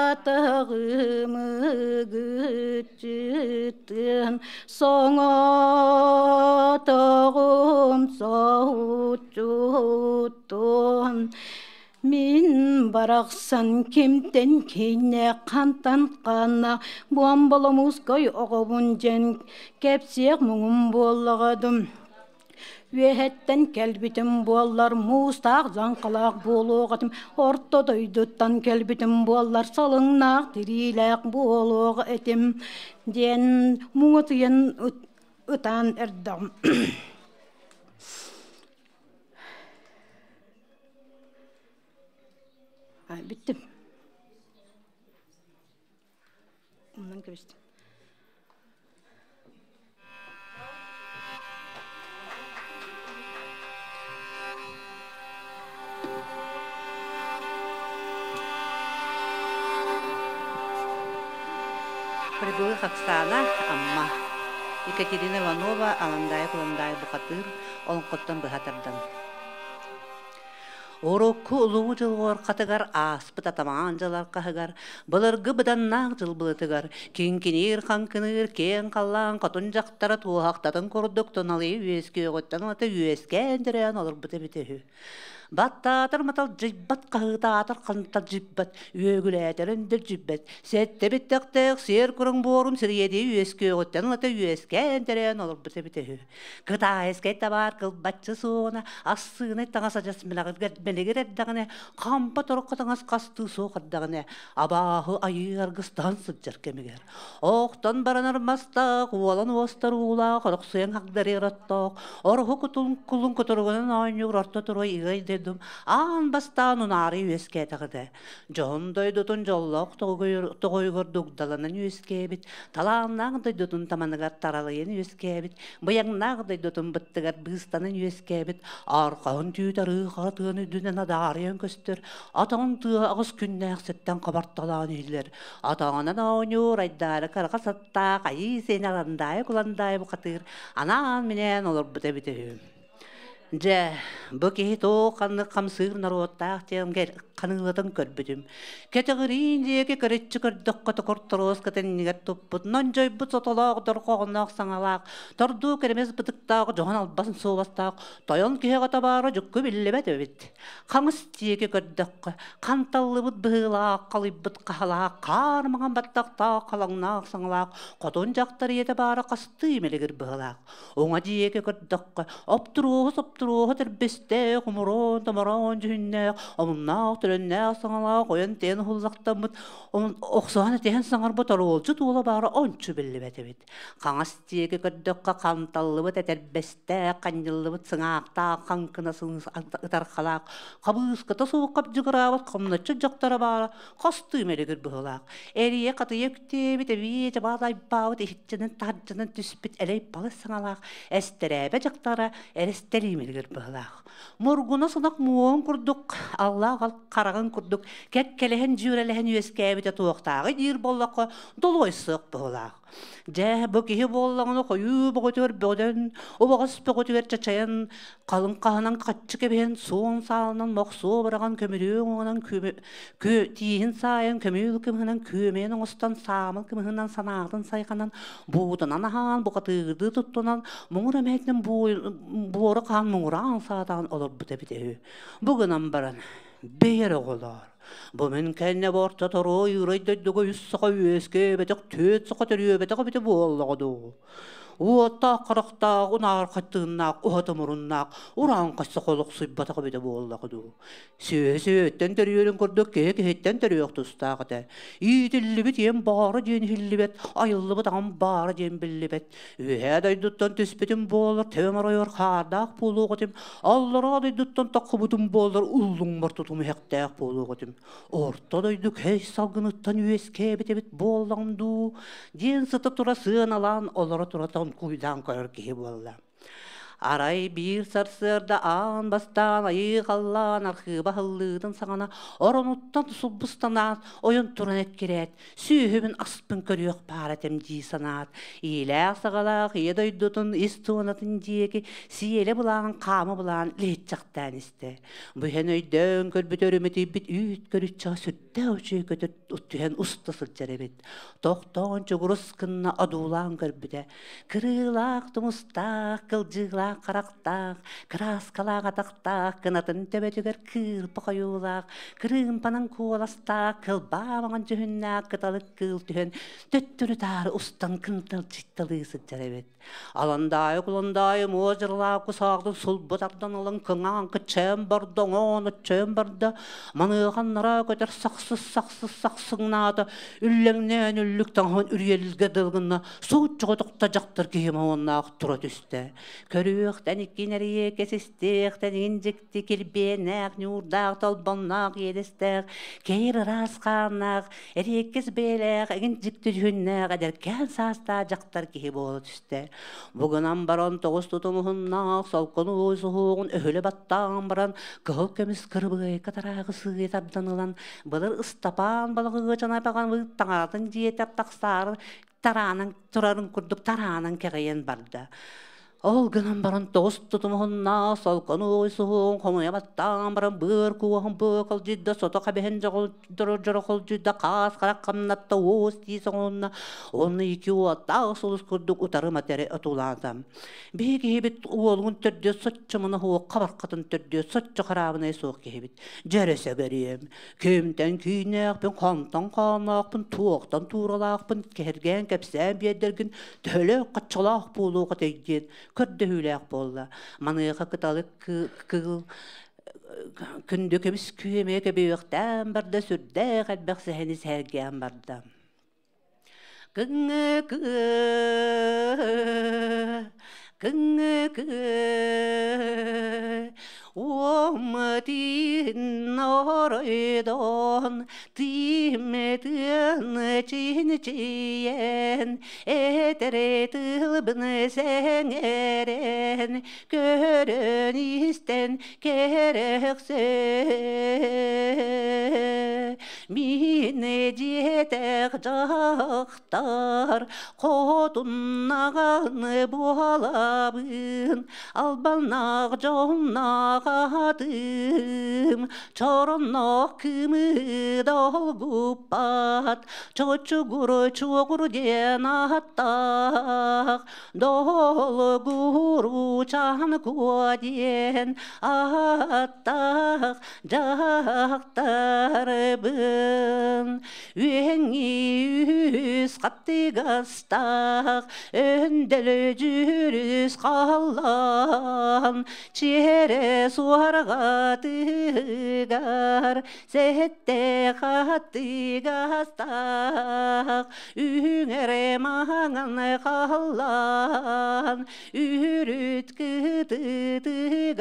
Татагым ыгыччытын соҥотоҕум соһуччутун мин барахсан кимтэн киинэ хантан ханна буомболомуускай оҕобун дьэн кэпсиэх муҥум буоллаҕа дум. Үөһэттэн кэлбитим буоллар, муустаах дьаҥхалаах буолуох этим, орто дойдуттан кэлбитим буоллар, салыҥнаах тириилээх буолуох этим диэн муҥутуйан ытаан эрдэҕим. Бүттүм. Умнан кэбистим. Прибылых Оксана, Амма. Екатерина Иванова, Аландаев Куландаев Бухатыыр, олоҥхоттон быһа тардан. Урукку улуу дьылҕорхатыгар ааспыт атамаан дьылархаһыгар, былыргы быданнаах дьыл былытыгар, киҥкиниир хаҥкыныыр киэҥ халлаан хотун дьахтара туоһахтатын курдук туналыйы үөскүөҕүттэн ылата үөскээн төрөөн олорбут эбитэ үһү. Баттаатар маталдьыйбат, хаһыытаатар ханталдьыйбат, үөгүлээтэр өндөлдьүйбэт, сэттэ биттэхтээх сиэр куруҥ буорун сириэдии үөскүөҕүттэн ылата үөскээн төрөөн олорбут эбитэ үһү. Кытаайыскай табаар кылбаччы суоҕуна, ассыынай таҥас адьас мэлигир эрдэҕинэ, хампа тороххо таҥас хастыы суох эрдэҕинэ, абааһы айыы аргыстаһан сылдьар кэмигэр. Оохтон баранар мастаах, уолан уостар уулаах, орохсуйан хагдарыар оттоох, ороһу кутун кулун кутуругунан оонньуур орто туруой ыай дойдум аан бастаан унаары үөскээтэҕинэ, Дьоһун дойдутун дьоллоох тоҕойугар дугдаланан үөскээбит, талааннаах дойдутун таманыгар таралыйан үөскээбит, быйаҥнаах дойдутун быттыгар быыстанан үөскээбит, арҕаһын түүт арыы хара тыаны үрдүнэн адаарыйан көстөр, атаҕын тыа аҕыс күннээх сиртэн хабарталаан иһиллэр, атаҕынан оонньуур айдаары караҕа саттаах айыы сиэнэ Аландаайы Куландаайы бухатыыр анаан-минээн олорбута эбитэ үһү. Дьэ, бу киһи туох ханнык хамсыыр норуоттаах диэн ханыылатын көрбүтүм. Кэтэҕириин диэки көрүччү көрдөххө токуртуруоскатын иннигэр туппут, нондьойбут сотолоох дорҕоонноох саҥалаах, тордуу кэрэмэс бытыктаах дьоһун албас суобастаах тойон киһиэхэ табаара дьукку биллибэт эбит. Хаҥас диэки көрдөххө, ханталлыбыт быһыылаах, халыйбыт хаһалаах, хаар маҥан баттахтаах, халаҥнаах саҥалаах, хотун дьахтар ийэтэ баара хастыы мэлигир быһыылаах. Уҥа диэки көрдөххө, оптуруоһу-соптуруоһу тэрбистээх, умуруон-томороон дьүһүннээх, омуннаах-төлөннөөх саҥалаах ойон-тэйэн уһуллахтаммыт, охсуһан этиһэн саҥарбыт оруолдьут уола баара ончу биллибэт эбит. Хаҥас диэки көрдөххө, ханталлыбыт этэрбэстээх, ханньыллыбыт сыҥаахтаах, хаҥкына ытархалаах, хабыыската суох хабдьыгыраабыт хомноччу дьахтара баара хастыы мэлигир быһыылаах. Эрийэ-хатыйа үктээбит, эбии дьабаал айбаабыт иһиччэнэн-таһырдьанан түспүт элэй-балай саҥалаах эстэрээбэ дьахтара эрэстэлии мэлигир быһыылаах. Мургуна сунах муоһун курдук, аллаах хараҕын курдук кэккэлэһэн дьүөрэлэһэн үөскээбитэ туохтааҕый диир буоллахха, долуой сыах быһыылаах. Дьэ, бу киһи буоллаҕына хойуу бөҕөтүгэр бөҕөтөн, убаҕас бөҕөтүгэр чачайан, халыҥ хаһынан хаччы кэбиһэн, суон саалынан мохсуо быраҕан, көмүрүө уҥуоҕунан тииһин саайан, көмүөл кымыһынан күөмэйин оҥостон, саамыл кымыһынан санаатын сайҕанан, буутунан аһаан, бухатыырдыы туттунан, муҥур эмээтинэн буора хаан муҥураан саатаан олорбут эбитэ үһү. Бу гынан баран, бэйэр оҕолоор, Бу мин кэннэ орто торуой ыырай дойдуга үс саха үөскээбэтэх, түөрт саха төрүөбэтэх эбитэ буоллаҕа дуу. Уоттаах харахтаах, унаархай тыыннаах, уһата муруннаах, урааҥхай саха олохсуйбатах эбитэ буоллаҕа дуу. Сүөһү сүөһүттэн төрүөрүн курдук киһи киһиттэн төрүөх тустаах этэ. Иитиллибит ийэм баара диэн иһиллибэт, айыллыбыт аҕам баара диэн биллибэт. Үөһээ дойдуттан түспүтүм буоллар, төбөм оройугар хаардаах буолуох этим, аллараа дойдуттан таххыбытым буоллар, уллуҥмар тутум иһэхтээх буолуох этим. Орто дойду көй салгыныттан үөскээбит эбит буоллаҕым дуу, диэн сыта тура сыаналаан олоро тура тоҥкуйдаан көрөр киһи буолла. Арай биир сарсыарда аан бастаан айыы халлаан архыыба аһыллыытын саҕана оронуттан сулбустанаат, ойон туран эккирээт, сүүһүбүн аспын көрүөх баар этим дии санаат, иилээх-саҕалаах ийэ дойдутун ис туонатын диэки сиэлэ былаан хаама былаан лиһиччэхтээн истэ. Бу иһэн өйдөөн көрбүт өрүмүтүйбүт үүт көрүччэҕэ сүрдээх үчүгэй көтөр түһэн уста сылдьар эбит. Тохтоон чугурус гынна одуулаан көрбүтэ. Кырыылаах тумустаах, кылдьыылаах харахтаах, кырааскалаах атахтаах, кынатын төбөтүгэр кыырпа хойуулаах, кырыымпанан куоластаах, кылбаа маҥан дьүһүннээх кыталык кыыл түһэн төттөрү-таары устан кынталдьытталыы сылдьар эбит. Аландаайы куландаайы муос дьырылаах кусаахтын сулбу тардан ылан кыҥаан кыччайан барда, оҥоон оччойон барда, маныаханнара көтөр сахсыс сахсыс сахсыҥнаата, үллэҥнээн үллүк таҥаһын үрүйэлгэ дылгынна, сууччуга тохто дьахтар киһи моһуоннаах тура түстэ. Көрүөхтэн икки нэрийэ кэсистиэхтэн иҥин дьикти килбиэннээх, ньуурдаах, толбонноох, иэдэстээх, кэйир ыраас хааннаах, эриэккэс бэйэлээх, эҥин дьикти дьүһүннээх эдэркээн саастаах дьахтар киһи буола түстэ. Бугунан баран тоҕус тутумуһуннаах, солкону суһуоҕун өһүлэ баттаан баран, кыһыл көмүс кырбыайка тарааҕы сыыйа тардан ылан, былыр Ыстапаан балаҕыга чанайбаҕан таҥаратын дьиэтэр тахсаары тараанан турарын курдук тараанан кэҕийэн барда. Ол гынан баран тоҕус тутумуһунна солкону суһуун хомуйа баттаан баран быар куоһун быакалдьыйда сото хабиһин дьорохолдьуйда хаас харах хамнатта уос тии соҥунна уонна ики уоттаах сулус курдук утары матере отулаата. Биһи киһибит уолун төрдүө соччо муна хуокка баркатын төрдүө соччо хараабынай суох киһибит. Дьэрэ сэгэриэм, Кимтэн кииннээхпин, хантан хааннаахпын, туохтан тууралаахпын кэһэргээн кэпсээн биэрдэргин төһөлөөх хаччалаах буолуох этэй диэн көрдөһүүлээх буолла. Маныаха кыталык кыыл күндү көмүс күөмэ көбүөхтээн барда, сүрдээх элбэх сэһэни сэһэргээн барда. Кыҥы кыҥы Уомтин оройдон тииметин чинчийэн этэре тылбын сэҥэрэн көрөн истэн кэрэхсэ Мин дьиэтэх дьахтар хотуннаҕаны буолабын, албаннаах дьонноох атым, чоронноох кымы долгуппат, чочугур чугур диэн ааттаах, долгуру чаан куо диэн ааттаах дьахтарбын үөҥҥи үс хаттыгастаах өндөлө дьүрүс халлаан чиэрэ суорҕатыгар сэттэ хаттыгастаах үҥэрэ маҥан халлаан үрүт кытытыгар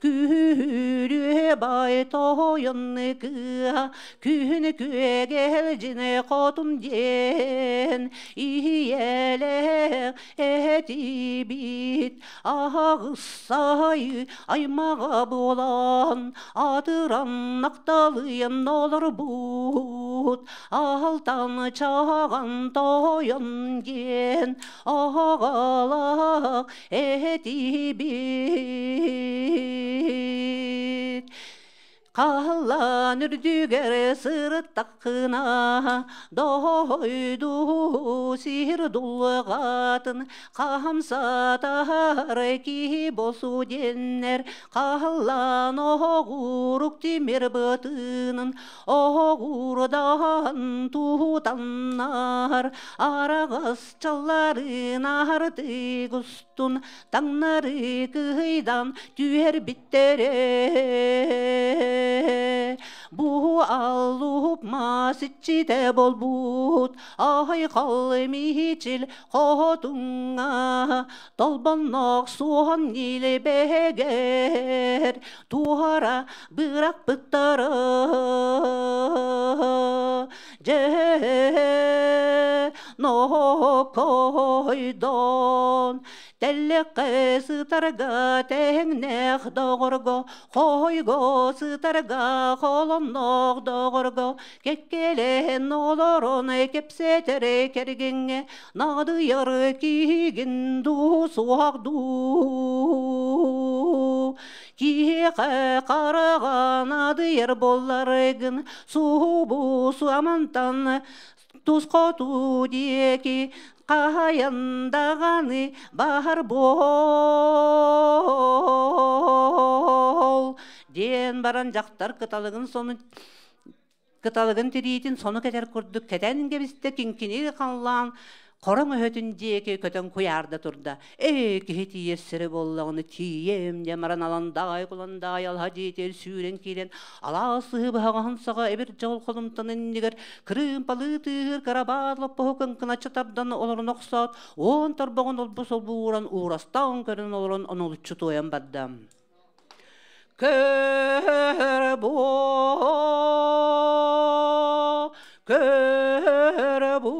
күрүө бай тойон кыа күн күөгэлдьине хотун диэн ийэлээх этибит аҕыссай аймаҕа буолан атыран накталыйан олорбут алтан чаҕан тойон диэн аҕалаах этибит. Халлаан үрдүгэр сырыттаххына, дойду сир дулҕатын хамсатар киһи босу диэннэр халлаан оҕурук тимир бытыынын оҕурдаан тутаннар араҕас чалларын артык устун таҥнары кыйдан түһэрбиттэрэ. Бу аллуп мас иччитэ буолбут айхал мичил хотуҥҥа толбонноох суон ньилбэгэр туора бырахпыттара. Дьэ нокойдон Тэллэххэ сытарга тэҥнээх доҕорго, хоһойго сытарга холонноох доҕорго, кэккэлэһэн олорон кэпсэтэр кэргэҥҥэ наадыйар киһигин дуу, суох дуу. Киһиэхэ хараҕа наадыйар буолларгын, субу суамантан тус хоту диэки хаһайан даҕаны баһар буол диэн баран дьахтар кыталыгын сонун кыталыгын тириитин сону кэтэр курдук кэтэн кэбистэ, киҥкинии халлаан хороҥ өһөтүн диэки көтөн куйаарда турда. Ээ, киһи тиийэр сирэ буоллаҕына тиийэм диэн баран аландаай куландаай алһа дьиэтигэр сүүрэн киирэн алаас сыһыы быһаҕаһын саҕа эбир дьол холумтан иннигэр кырыымпалыы тыыһыр кырабаат лоппоһу кыҥкыначчы тардан олорон охсоот, уон торбоҕун олбу солбу ууран уурастаан көрөн олорон онолуччу туойан барда. Көр бу, көр бу,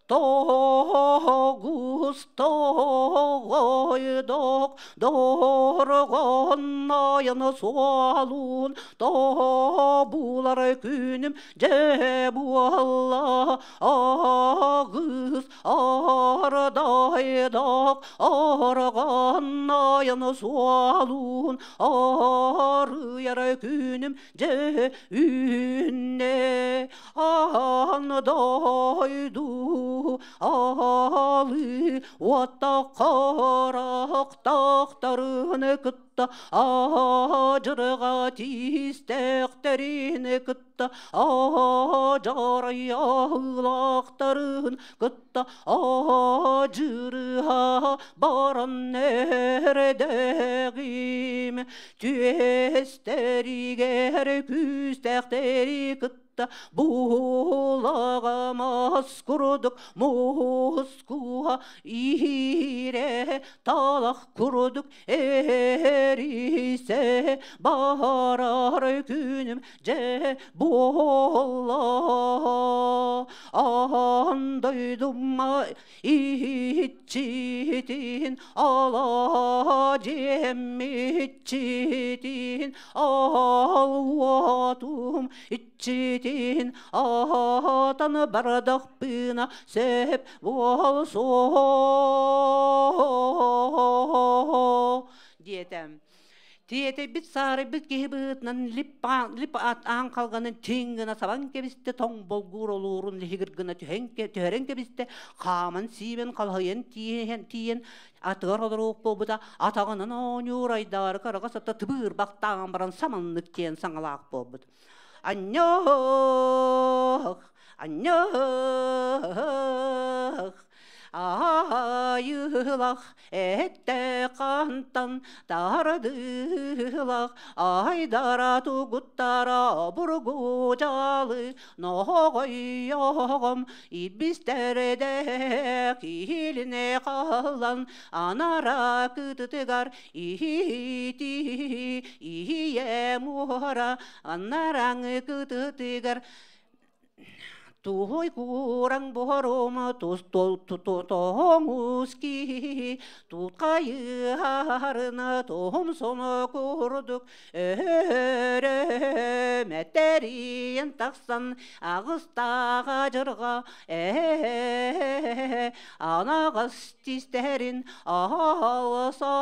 тоҕус тоҕойдох дорҕоннойон суолун тобулар күнүм дьэ буолла аҕыс Ардайдах арҕаннайан суолун арыйар күнүм дьэ үүннэ аан дойду аалы уоттах харахтахтарын кытта аадьырга тиистэхтэрин кытта аадьарайаалаахтарын кытта аадьырыһа баран эрдэҕим түөстэригэр күүстээхтэри кытта буолаҕамас курдук мускуһа иирэ талах курдук эрисе барар күнүм дьэ буолла аан дойдума иччитин ала дьиэм иччитин аал уотум иччитин аатан бардахпына сөп буолсуо диэтэ. Тиэтэйбит саарайбыт киһи быһыытынан лип лип аан халҕанын тиҥ гына сабан кэбистэ, тоҥ болгуур олуурун лиһигир гына түһэрэн кэбистэ, хааман сиибэн халһыйан тиийэн тиийэн атыгар олоруох буолбута, атаҕынан оонньуур айдаары караҕа сата тыбыырбахтаан баран саманнык диэн саҥалаах буолбут. Анньоох, анньоох, айылах этте хантан тардыылах айдара тугуттара бургу дьалы ноҕойоҕом ибистердэх иилине халлан анара кытытыгар иити ийэ муора анараҥы кытытыгар Туһуй куураҥ буорума тус тоҥус киһи туткайыһарына туһум соно курдук өһөрө мэтэрийэн тахсан аҕыстааҕа дьырҕа ээ анаҕас тистэрин аалса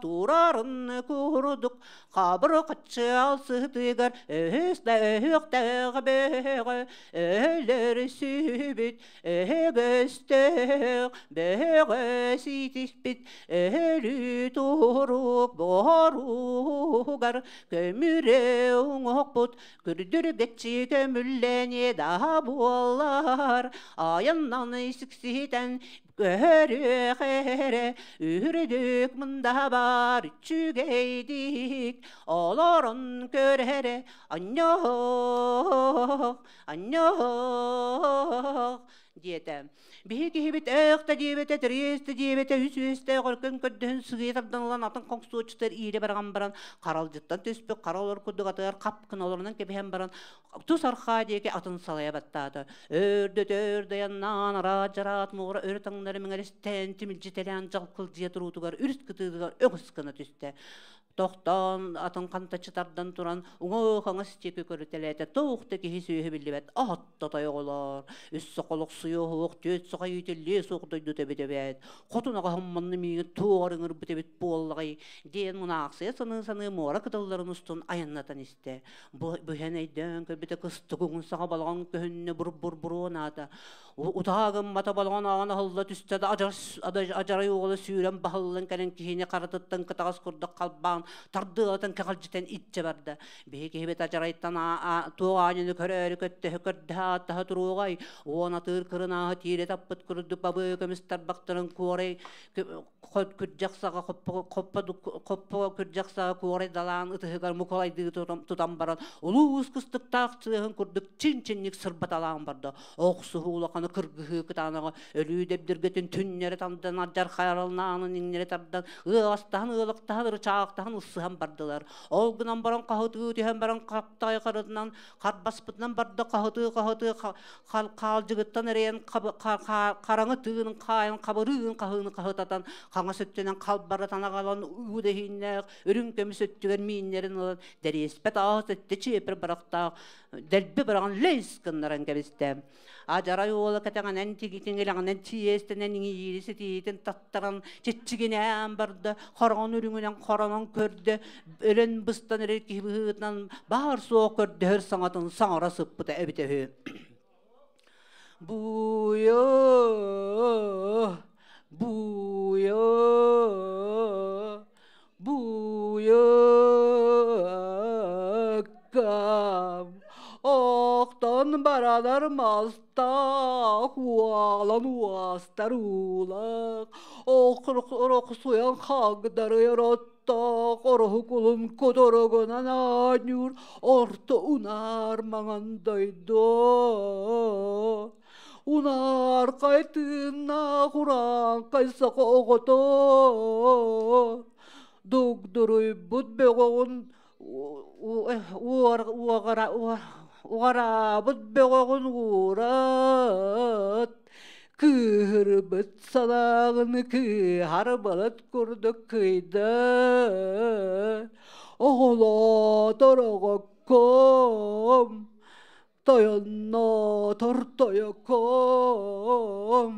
турарын курдук Хабыр хаччыал сытыгар өһүс да өһүөхтээх бөҕө өлөр сүбүт өһөгөстөөх бөҕө ситиспит өлүү турук боругар көмүрэ уҥуохпут күрдүргэччи көмүллэниэ да буоллар айаннан сикситэн Көһөрүөх эрэ үрдүк мындабар үчүгэйдик олорон көр эрэ анньоох, анньоох диэтэ. Биһи киһибит ээх да диэбэтэ, тэриэс да диэбэтэ, үс үөстээх өркөн көрдөһөн сыгыйа тардан ылан атын хоҥсуоччутар иирэ баран баран, харалдьыттан түспүт хара олор курдук атыгар хап гына олорунан кэбиһэн баран, тус архаа диэки атын салайа баттаата. Өрдөтөр даяннаан араат-дьараат муора өрө таҥнары мэҥэристээн тимилдьитэлээн дьалкылдьыйа туруутугар үрүт кытыытыгар өҥүс гына түстэ. Тохтоон атын хантаччы тардан туран уҥа-хаҥас диэки көрүтэлээтэ, туох да киһи сүөһү биллибэт, аһатта тойоҕолоор. Үс соколохсуйа оһуох, түөрт саха иитиллиэ суох дойдута эбит эбээт. Хотун аҕаһым манна миигин туоҕар ыҥырбыт эбит буоллаҕай диэн мунаахсыйа саныы-саныы муора кытылларын устун айаннатан истэ. Бу бүһэн өйдөөн көрбүтэ кыстык уҥун саҕа балаҕан көһүннэ бур-бур буруон аата. Утаа гыммата балаҕан аҕан аһылла түстэ да адьарай уола сүүрэн баһыллан кэлэн киһини харатыттан кытаҕас курдук халбаан тардыалатан кэҕэлдьитэн иччэ барда. Биһи киһибит адьарайтан туох аанньаны көрөөрү көттөһө көрдөһө ааттаһа туруоҕай, уон атыыр кырынааһы тиирэ таппыт курдук бабыы көмүс тарбахтарын куорай күрдьэх саҕа хоппо күрдьэх саҕа куорай далаан ытыһыгар мукалайдыы тутан баран улуус кыстыктаах сыаһын курдук чин-чинник сырбаталаан барда. Охсуһуу улаханы кыргыһыы кытаанаҕа өлүү дэбдиргэтин түннэри тандан адьар хайаралнаанын иҥнэри тардан ыаҕастаһан ыалыктаһан ырычаахтаһан ылсыһан бардылар. Ол гынан баран хаһытыы түһэн баран хаптаай харытынан харбаспытынан барда хаһытыы хаһытыы хаалдьыгыттан эрэйэн хараҥы тыынын хаайан хабырыын хаһыыны хаһытатан хаҥас өттүнэн халбаратан аҕалан уу дэһииннээх үрүҥ көмүс өттүгэр мииннэрин ылан дэриэспэт аас өттө чиэпир барахтаах дэлби бараҕан лейс гыннаран кэбистэ. Адьарай уола кэтэҕинэн тигитиҥилэҕинэн тиэстэнэн иҥиири ситиитин таттаран чиччигинээн барда, хороҕон үрүҥүнэн хоронон көрдө, өлөн быстан эрэр киһи быһыытынан баар суох көрдөһөр саҥатын саҥара сыппыта эбитэ үһү. Буйо, буйо, буйаккам, охтон баранар мастаах, уолан уостар уулаах, орохсуйан хагдарыйар оттоох, ороһукулун куторугунан оонньуур, орто унаар маҥан дойду. Унаархай тыыннаах урааҥхай саха оҕото дугдуруйбут бөҕөҕүн уҕараабыт бөҕөҕүн уурат, кыыһырбыт санааҕын кыыһар балыт курдук кыйда. Оҕолоотор оҕокком, тойонноотор тойокком,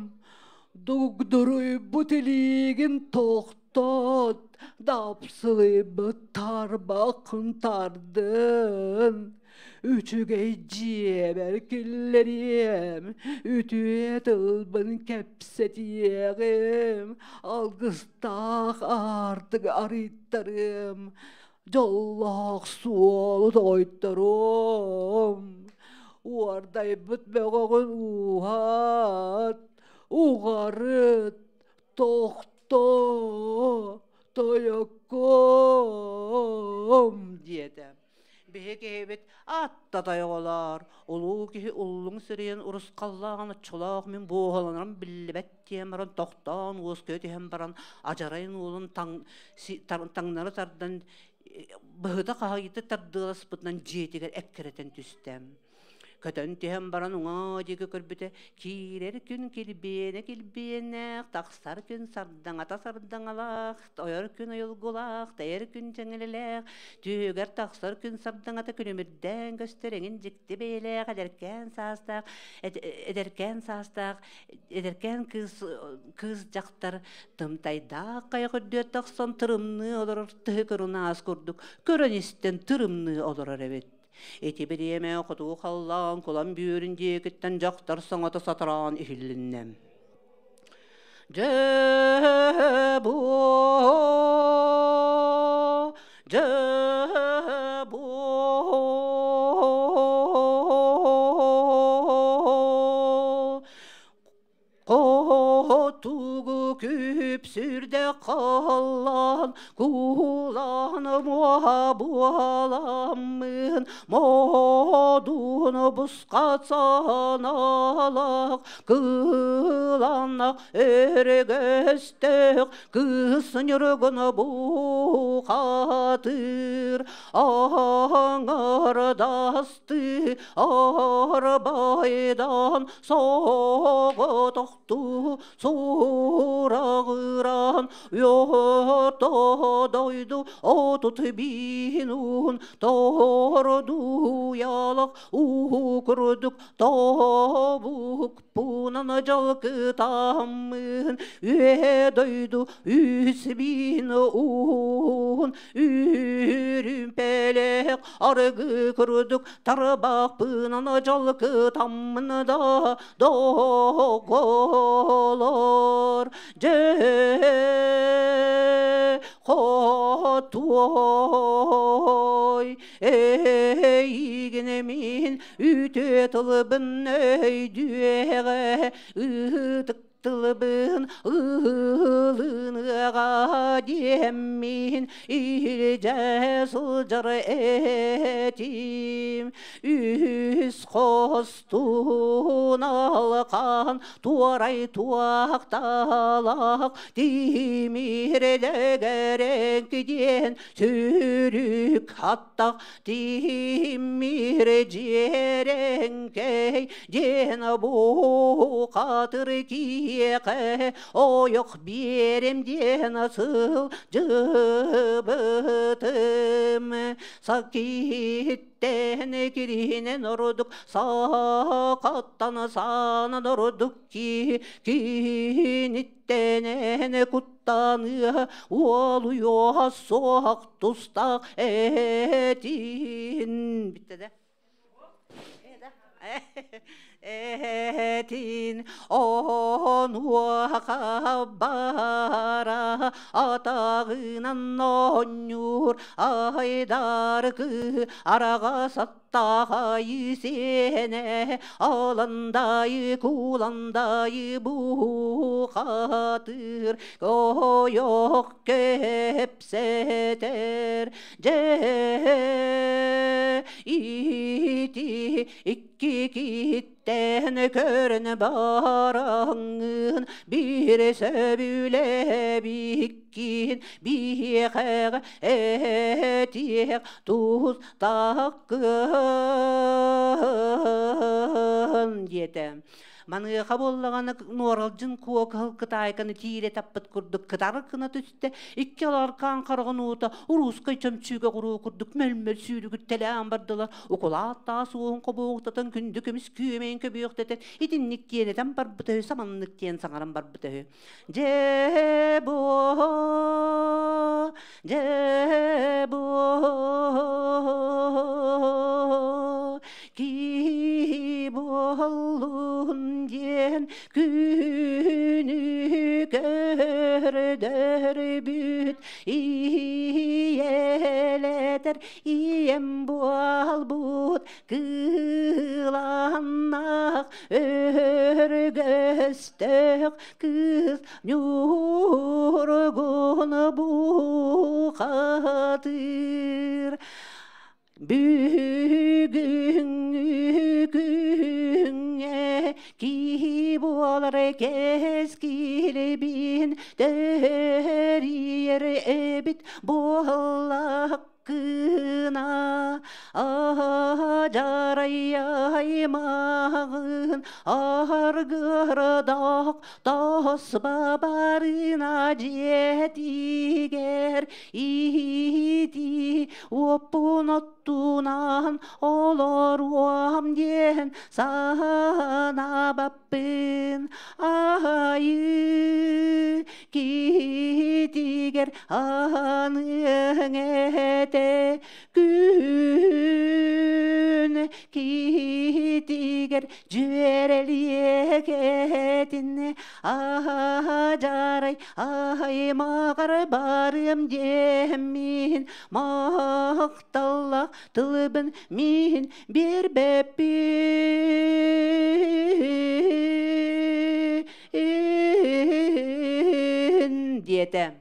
дугдуруйбут илиигин тохтот, дапсылыйбыт тарбаххын тардын. Үчүгэй дьиэбэр киллэриэм, үтүө тылбын кэпсэтиэҕим, алгыстаах аартык арыйтарыам, дьоллоох суолу тойторуом. Уордайбыт бөҕөҕүн ууһат, уҕарыт, тохто, тойокком диэтэ. Биһи киһибит атта тойоҕолоор, улуу киһи уллуҥ сириэн урусхаллааҕын оччолоох мин буоһаланарым биллибэт диэн баран тохтоон уоскуйа түһэн баран адьарайын уолун таҥнары тардан быһыта хаһыйыта тардыаласпытынан дьиэтигэр эккирэтэн түстэ. Көтөн түһэн баран уҥа диэки көрбүтэ, киирэр күн килбиэнэ килбиэннээх, тахсар күн сардаҥата сардаҥалаах, ойор күн уйулгулаах, тэйэр күн дьэҥэлэлээх, түһүгэр тахсар күн сардаҥата күлүмүрдээн көстөр эҥин дьикти бэйэлээх эдэркээн саастаах, эдэркээн саастаах, эдэркээн кыыс кыыс дьахтар тымтайдаах хайа көрдүөр тахсан тырымныы олорор тыһы кырынаас курдук көрөн истэн тырымныы олорор эбит. Ити бириэмэ хотугу халлаан кулан бүөрүн диэкиттэн дьахтар саҥата сатараан иһиллиннэ. Дьэ бу, дьэ бу, хотугу күпсү Сүүрдэ халлаан куулаан муоһа буоламмын Модун бусқа саналах кыланах өрөгөстөөх кыыс ньургун бухатыр аҥардасты арбайдан соҕотохту сураҕыран орто дойду 30 000 тордуйалах уу курдук тобукпунан дьалкытаммын үө дойду 3000 уун үрүмпэлээх аргы курдук тарбахпынан дьалкытаммын да доҕолор дьэ хотуой эйигин мин үтүө тылбын өйдүөҕэ ытык тылбын ылыныаҕа диэммин илдьэ сылдьар этим үс хостун алқан туорай туохталах тимирлэгэрэнки диэн сүрүк аттах тимир дьиэрэҥкэй диэн бухатыр киэхэ ойох биэрим диэн сылдьыбытым сакиттэн киринэн ордук саакаттан саанан ордук ки киниттэнэн куттаныа уолуйуоха суох тустаах этин бүттэ да этин онуоха бара атаҕынан оонньуур айдаркы араҕас аттаахайы сиэнэ аландайы куландайы бухатыр ойох кэпсэтэр дьэ ити икки киһиттэн көрөн бараҥҥын биир сөбүлэбиккин биһиэхэҕэ этиэх тустааххын диэтэ. Маныаха буоллаҕына Нуоралдьын Куо кыһыл кытаайканы тиирэ таппыт курдук кытары гына түстэ, икки аларкаан хараҕын уута уруускай чөмчүүгэ куруу курдук мөлмөл сүүрүгүттэлээн бардылар, укулаат таас уоһун хобуохтатан күндү көмүс күөмэйин көбүөхтэтэн итинник диэнэтэн барбыта үһү, саманнык диэн саҥаран барбыта үһү. Дьэ буо, дьэ буо, киһи буоллун диэн күнү көрдөрбүт ийэлэтэр ийэм буолбут кыланнах өргөстөөх кыыс ньургун бухатыр бүгүҥҥү күҥҥэ киһи буолар кэскилбин төрүйэр эбит буоллаххына жарайаймағын аргырдақ тосба барына жетигер ити уоппун оттунан олоруом диэн санаабаппын айыы киһитигэр аныаҥ этэ күн киһитигэр дьүөрэлиэкэтин жарай аймаҕар барыам диэммин махталлах тылбын мин биэрбэппин. диэтэ.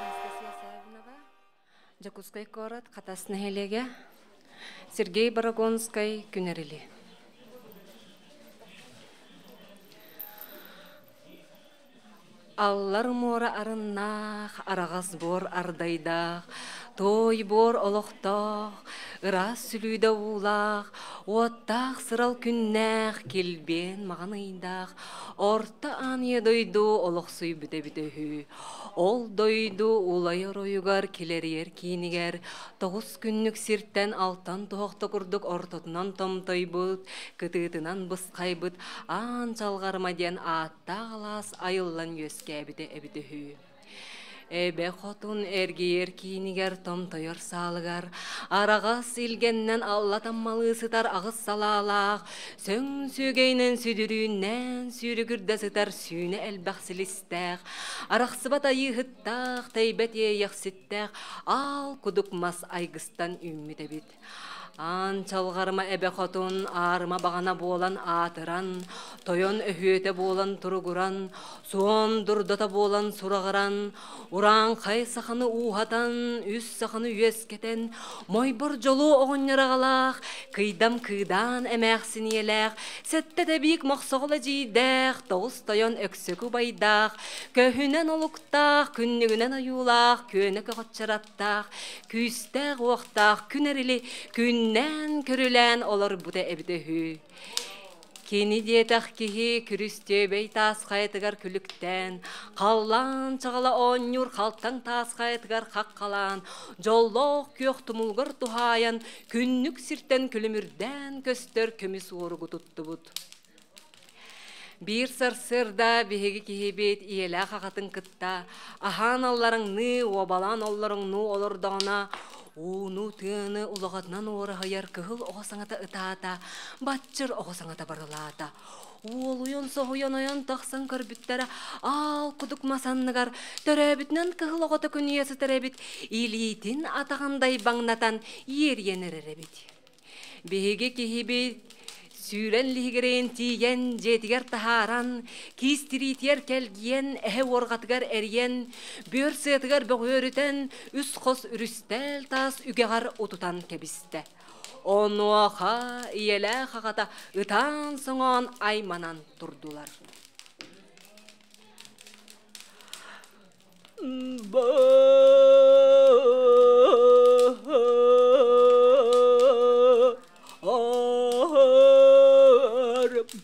Анастасия Саввинова, Дьокуускай куорат Хатас нэһилиэгэ, Сергей Борогонскай Күнэрили. Аллар муора арыннаах, араҕас буор ардайдаах, туой буор олохтоох, ыраас сүлүүдэ уулаах, уоттаах сырал күннээх, килбиэн маҕан ыйдаах, орто аан ийэ дойду олохсуйбут эбитэ үһү. Ол дойду улай оройугар килэрийэр киинигэр тоҕус күннүк сиртэн алтан туһахта курдук ортотунан томтойбут, кытыытынан бысхайбыт аан чалҕарыма диэн ааттаах алаас айыллан үөскээбитэ эбитэ үһү. Эбэ хотун эргийэр киинигэр томтойор саалыгар араҕас илгэннэн алла таммалыы сытар аҕыс салаалаах, сөҥ сүөгэйинэн сүдүрүүннээн сүүрүгүрдэ сытар сүүнэ элбэх силистээх, арахсыбат айыыһыттаах, тэйбэт иэйэхситтээх аал кудук мас айгыстан үүммүт эбит. Аан чалҕарыма эбэ хотун аарыма баҕана буолан аатыран, тойон өһүөтэ буолан туругуран, суон дурдата буолан сураҕыран, урааҥхай саханы ууһатан, үс саханы үөскэтэн, мойбор дьолу оҕонньор аҕалаах, кыйдам кыыдаан эмээхсиниэлээх, сэттэ тэбиик мохсоҕол эдьиийдээх, тоҕус тойон өксөкү убайдаах, көһүнэн олуктаах, күннүгүнэн ойуулаах, күөнэ көҕөччөраттаах, күүстээх-уохтаах күн эрили күннээн-көрүлээн олорбута эбитэ үһү. Кини диэтэх киһи күрүстүөбэй таас хайатыгар күлүктээн, халлаан чаҕыла оонньуур халтаҥ таас хайатыгар хаххалаан, дьоллоох күөх тумулугар туһаайан, күннүк сиртэн күлүмүрдээн көстөр көмүс уоругу туттубут. Биир сарсыарда биһиги киһибит ийэлээх аҕатын кытта аһаан алларыҥныы, уобалаан оллоруҥнуу олордоҕуна, ууну тыаны улаҕатынан уораһыйар кыһыл оҕо саҥата ытаата, баччыр оҕо саҥата барылаата. Уолуйан соһуйан ойон тахсан көрбүттэрэ, аал кудук мас анныгар төрөөбүтүнэн кыһыл оҕото күнүйэ сытар эбит, илиитин атаҕын дайбаҥнатан иэрийэн эрэр эбит. Биһиги киһибит сүүрэн лиһигирэйэн тиийэн, дьиэтигэр таһааран, киис тириитигэр кэлгийэн, эһэ уорҕатыгар эрийэн, бүөр сыатыгар бөҕүөрүтэн, үс хос үрүстээл таас үгэҕэр утутан кэбистэ. Онуоха ийэлээх аҕата ытаан-соҥоон айманан турдулар.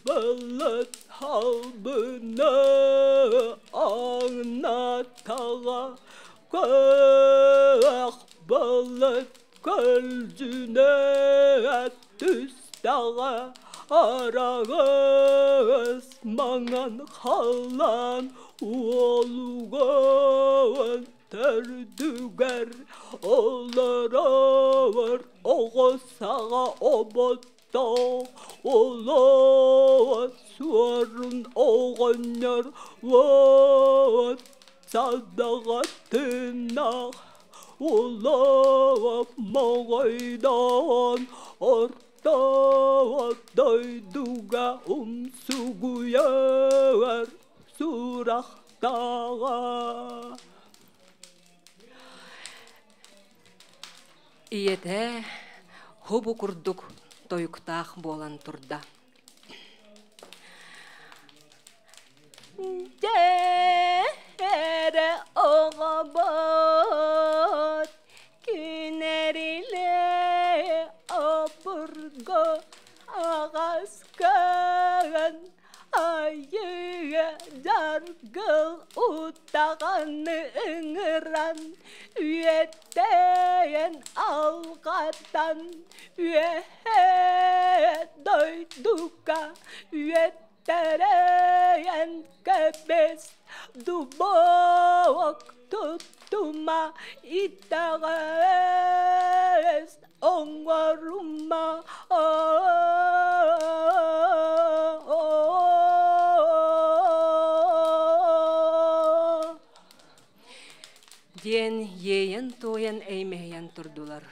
Балат халбына аңнатаға Көк балат көлдүнэ түстаға Арағыз маңан халан уолуган төрдүгэр олорор оҕо саҕа оботтоох олоот суорун оҕонньор уот садаҕатынах улаап моҕойдоон орто дойдуга умсугуйар сурахтаҕа. Ийэтэ хубу курдук тойуктаах буолан турда. Дьэ оҕобот күнэрилэ обургу аҕаскаан айыы дьаргыл утаҕаны ыҥыран үөттэйэн алҕатан үөһэ дойдуга үөт Тэптэрэн кэбис, дубок туттума, итэҕэс оҥорума. Диэн иэйэн-туойан эймэһийэн турдулар.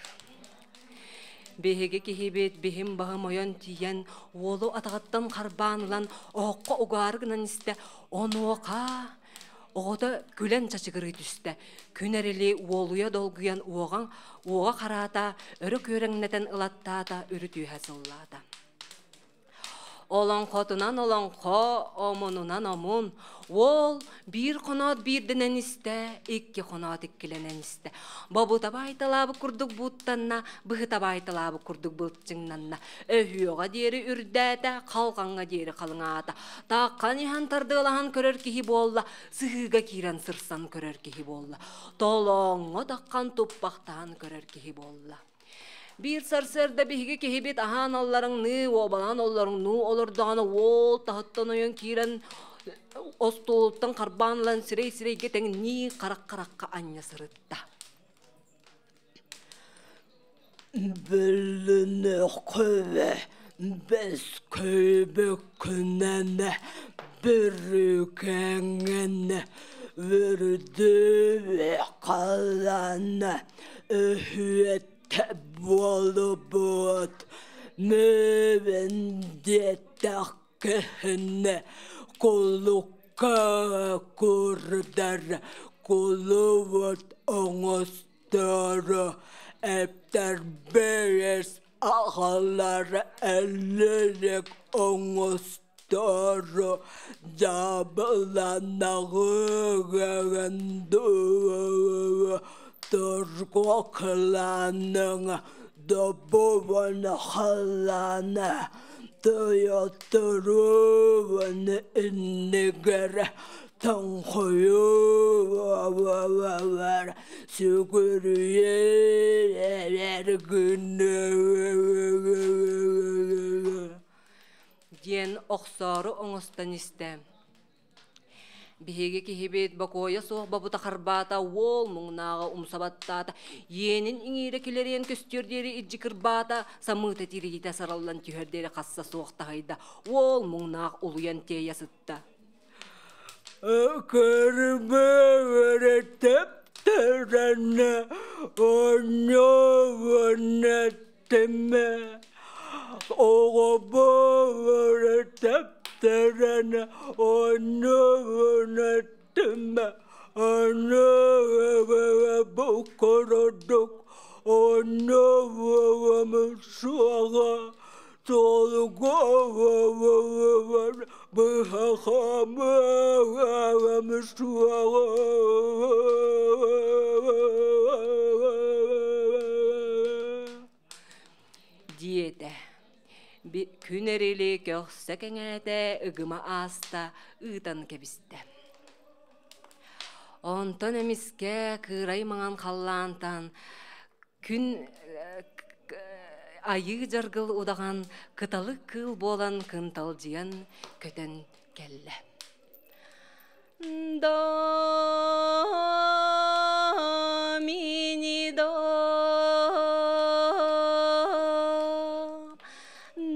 Биһиги киһибит биһим баһым ойон тиийэн, уолу атаҕыттан харбаан ылан, оһоххо угаары гынан истэ, онуоха оҕото күлэн чачыгырыы түстэ. Күн эрили уолуйа долгуйан уоҕаҥ уоҕа хараата, өрө күөрэҥнэтэн ылаттаата, үрүт үөһэ сыллаата. Олоҥхотунан олоҥхо, омунунан омун. Уол биир хоноот биирдэнэн истэ, икки хоноот иккилэнэн истэ. Бобута баайталаабыт курдук бууттанна, быһыта баайталаабыт курдук былчыҥнанна. Өһүөҕэ диэри үрдээтэ, халҕаҥҥа диэри халыҥаата. Тааххан иһэн тардыалаһан көрөр киһи буолла, сыһыыга киирэн сырсан көрөр киһи буолла. Толооҥҥо таххан туппахтаан көрөр киһи буолла. Биир сарсыарда биһиги киһибит аһаан алларыҥныы, уобалаан оллоруҥнуу олордоҕуна уол таһыттан ойон киирэн остуолуттан харбаан ылан сирэй-сирэйгэ тэҥнии харах-харахха анньа сырытта. Бүлүнүкүбэ бэс көйбөккүнэн бүрүкэҥҥин үрдүбэ халан өһүөттэ буолубут мүбүн диэтэххинэ кулукка курдар кулубут оҥосторо эптэрбэйэс аҕалар эллэрик оҥосторо дьаабыланаҕыгын дуо торгуоклааныҥ добуон халлаана тойотторуон иннигэр тоҥхойуор сүгүрүйэр гынна Диэн охсоору оҥостон истэ. Биһиги киһибит бокуойа суох бобута харбаата, уол муҥнааҕы умса баттаата, иэнин иҥиирэ килэриэн көстүөр диэри илдьи кырбаата, самыыта тириитэ сараллан түһэр диэри хасса суох таһыйда, уол муҥнаах улуйан тиэйэ сытта. Көрбөөрө тэптэрэнэ онньоҕунэттимэ оҕобоорө тэптэрэнэ онньоҕунэттимэ онньоҕо бу курдук онньоҕум суоҕа Толгоҕор быһахамыам суоҕа. Диэтэ. Күн эрили көхсө кэҥээтэ, ыгыма ааста, ыытан кэбистэ. Онтон эмискэ кыырай маҥан халлаантан күн айыы дьаргыл удаҕан кыталык кыыл буолан кынталдьыйан көтөн кэллэ. До мини до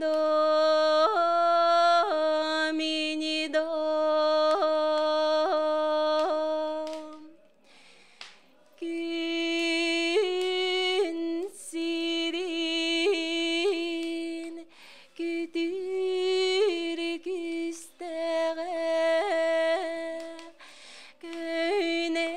до мини до Күн сирин күтүр күстэҕэ көнө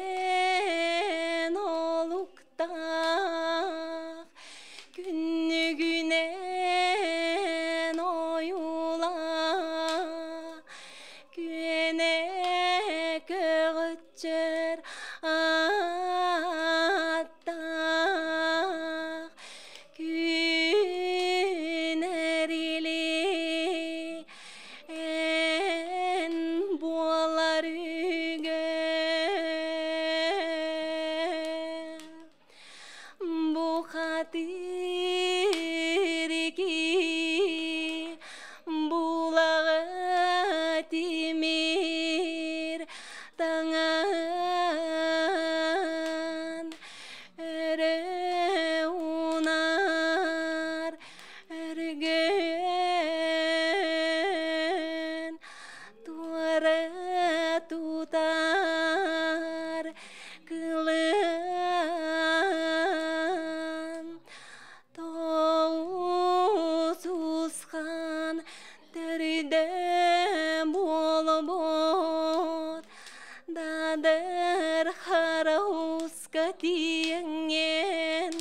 тиийэҥҥин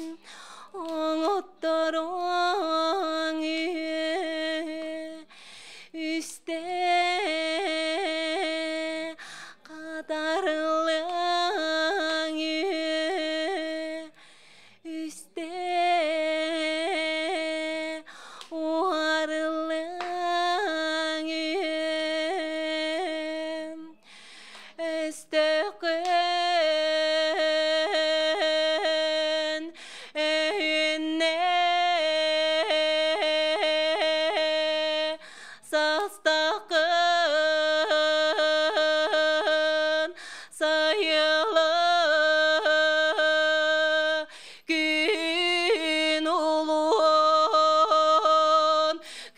оҥотторуоҥ үстэ хатарыллыаҥ үстэ уһарыллыаҥ Өстөкөн өйүнэ састакын сайылы күн улуун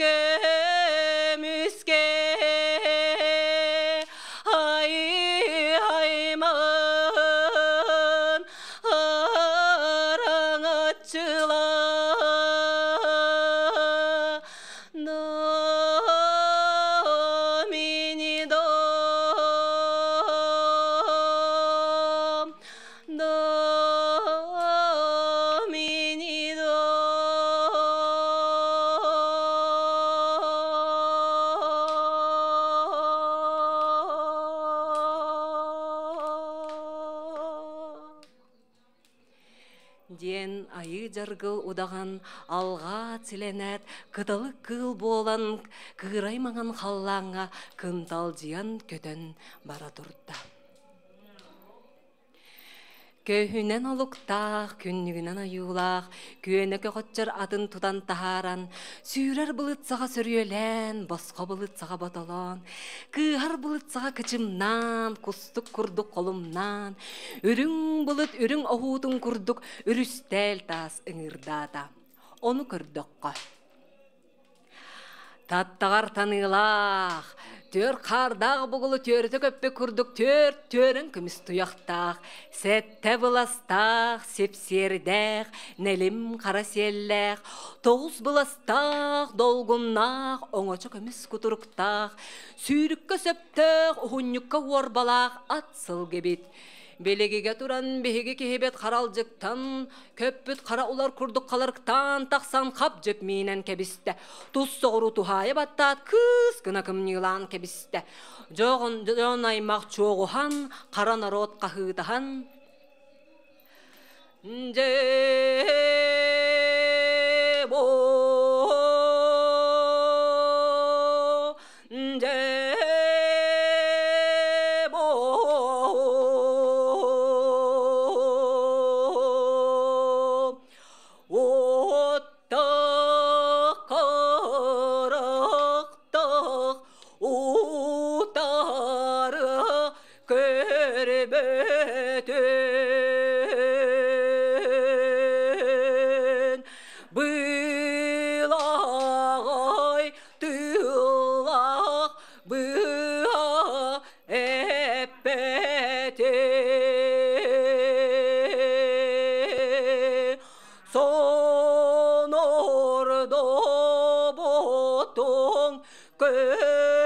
көмүскэ ай-айман араҥаччыла Домини дом, Домини дом. Диэн айыы дьаргыл удаҕан алҕаа силэнээт кыталык кыыл буолан кыырай маҥан халлааҥҥа кынталдьыйан көтөн бара турда. Көһүнэн олуктаах, күннүгүнэн ойуулаах, күөнэ көҕөччөр атын тутан таһааран, сүүрэр былыт саҕа сөрүөлээн, босхо былыт саҕа ботолоон, кыыһар былыт саҕа кычымнаан, кустук курдук холумнаан, үрүҥ былыт үрүҥ оһуутун курдук үрүстээл таас ыҥыырдаата. Ону көрдөххө, Таттаҕар таныылаах, түөр хаардаах бугулу түөрүтэ көппүт курдук түөрт түөрүн көмүс туйахтаах, сэттэ быластаах, сипсиэрдээх, нэлим хара сиэллээх, тоҕус быластаах, долгуннаах, оҥочо көмүс кутуруктаах, сүүрүккэ сөптөөх, уһунньукка уорбалаах ат сылгы эбит. Билигигэ туран биһиги киһибит харалдьыктан, көппүт хара улар курдук халарыктаан тахсан хап-дьып миинэн кэбистэ. Тус соҕуруу туһаайа баттаат кыыс гына кымньыылаан кэбистэ. Дьоҕун дьон аймах чуоҕуһан, хара норуот хаһыытаһан Дьэ утары көрбөтүн былаҕай тыылаах быа эппэтин сонордоботуҥ көһүннүн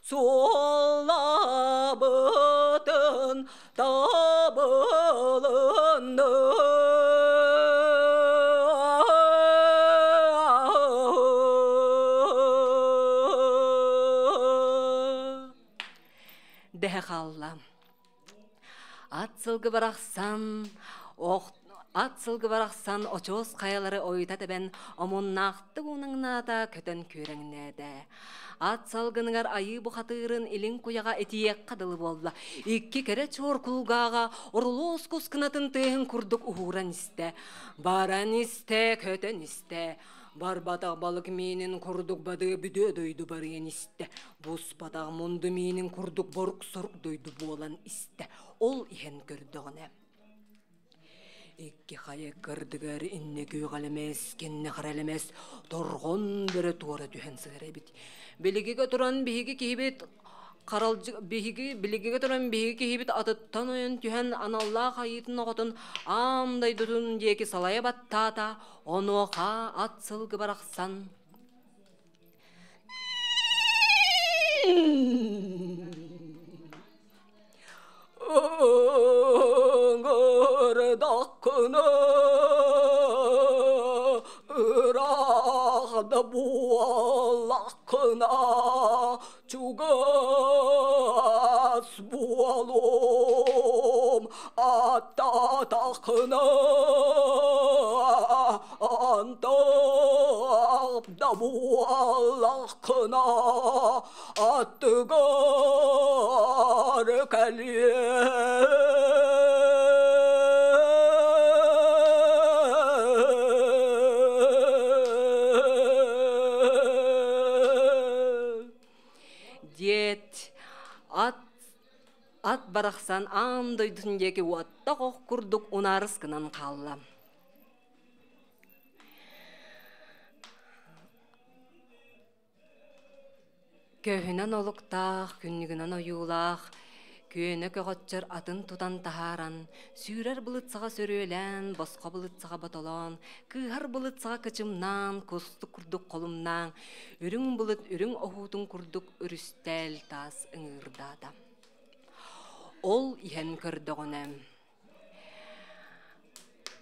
суоллабытын табылынны дэһэ хаалла. Ат сылгы барахсан, ат сылгы барахсан очуос хайалары ойута тэбэн омуннаахтык уунаҥнаата, көтөн күөрэҥнээтэ. Ат салгыныгар айыы бухатыырын илин куйаҕа итиэххэ дылы буолла. Икки кэрэ чуор кулгааҕа орулуос кускунатын тыаһын курдук уһууран истэ. Баран истэ, көтөн истэ. Барбатах балык миинин курдук бадыы бүдүө дойду барыан истэ. Буспатах мунду миинин курдук борук-сорук дойду буолан истэ. Ол иһэн көрдөҕүнэ Икки хайа кырдыгар иннэ күүҕэлэмэс, кэннэ харалэмэс, торҕон бөрө туора түһэн сыһар эбит. Билигигэ туран биһиги киһибит харалдьы биһиги билигигэ туран биһиги киһибит атыттан ойон түһэн аналлаах айыытын оҕотун аам дойдутун диэки салайа баттаата, онуоха ат сылгы барахсан Ардаххына ыраах да буоллаххына чугас буолуом, аттаатаххына антах да буоллаххына аттыгар кэлиэм. Диэт, ат барахсан аан дойдутун диэки уоттах ох курдук унаарыс гынан хаалла. Көһүнэн олуктаах, күннүгүнэн ойуулаах, күөнэ көҕөччөр атын тутан таһааран, сүүрэр былыт саҕа сөрүөлээн, босхо былыт саҕа ботолоон, кыыһар былыт саҕа кычымнаан, кустук курдук холумнаан, үрүҥ былыт үрүҥ оһуутун курдук өрүстээл таас ыҥыырдаата. Ол иһэн көрдөҕүнэ,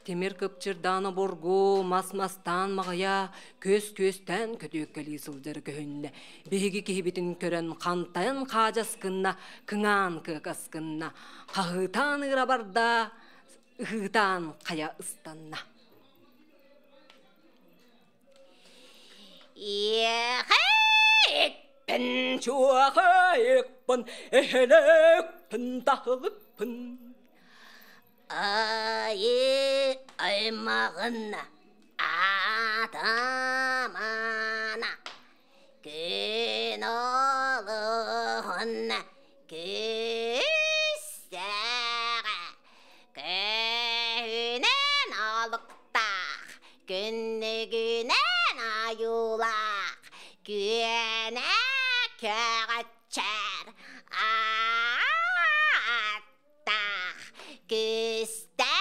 Тимир кыпчырдаан обургу, мас-мастаан маҕыйа, күөс-күөстээн көтүөккэлии сылдьар көһүннэ. Биһиги киһибитин көрөн хантайан хаадьас гынна, кыҥаан кыакас гынна, хаһыытаан ыыра барда, ыһыытаан хайа ыстанна. Иэхэйикпин, чуохайыкпын, эһэлэкпин, таһылыкпын. Айы аймаҕын атамана күн олуһун күссэҕэ көһүнэн олуктаах күннүгүнэн ойуулаах күөнэ көҕөччөр ааттаах күстээх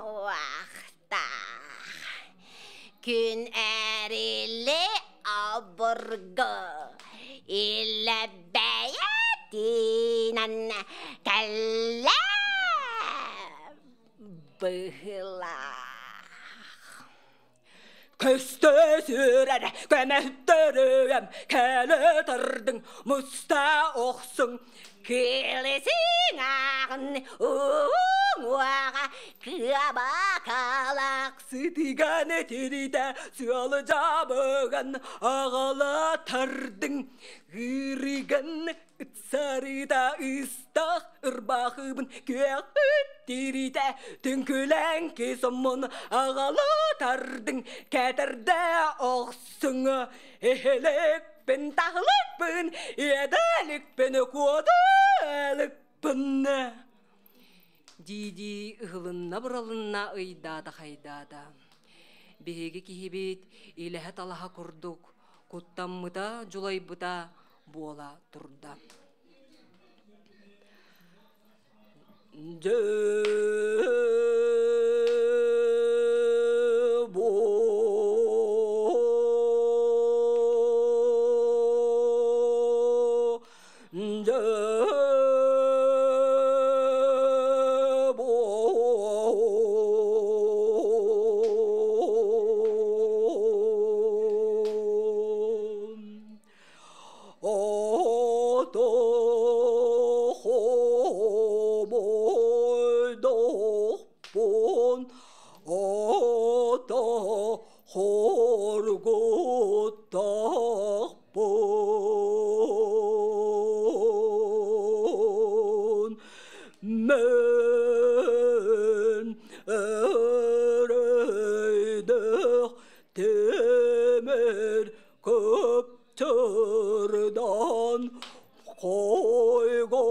уохтаах күн эрили обургу илэ бэйэтинэн кэллэ быһыылаах. Көстө сүрэр көмөттөрүөм кэлэ тардыҥ муста охсуҥ. Килисиҥ ааҕын уҥуоҕа кыабакалаах Сытыган тиритэ сыалы дьабыган аҕала тардыҥ. Ыырыган Сарыта ыстах ырбаахыбын күөхпүт тиритэ түҥкүлэҥки соммун аҕала тардыҥ кэтэрдэ охсуҥ эһэликпин таһылыкпын иэдэликпин куодалыкпын. Дии-дии ыһылынна быралынна ыйдаата хайдаата. Биһиги киһибит илэһэ талаһа курдук куттаммыта дьулайбыта буола турда. Дьэ бу дьэ бу Ото хомойдохпун, ото хоргуттахпын. Мен эрэйдэх темир көптөрдөн койго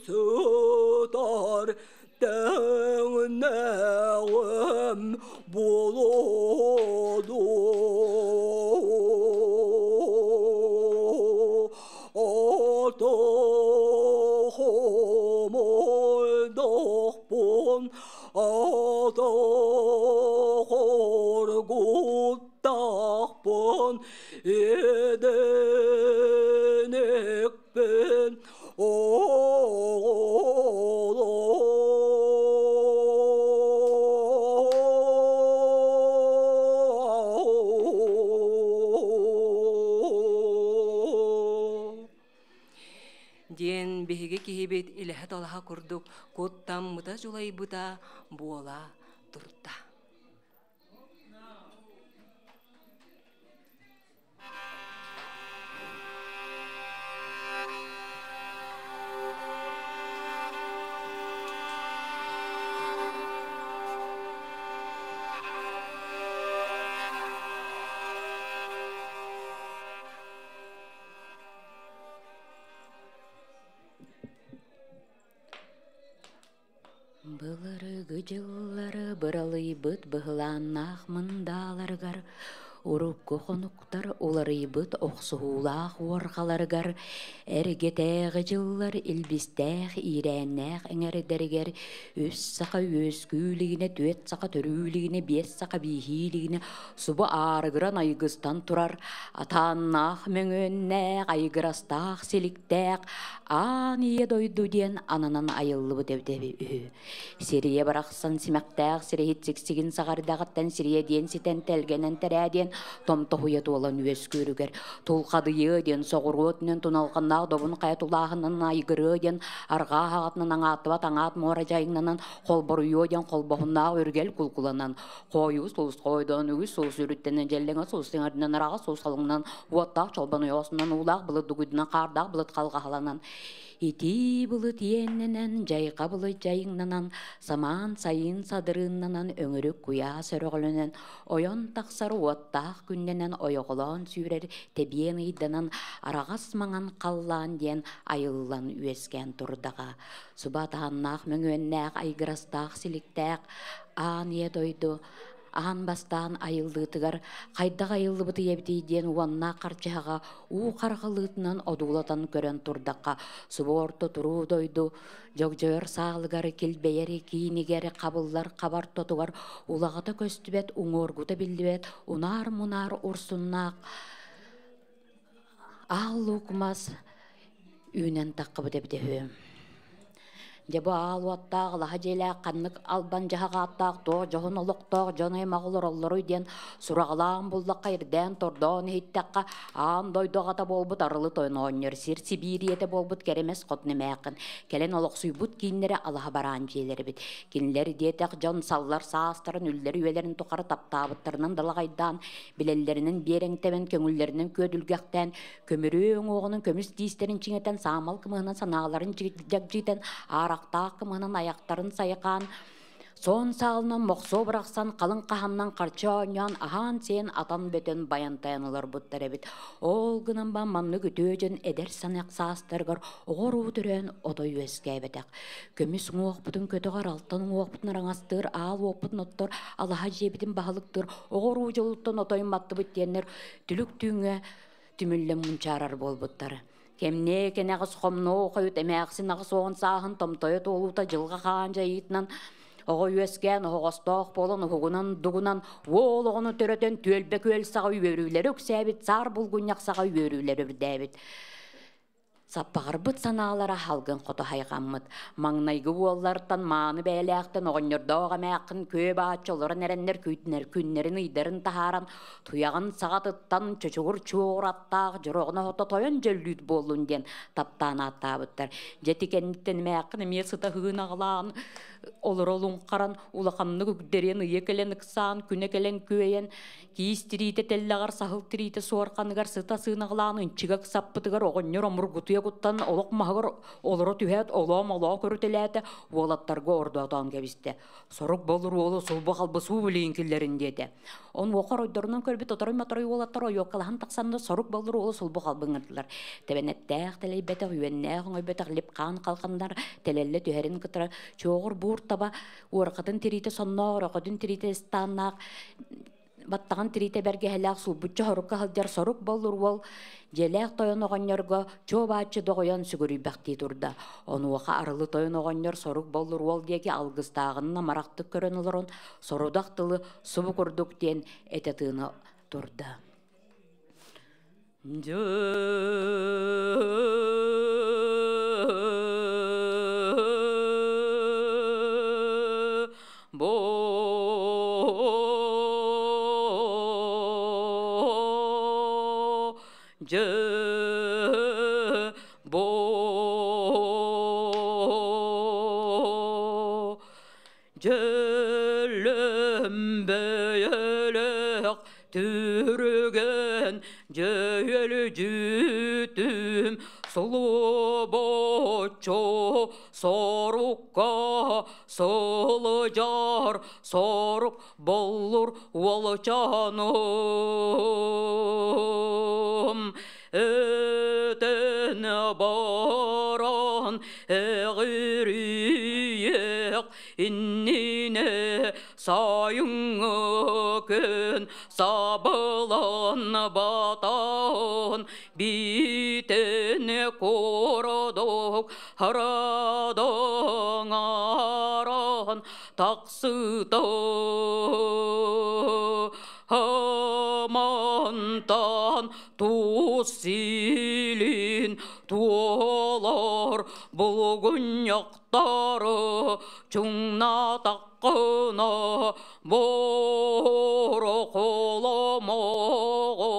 сытар тэҥнээҕим буолуо Ото хомойдохпун, ото хоргуттахпын, эденекпин оҕолор. Диэн биһиги киһибит илэһэ-талаһа курдук куттаммыта-дьулайбыта буола турда. Былыргы дьыллары быралыйбыт быһылааннаах мындааларыгар, урукку хонуктар уларыйбыт охсуһуулаах уорҕаларыгар, эргэтээҕи дьыллар илбистээх иирээннээх эҥэрдэригэр үс саха үөскүүлигинэ, түөрт саха төрүүлигинэ, биэс саха бииһиилигинэ субу аарыгыран айгыстан турар атааннаах мөҥүөннээх, айгырастаах силиктээх аан ийэ дойду диэн ананан айыллыбыт эбитэ үһү. Сирийэ барахсан симэхтээх сирэһит сиксигин саҕардаҕыттан сирийэ диэн ситэн тэлгэнэн тэрээ диэн томтоһуйа туолан үөскүүрүгэр тулхадыйыа диэн соҕуруотунан туналҕаннаах добун хайа тулааһынан айгырыа диэн арҕаа хаҕатынан аҥааттыбат аҥаат муора дьайыҥнанан холборуйуо диэн холбоһуннаах үргэл кулкуланан хойуу сулус хойдоон үгүс сулус үрүттэнэн дьэллэҥэ сулус сыҥардынан араҕас сулус халыҥынан уоттаах чолбон ойоҕосунан уулаах былыт дугуйдунан хаардаах былыт халҕаһаланан итии былыт иэннэнэн дьайҕа былыт дьайыҥнанан самаан сайын садырыыннанан өҥүрүк куйаас өрөҕөлөнөн ойон тахсар уоттаах күннэнэн ойоҕолоон сүүрэр тэбиэн ыйданан араҕас маҥан халлаан диэн айыллан үөскээн турдаҕа. Субатааннаах мөҥүөннээх айгырастаах силиктээх аан ийэ дойду аан бастаан айыллыытыгар хайдах айыллыбытый эбитий диэн уоннаах харчыһаҕа уу харҕалыытынан одуулатан көрөн турдахха, субу орто туруу дойду дьогдьойор саалыгар килбэйэр киинигэр хабыллар хабар тотугар улаҕата көстүбэт уҥуоргута биллибэт унаар-мунаар урсуннаах аал луук мас үүнэн таххыбыт эбитэ үһү. Дьэ бу аал уоттаах, алаһа дьиэлээх ханнык албан дьаһах ааттаах туох дьоһун олохтоох дьон аймах олороллоруй диэн сураҕалаан буллахха, ирдээн тордоон иһиттэххэ, аан дойду аҕата буолбут арылы тойон оҕонньор, сир сибиириэтэ буолбут кэрэмэс хотун эмээххин, кэлэн олохсуйбут кииннэрэ алаһа бараан дьиэлэр эбит. Кинилэр диэтэх дьон саллар саастарын, үллэр үйэлэрин тухары таптаабыттарынан далаҕайдаан, билэллэринэн биэрэҥтэбэн, көҥүллэринэн күөдүлгэхтээн, көмүрүө уҥуоҕунан көмүс тиистэрин чиҥэтэн, саамал кымыһынан санааларын дьэгдьитэн, аарахтаах кымыһынан аяқтарын сайқаан, соон саалынан мохсуо бырахсан, халыҥ хаһаннан харчы оонньоон, аһаан-сиэн атан бөтөн баянтайан олорбуттар эбит. Ол гынан ба маннык үтүө дьон эдэр санах саастарыгар оҕор төрөөн отой үөскээбэтэх. Көмүс уҥуохпутун көтөҕөр, алтан уҥуохпутун араҥастыыр, аал уоппутун оттор, алаһа дьиэбитин баһылыктыыр, оҕор уу дьолуттан отой маттыбыт диэннэр түлүк түүҥҥэ түмүллэн мунчаарар буолбуттар. Кэмниэ кэнэҕэс хомноо хойут эмээхсин аҕыс уон сааһын томтойо туолуута дьылҕа хаан дьайыытынан оҕо үөскээн оһоҕостоох буолан уһугунан дугунан уол оҕону төрөтөн түөлбэ күөл саҕа үөрүүлэри үксээбит, саар булгунньах саҕа үөрүүлэри үрдээбит. Саппаҕырбыт санаалара халгын хото хайҕаммыт. Маҥнайгы уоллартан мааны бэйэлээхтэн оҕонньордоох эмээххин күө бааччы олорон эрэннэр күүтүнэр күннэрин ыйдарын таһааран туйаҕын саҕатыттан чочугур чуоҕур аттаах дьороҕуна хото тойон дьөллүүт буоллун диэн таптаан ааттаабыттар. Дьэ кэнниттэн эмээххин эмиэ сыта аҕалаан олоролуҥхаран улаханнык үгдэриэн ыйа кэлэн ыксаан күнэ кэлэн күөйэн киис тириитэ тэллэҕэр саһыл тириитэ суорханыгар сыта сыынаҕалаан ынчыга саппытыгар оҕонньор омургутуйа куттан олох маһыгар олоро түһээт олоом олоо көрүтэлээтэ уолаттарга ордоотоон кэбистэ. Сорук болур уолу сулбу халбы суу билиин киллэрин диэтэ. Он уохар ойдорунан көрбүт оторой моторой уолаттар ойуоккалаһан тахсанна сорук болур уолу сулбу халбыҥырдылар. Тэбэнэттээх тэлэйбэтэх үөннээх оҥойбөтөх лип хаан халханнар тэлэллэ түһэрин кытара чуоҕур буур таба уорхатын тириитэ сонноох орохотун тириитэ ыстааннаах баттаҕын тириитэ бэргэһэлээх сулбучча хорукка сылдьар сорук боллур уол дьиэлээх тойон оҕонньорго чуо-бааччы доҕойон сүгүрүйбэхтии турда. Онуоха арылы тойон оҕонньор сорук боллур уол диэки алгыстааҕын амарахтык көрөн олорон сорудах тылы субу курдук диэн этэ тыына турда. Бо дьэ бо Дьөллөм бөйөлөөх түргэн дьөһүөлдьүтүм сулубоччу сорукка сылдьар сорук боллур уолчааным өтөн баран эҕирийиэх иннинэ сайыҥҥы күн сабылан батан биитин курдук харадаҥаран тахсыта Амантан тус силин туолар булгунньахтары чуҥнаатаххына борохоломоҕо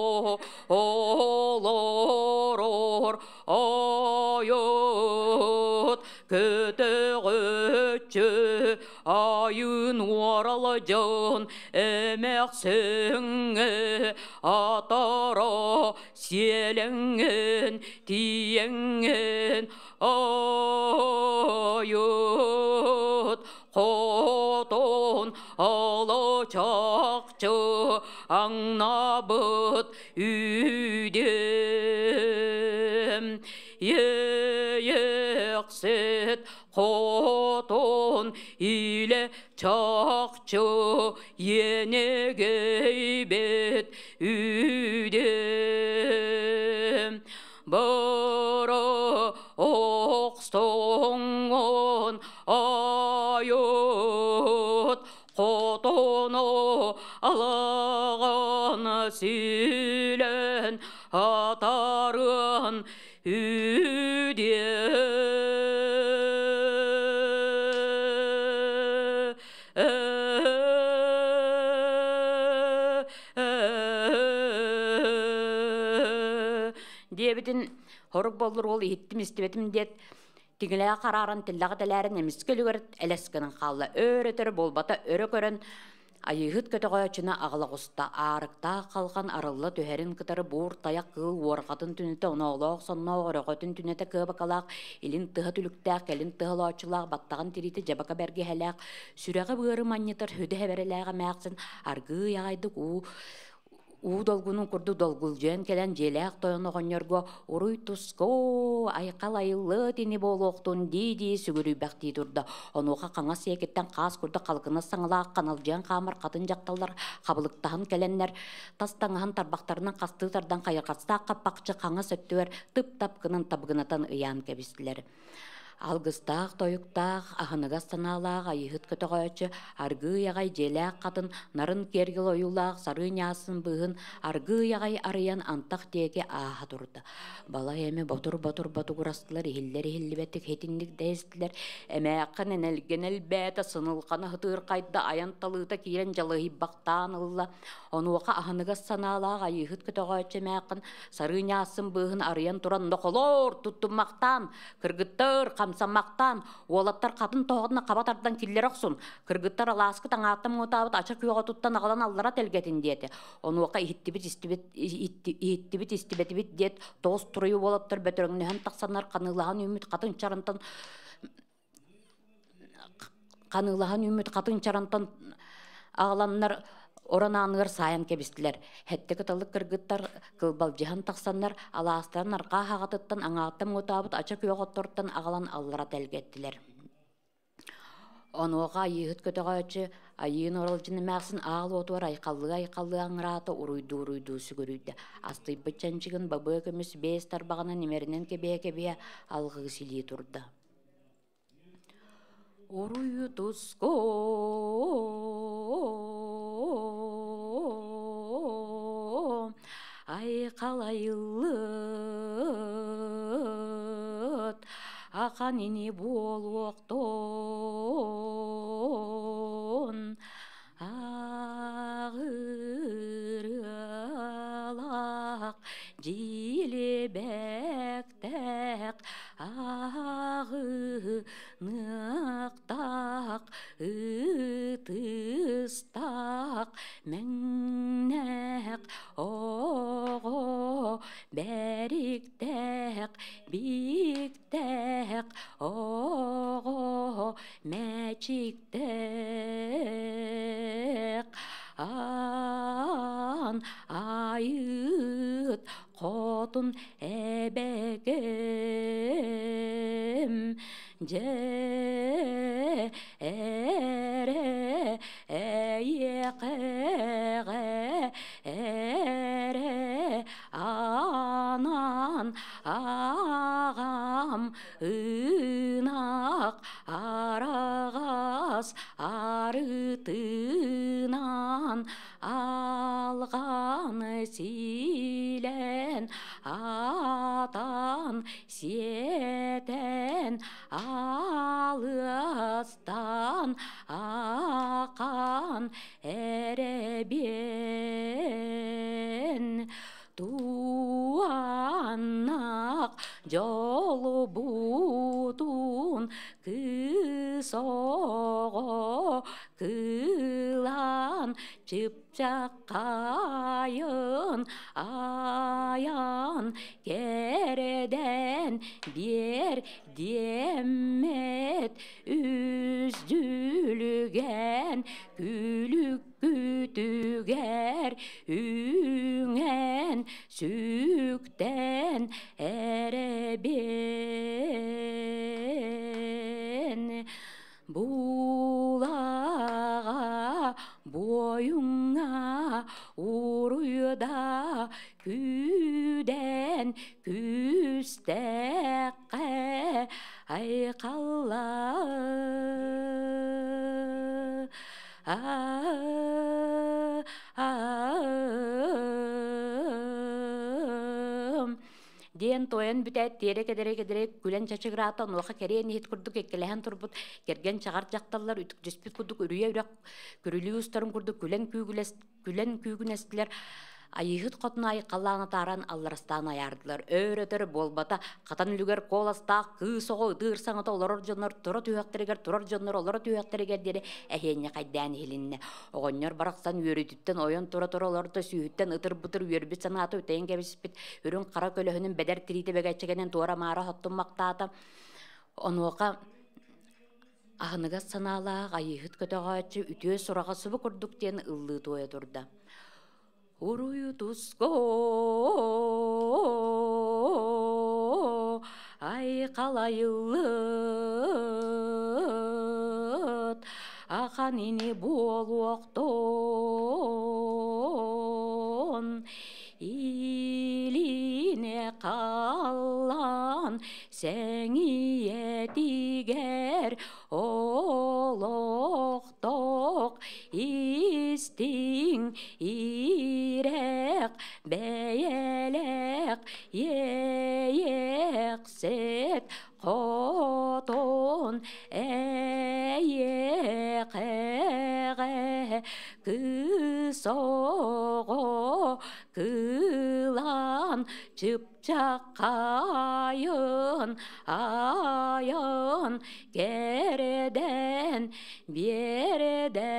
олорор айыт көтөҕөччү айын уоралдьын эмэхсиҥҥэ атара сиэлэҥҥин тиийэҥҥин айыт хотон алачахчы аҥнабыт үүдэм иэйэхсит хотон илэ чахчы иэнэгэйбит үүдэм бара охсоҥҥун айыт хотону алаҕан силэн атарын үдиэ диэбитин хорук боллур уол иһиттим истибэтим диэт тиҥилэҕэ харааран тиллэҕэ тэлээрэн эмискэ үлүгэр элэс гынан хаалла өөр өтөр буолбата өрө көрөн Айыыһыт көтөҕөөччүнү аҕала оҕуста, аарыктаах халҕан арылла түһэрин кытары буур тайах кыыл уорҕатын түнэтэ оноолоох сонноох өрөҕөтүн түнэтэ кыабакалаах, илин тыһа түлүктээх, кэлин тыһа олооччулаах, баттаҕын тириитэ дьабака бэргэһэлээх, сүрэҕи быары манньытар сүдэ хэбэрэлээх эмээхсин аргыый аҕайдык уу уу долгунун курдук долгулдьуйан кэлэн дьиэлээх тойон оҕонньорго уруй тускоо айхал айыллыат ини буолуохтун дии-дии сүгүрүйбэхтии турда. Онуоха хаҥас сиэкиттэн хаас курдук халкынас саҥалаах ханалдьыйан хаамар хатын дьахталлар хабылыктаһан кэлэннэр тас таҥаһын тарбахтарынан хастыы тардан хайырҕастаах хаппахчы хаҥас өттүгэр тып-тап гынан табыгынатан ыйаан кэбистилэр. Алгыстаах, тойуктаах, аһыныгас санаалаах айыыһыт көтөҕөөччү, аргыый аҕай дьиэлээх хатын, нарын киэргэл ойуулаах сарыы ньаасын быыһын аргыый аҕай арыйан антах диэки ааһа турда. Балай эми ботур-ботур ботугурастылар, иһиллэр-иһиллибэттик итинник дэһистилэр. Эмээххин энэлгэн элбээтэ, сынылхана ытыырхайда, айан талыыта киирэн дьалыһыйбахтаан ылла. Онуоха аһыныгас санаалаах айыыһыт көтөҕөөччү эмээххин сарыы ньаасын быыһын арыйан туран нохолоор туттуммахтаан Кыргыттар хамсаммахтаан, уолаттар хатын тоһоҕотуна хаба тардан киллэрэ охсун, кыргыттар алааскы таҥааттан муҥутаабыт ача күөҕэ туттан аҕалан аллара тэлгэтин диэтэ. Онуоха иһиттибит истибит иһиттибит истибэтибит диэт тоҕус туруйу уолаттар бөтөрөҥнөһөн тахсаннар ханыылаһан үүммүт хатын чарантан ханыылаһан үүммүт хатын чарантан аҕаланнар орон ааныгар саайан кэбистилэр. Хэттэ кыталык кыргыттар кылбалдьыһан тахсаннар алаастарын арҕаа хаҕатыттан аҥааттан муҥутаабыт ача күөх отторуттан аҕалан аллара тэлгэттилэр. Онуоха айыыһыт көтөҕөөччү айыын оралдьын эмээхсин аал уотугар айхаллыы-айхаллыы аҥыраата уруйдуу-уруйдуу сүгүрүйдэ. Астыйбыт чанчыгын бабыа көмүс биэс тарбаҕынан имэринэн кэбиһэ-кэбиһэ алҕыы силии турда. Уруйу туску айхал айыллыт ахан ини буолуохтун ағырылақ дьиилибэктээх ағыныктаах мээчиктээх аан айыыт хотун эбэкэм дьэ эрэ эйиэхэҕэ эрэ анаан аҕам ынах араҕас арытынан алҕан силэн атан сиэтэн алыстан ақан эрэбиэн туаннах дьолбутун кыыс оҕо кылаан чыпчаххайын айан кэрэдэн биэр диэммэт үс-дьүлүгэн күлүккүтүгэр үҥэн сүктэн эрэбин булаҕа буойуҥҥа уруйда күүдэн күүстэххэ айхалла диэн туойан бүтээт тиэрэ кэдэрэ-кэдэрэ күлэн чачыгыраата онуоха кэриэн иһит курдук эккэлэһэн турбут кэргэн чаҕар дьахталлар үтүктүспүт курдук үрүйэ үрэх күрүлүү устарын курдук күлэн күүгүлэс күлэн күүгүнэстилэр Айыыһыт хотун айхаллаан атааран алларастаан айаардылар. Өөр-өтөр буолбата, хатан үлүгэр куоластаах кыыс оҕо ытыыр саҥата олорор дьоннор тура түһүөхтэригэр турар дьоннор олоро түһүөхтэригэр диэри эһиэнньэ хайдаан иһилиннэ. Оҕонньор барахсан үөрүүтүттэн ойон тура-тура олордо, сүүһүттэн ытыр-бытыр үөрбүт санаата үтэйэн кэбиспит, үрүҥ хара көлөһүнүн бэдэр тириитэ бэгэччэгинэн туора-маара хоттуммахтаата. Онуоха аһыныгас санаалаах айыыһыт көтөҕөөччү үтүө сураҕа субу курдук диэн ыллыы туойа турда. Уруй туско айхалайыллыт ахан ини буолуохтун илине халлан сэҥийэтигэр олохтоох истиҥ иирэх бэйэлээх иэйэхсит хотун эйиэхэҕэ кыыс оҕо кылаан чыпчаххайын айан кэрэдэн биэрэдэ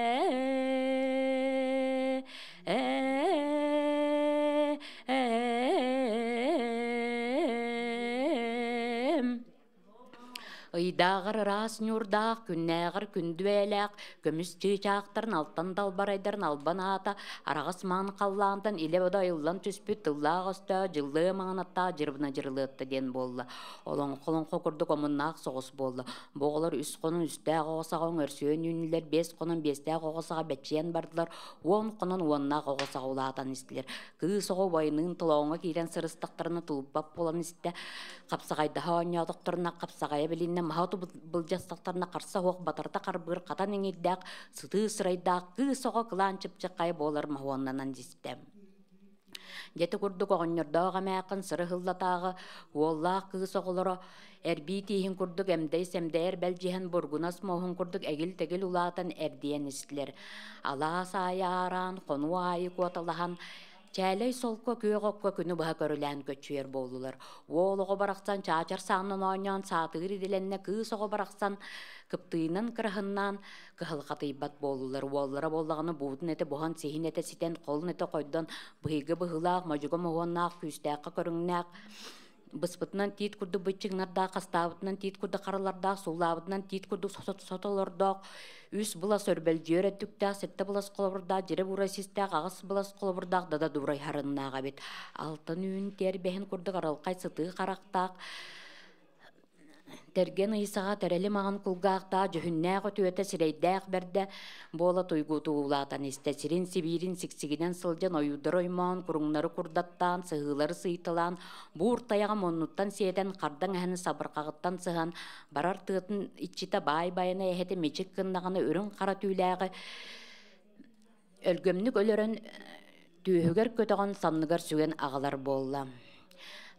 Ыйдааҕар ыраас ньуурдаах, күннээҕэр күндү-бэйэлээх, көмүс чыычаахтарын алтан далбарайдарын албан аата араҕас маҥан халлаантан илэ-бодо айыллан түспүт тыллаах өстөөх дьыллыа маҥан аттаах дьырыбына дьырылыатта диэн буолла. Олоҥхо-олоҥхо курдук омуннаах соҕус буолла. Бу оҕолор үс хонон үстээх оҕо саҕа өҥөрсүйэн үүннүлэр, биэс хонон биэстээх оҕо саҕа бэччийэн бардылар, уон хонон уоннаах оҕо саҕа улаатан истилэр. Кыыс оҕо убайыныын толооҥҥо киирэн сырыстахтарына тулуппат буолан истэ. Хапсаҕайдаһа оонньоотохторуна хапсаҕайа билиннэ, маһа оту былдьастахтарына харса оһох батарта харбыыр хатан иҥирдээх, сытыы сырайдаах кыыс оҕо кылаан чыпчаххайа буолар моһуоннанан истэ. Дьэ курдук оҕонньордоох эмээххин сыры-һыллатааҕы уоллаах кыыс оҕолоро эрбии тииһин курдук эмдэй-сэмдэйэр бэлдьиһэн бургунас муоһун курдук эгил-тэгил улаатан эрдийэн истилэр. Алаас аайы аараан, хонуу аайы куоталаһан Чээлэй солко күөх окко күнү быһа көрүлээн көччүйэр буоллулар. Уол оҕо барахсан чаачар саанан оонньоон саатыыр идэлэннэ, кыыс оҕо барахсан кыптыыйынан кыраһыннаан кыһалҕатыйбат буоллулар. Уоллара буоллаҕына буутун этэ буһан, сиһин этэ ситэн, холун этэ хойдон, быһыйга быһыылаах, модьуга моһуоннаах, күүстээххэ көрүҥнээх. Быспытынан тиит курдук быччыҥнардаах, хастаабытынан тиит курдук харалардаах, суулаабытынан тиит курдук сотолордоох, үс былас өрбөлдьүөр өттүктээх, сэттэ былас холобурдаах, дьире буурай систээх, аҕыс былас холобурдаах дада дуурай харыннаах эбит. Алтан үүн тиэрбэһин курдук арылхай сытыы харахтаах, Тэргэн ыйсаҕа тэрэли маҕан кулгаахтаах, дьүһүннээх өтүөтэ сирэйдээх бэрдэ буола туйгутуулаатан истэ. Сирин сибиирин сиксигинэн сылдьан ойуурдары оймоон, куруҥнары курдаттаан, сыһыылары сыйталаан, буур тайаҕа муннуттан сиэтэн, хардаҥ эһэни сабырҕаҕыттан сыһан, барар тыатын иччитэ баай байана эһэтэ мичик гыннаҕына үрүҥ хара түүлээҕи өлгөмнүк өлөрөн түөһүгэр көтөҕөн санныгар сүгэн аҕалар буолла.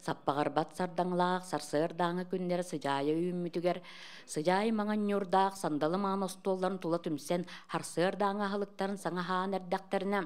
Саппаҕырбат сардаҥалаах сарсыардааҥы күннэрэ сыдьаайа үүммүтүгэр сыдьаай маҥан ньуурдаах сандалы маҥан остуолларын тула түмсэн харсыардааҥы аһылыктарын саҥа аһаан эрдэхтэринэ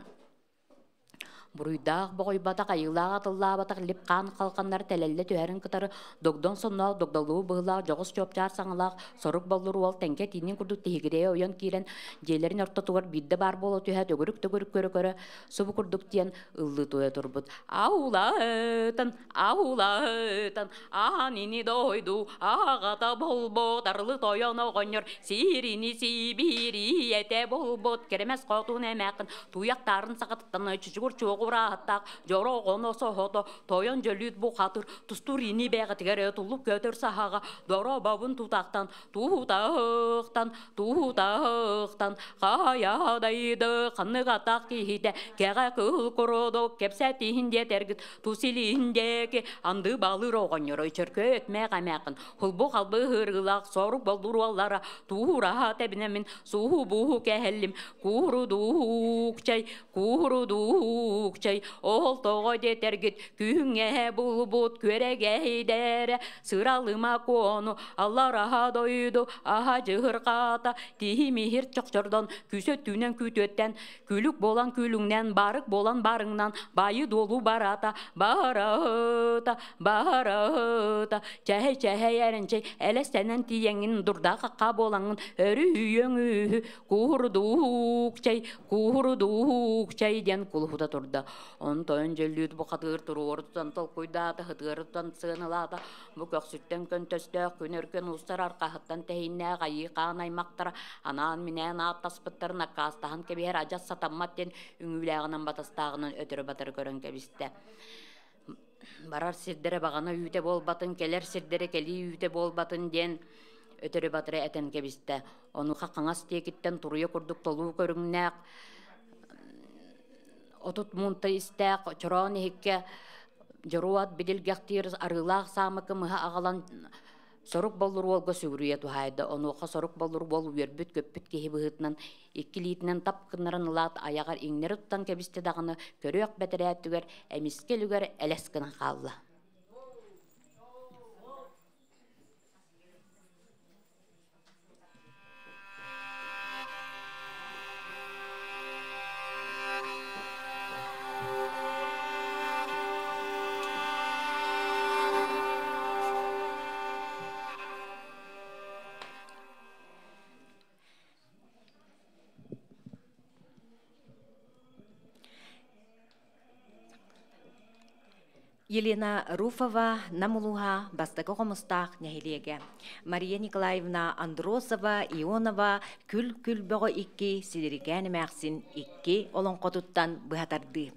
Буруйдаах боҕуйбатах, айыылаах атыллаабатах лип-хаан халҕаннар тэлэллэ түһэрин кытары догдоҥ сонноох, догдолуу быһыылаах дьоҕус чуопчаар саҥалаах сорук боллур уол тэҥкэ тиинин курдук тиһигирэйэ ойон киирэн дьиэлэрин ортотугар биирдэ баар буола түһэ төгүрүк-төгүрүк көрө-көрө субу курдук диэн ыллыы туйа турбут. Аулаытан, аулаытан, аан ини дойду, аҕата болбот, арылы тойон оҕонньор, сиирини сибиири этэ болбот, кэрэмэс хотун эмээххин, туйахтарын саҕатыттан чучугур чуоҕур ааттаах, дьоро оҕоно соһото, тойон дьөлүүт бухатыр, тустуур ини бэҕэтигэр туллук көтөр саһаҕа, доро бабын тутахтан, Туутаахтан, туутаахтан, хайадайды ханнык атах киһитэ, кэҕэ кыл курдук кэпсэтиһин диэтэргит, тус илиин диэки анды балыр оҕонньорой чөркө өтмээх эмээхин, хулбу халбы ыһырыылаах сорук болдур уоллара, туураха тэбинэмин, сууһу-бууһу кэһэллим, куурудуукчай, куурудуукчай, ол тоҕо диэтэргит, күҥҥэ булбут күөрэгэйдэрэ, сыралыма куону, аллараха дойду, аха дьыһырҕаата, тиһимиһир чохчордон, күсөттүүнэн күтүөттэн, күлүк буолан күлүҥнэн, барык буолан барыҥнан, байы дуолу барата, барата, барата, чэһэй чэһэй эрэнчэй, элэстэнэн тиийэҥҥин, дурда-хахха буолаҥҥын, өрүһүйөҥ үһү, куурдуукчай, куурдуукчай диэн кулуһута турда. Онтон дьөллүүт бухатыыр туруорутан толкуйдаата, хытыарыттан сыаналаата, бу көхсүттэн көнтөстөөх күн өркөн уустар арқаһыттан тэһииннээх айыы хаан аймахтара анаан-минээн ааттаспыттарын аккаастаһан кэбиһэр адьас сатаммат диэн үҥүүлээҕинэн батастааҕынан өтөрү-батары көрөн кэбистэ. Барар сирдэрэ баҕана үүтэ буолбатын, кэлэр сирдэрэ кэлии үүтэ буолбатын диэн өтөрү-батары этэн кэбистэ. Онуоха хаҥас диэкиттэн туруйа курдук толуу көрүҥнээх 30 муунта истээх чороон иһиккэ дьоруот бидилгэхтиир арыылаах саамы кымыһа аҕалан сорук боллур уолга сүгүрүйэ туһаайда. Онуоха сорук боллур уол үөрбүт-көппүт киһи быһыытынан икки илиитинэн тап гыннаран ылаат айаҕар иҥнэри туттан кэбистэ даҕаны көрүөх бэтэрээттүгэр эмискэ үлүгэр элэс гынан хаалла. Елена Руфова Нам улууһа бастакы хомустаах нэһилиэгэ. Мария Николаевна Андросова, Ионова Күл-күл бөҕө икки, Силирикээн эмээхсин икки олоҥхотуттан быһа тардыы.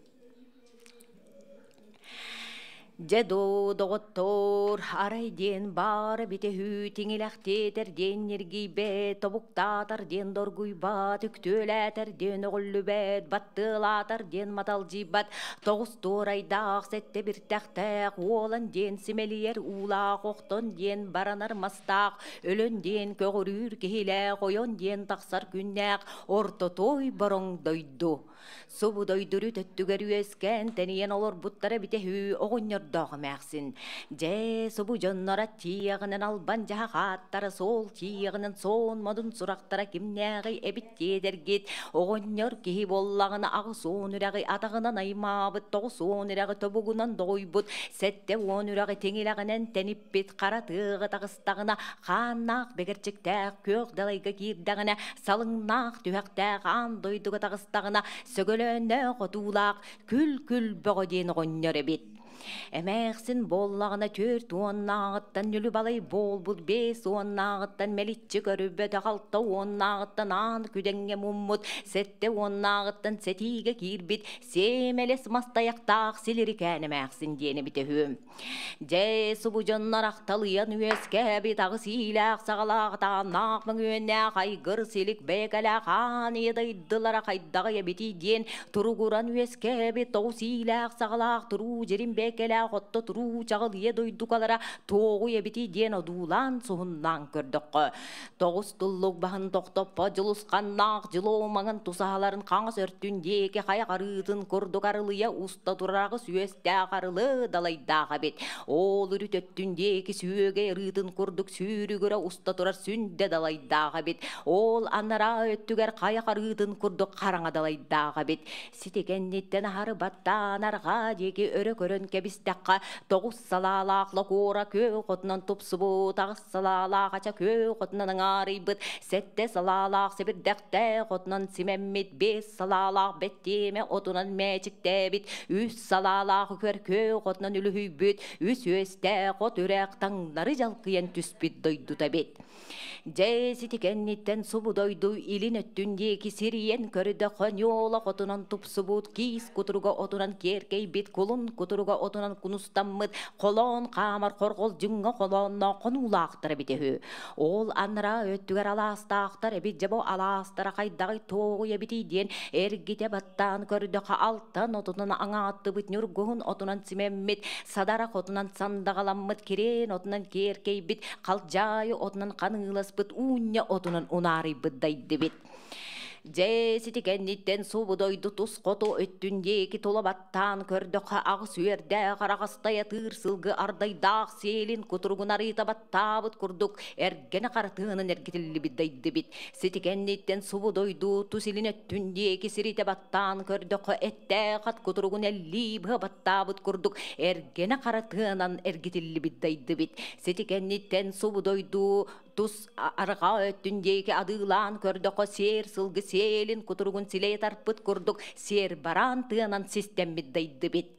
Дьэ доо, доҕоттоор, арай диэн баара бүтэһүү тиҥилэхтиэтэр диэн ньиргийбэт, тобуктаатар диэн доргуйбат, үктүөлээтэр диэн өҕүллүбэт, баттыалаатар диэн маталдьыйбат, тоҕус туорайдаах, сэттэ биртэхтээх, уолан диэн симэлийэр уулаах, охтон диэн баранар мастаах, өлөн диэн көҕүрүүр киһилээх, ойон диэн тахсар күннээх, ортотой бороҥ дойду. Субу дойдуру төттүгэр үөскээн тэнийэн олорбуттара эбитэ үһү оҕонньордоох эмээхсин. Дьэ, субу дьонноро тиийэҕинэн албан дьаһах ааттара суол тиийэҕинэн суон модун сурахтара кимнээҕий эбит диэтэргит. Оҕонньор киһи буоллаҕына 80 үрэҕи атаҕынан аймаабыт, 90 үрэҕи тобугунан доҕуйбут, 70 үрэҕи тиҥилэҕинэн тэниппит хара тыаҕа таҕыстаҕына хааннаах бэгэрчиктээх күөх далайга киирдэҕинэ салыҥнаах түһэхтээх аан дойдуга таҕыстаҕына сөгөлөөннөөх отуулаах күл-күл бөҕө диэн оҕонньор эбит. Эмээхсин буоллаҕына 40-ааҕыттан нүлү-балай буолбут, 50-ааҕыттан мэличчи көрбөтөх, 60-ааҕыттан аан күдэҥҥэ муммут, 70-ааҕыттан сэтиигэ киирбит, сиэмэлэс мас тайахтаах силирикээн эмээхсин диэн эбитэ үһү. Дьэ, субу дьоннор ахталыйан үөскээбит аҕыс иилээх саҕалаах тааннаах мөҥүөннээх айгыр силик бэйэкэлээх аан ийэ дайдылара хайдаҕый эбитий диэн туругуран үөскээбит тоҕус иилээх саҕалаах туруу дьирим бэйэкэлээх отто туруу чаҕыл ийэ дойдукалара туоҕуй эбитий диэн одуулаан суһуннаан көрдөххө, тоҕус туллук баһын тохтоппот дьулусханнаах дьулуу маҥан тусаһаларын хаҥас өртүн диэки хайа арыытын курдук арылыйа уста турар аҕыс үөстээх арылы далайдаах эбит. Ол үрүт өттүн диэки сүөгэй арыытын курдук сүүрүгүрэ уста турар сүндэ далайдаах эбит. Ол анараа өттүгэр хайа арыытын курдук хараҥа далайдаах эбит. Сити кэнниттэн аһары баттаан арҕаа диэки өрө көрөн кэбистэххэ, тоҕус салаалаах локуора күөх отунан тупсубут, аҕыс салаалаах ача күөх отунан аҥаарыйбыт, сэттэ салаалаах сэбирдэхтээх отунан симэммит, биэс салаалаах бэттиэмэ отунан мээчиктээбит, үс салаалаах үкэр күөх отунан үлүһүйбүт, үс үөстээх от үрэх таҥнары дьалкыйан түспүт дойдута эбит. Дьэ, сити кэнниттэн субу дойду илин өттүн диэки сирийэн көрдөххө, ньуола хотунан тупсубут, киис кутуруга отунан киэркэйбит, кулун кутуруга отунан кунустаммыт, холоон хаамар хорҕолдьуҥҥа холоонноох хонуулаахтар эбит үһү. Ол анараа өттүгэр алаастаахтар эбит, дьэ бу алаастара хайдаҕый туоҕуй эбитий диэн эргитэ баттаан көрдөххө, алтан отунан аҥааттыбыт, ньургуһун отунан симэммит, садарах отунан сандаҕаламмыт, кирээн отунан киэркэйбит, халдьаайы отунан ханыыласпыт, уунньа отунан унаарыйбыт дайдыбит. Дьэ, сити кэнниттэн субу дойду тус хоту өттүн диэки тула баттаан көрдөххө, аҕыс үөрдээх араҕастай атыыр сылгы ардайдаах сиэлин кутуругун арыыта баттаабыт курдук эргэнэ харатыынан эргитиллибит дайдыбит. Сити кэнниттэн субу дойду тус илин өттүн диэки сиритэ баттаан көрдөххө, эттээх ат кутуругун эллии быһа баттаабыт курдук эргэнэ харатыынан эргитиллибит дайдыбит. Сити кэнниттэн субу дойду тус арҕаа өттүн диэки адыылаан көрдөххө, сиэр сылгы сиэлин кутуругун силэй тарпыт курдук сиэр бараан тыанан систэммит дайдыбит.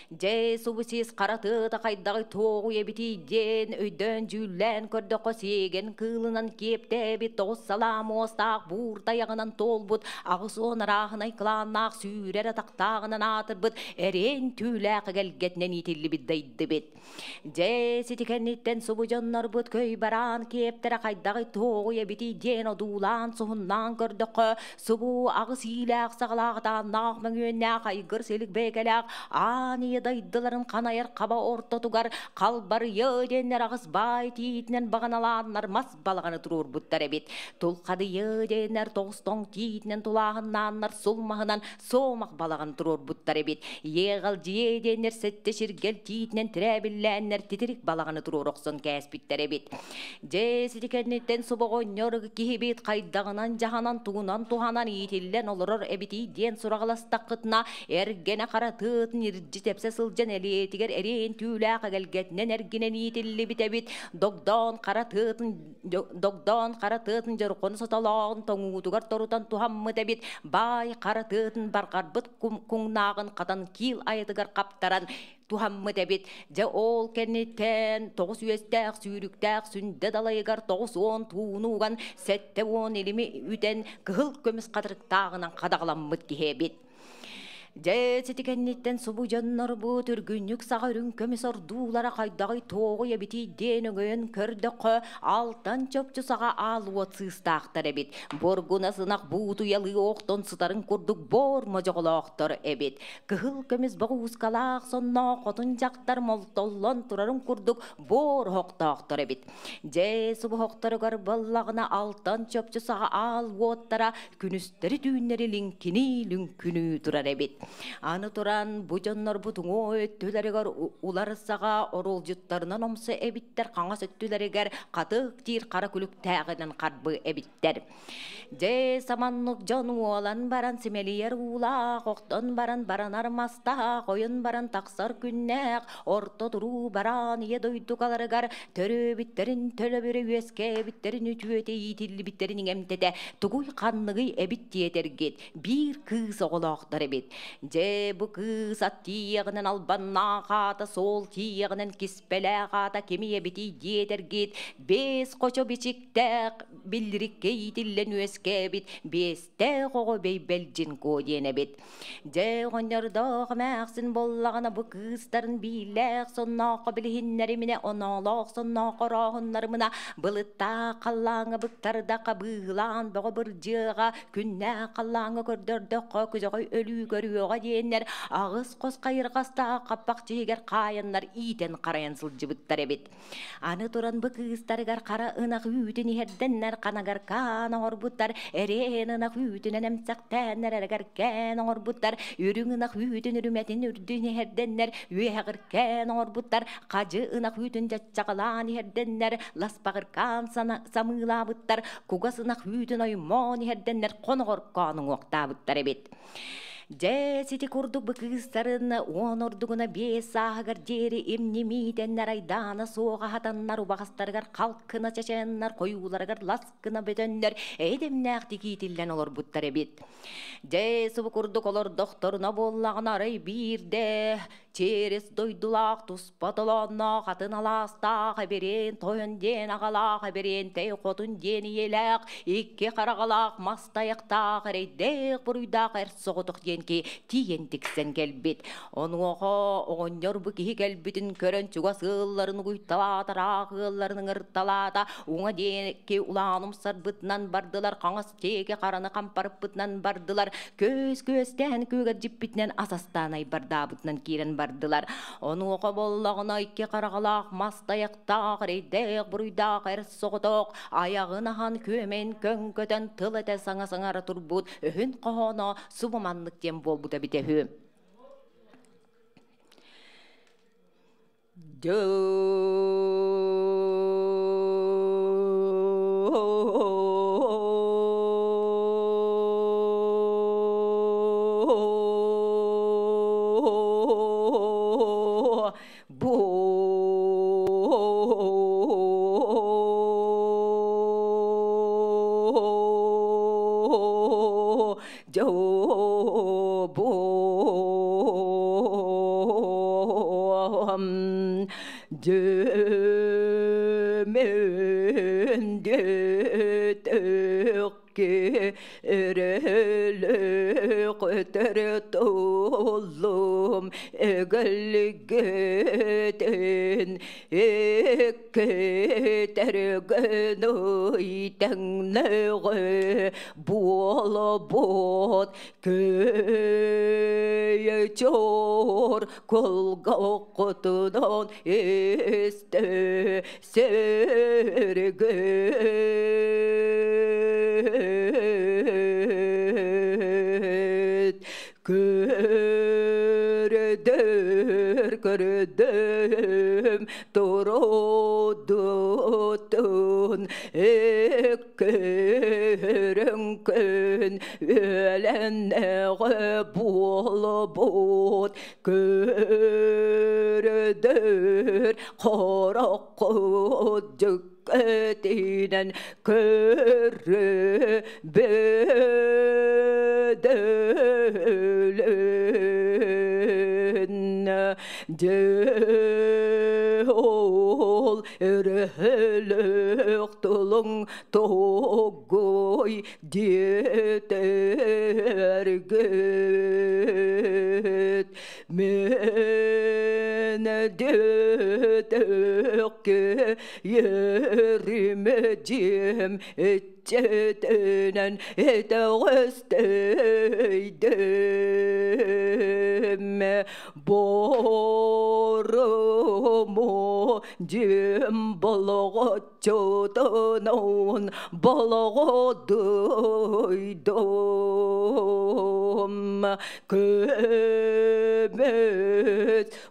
Дьэ, субу сиэс хара тыата хайдаҕый туоҕуй эбитий диэн өйдөөн дьүүллээн көрдөххө, сиэгэн кыылынан киэптээбит, тоҕус салаа муостаах буур тайаҕынан туолбут, 80 арааһынай кылааннаах сүүрэр атахтааҕынан аатырбыт эриэн түүлээх эгэлгэтинэн иитиллибит дайдыбит. Дьэ, сити кэнниттэн субу дьоннорбут көй бараан киэптэрэ хайдаҕый туоҕуй эбитий диэн одуулаан суһуннаан көрдөххө, субу аҕыс иилээх саҕалаах тааннаах мөҥүөннээх айгыр силик бэйэкэлээх аан ийэ дайдыларын ханайар хаба ортотугар халбарыйа диэннэр аҕыс баай тиитинэн баҕаналааннар мас балаҕаны туруорбуттар эбит. Тулхадыйа диэннэр тоҕус тоҥ тиитинэн тулааһыннааннар сул маһынан суомах балаҕан туруорбуттар эбит. Иэҕалдьыйа диэннэр сэттэ сиргэл тиитинэн тирээбиллээннэр титирик балаҕаны туруора охсон кээспиттэр эбит. Дьэ, сити кэнниттэн субоҕонньор киһибит хайдаҕынан дьаһанан тугунан туһанан иитиллэн олорор эбитий диэн сураҕаластаххытына, эргэнэ хара тыатын ирдьи тэпсэ сылдьан элиэтигэр эриэн түүлээх эгэлгэтинэн эргинэн иитиллибит эбит. Догдоон хара тыатын дьорҕону сотолооҕун тоҥуутугар торутан туһаммыт эбит. Баай хара тыатын барҕарбыт куҥнааҕын хатан киил айатыгар хаптаран туһаммыт эбит. Дьэ ол кэнниттэн тоҕус үөстээх сүүрүктээх сүндэ далайыгар 90 тууну уган 70 илими үтэн кыһыл көмүс хатырыктааҕынан хадаҕаламмыт киһи эбит. Дьэ, сити кэнниттэн субу дьоннорбут үргүнньүк саҕа үрүҥ көмүс ордуулара хайдаҕый туоҕуй эбитий диэн өҥөйөн көрдөххө, алтан чопчу саҕа аал уот сыыстаахтар эбит. Бургуна сынах буутуйалыы охтон сытарын курдук боор модьоҕолоохтор эбит. Кыһыл көмүс боҕуускалаах сонноох хотун дьахтар молтоллон турарын курдук боор оһохтоохтор эбит. Дьэ, субу оһохторугар буоллаҕына алтан чопчу саҕа аал уоттара күнүстэри түүннэри лиҥкинии лүҥкүнүү турар эбит. Аны туран бу дьоннорбут уҥуо өттүлэригэр улар саҕа оруолдьуттарынан омсо эбиттэр, хаҥас өттүлэригэр хатык диир хара күлүктээҕинэн харбы эбиттэр. Дьэ, саманнык дьон уолан баран симэлийэр уулаах, охтон баран баранар мастаах, ойон баран тахсар күннээх, орто туруу бараан ийэ дойдукаларыгар төрөөбүттэрин төлөбүрэ үөскээбиттэрин үтүөтэ иитиллибиттэрин иҥэмтэтэ тугуй ханныгый эбит диэтэргит биир кыыс оҕолоохтор эбит. Дьэ бу кыыс ат тиийэҕинэн албаннаах аата, суол тиийэҕинэн киспэлээх аата кими эбитий диэтэргит, биэс хочо бичиктээх биллириккэ иитиллэн үөскээбит биэстээх оҕо Бэйбэлдьин Куо диэн эбит. Дьэ оҕонньордоох эмээхсин буоллаҕына бу кыыстарын биилээх соннооххо билиһиннэриминэ, оноолоох соннооххо орооһуннарымына, былыттаах халлааҥҥа быктардаха быыһылаан бөҕө бырдьыаҕа, күннээх халлааҥҥа көрдөрдөххө көдьөҕөй өлүү көрүөҕэ диэннэр аҕыс хос хайырҕастаах хаппах дьиһигэр хаайаннар иитэн харайан сылдьыбыттар эбит. Аны туран бу кыыстарыгар хара ынах үүтүн иһэрдэннэр ханагаркаан оҥорбуттар, эрээн ынах үүтүнэн эмсэхтээннэр эрэгэркээн оҥорбуттар, үрүҥ ынах үүтүн үрүмэтин үрдүн иһэрдэннэр үөһэҕиркээн оҥорбуттар, хадьы ынах үүтүн дьаччаҕалаан иһэрдэннэр ласпаҕыркаан самыылаабыттар, кугас ынах үүтүн оймоон иһэрдэннэр хоноҕоркоон уҥуохтаабыттар эбит. Дьэ, сити курдук бу кыыстарын уон ордугуна биэс сааһыгар диэри имнимиитэннэр айдаана суох аһатаннар убаҕастарыгар халкына чэчэннэр хойууларыгар лас гына бөтөннөр эйдэмнээхтик иитиллэн олорбуттар эбит. Дьэ, субу курдук олордохторуна буоллаҕына арай биирдэ Через дойдулаах туспа толоонноох атын алаастаах эбириэн тойон диэн аҕалаах эбириэнтэй хотун диэн ийэлээх икки хараҕалаах мас тайахтаах эрэйдээх буруйдаах эр соҕотох диэн ки тиийэн тиксэн кэлбит. Онуоха оҕонньор бу киһи кэлбитин көрөн чугас ыалларын угуйталаата, ыраах ыалларын ыҥырталаата, уҥа диэки улаан умсарбытынан бардылар, хаҥас диэки хараны хампарыппытынан бардылар, көс күөстээн күөгэлдьиппитинэн ас астаан айбардаабытынан киирэн бардылар. Онуоха боллоҕуна икки хараҕалаах мас тайахтаах, эрэйдээх буруйдаах эр соҕотох айаҕын аһан күөмэн көҥкөтөн тыл этэ саҥа саҥара турбут өһүн хоһооно субу маннык диэн буолбута эбитэ үһү. Өрөлөк өгөлгөтөн эккетергөн ыйтаңныгы буолобот көйөчор колгоккотунон эсте сөргөт көрөдөр көрөдөм турудутун эккөрөҥкөн үөлэннэҕэ буолбут көрөдөр хороккут дьүккэтинэн көрө бөдөлөн дьэ ол өрөһөлөөх тулуҥ тоҕой диэтэргит мен дөтөккө еримедием итчетенен этэҕэстэйдэм борому дьиэм болоҕоччутунун болоҕодуйдум көмөс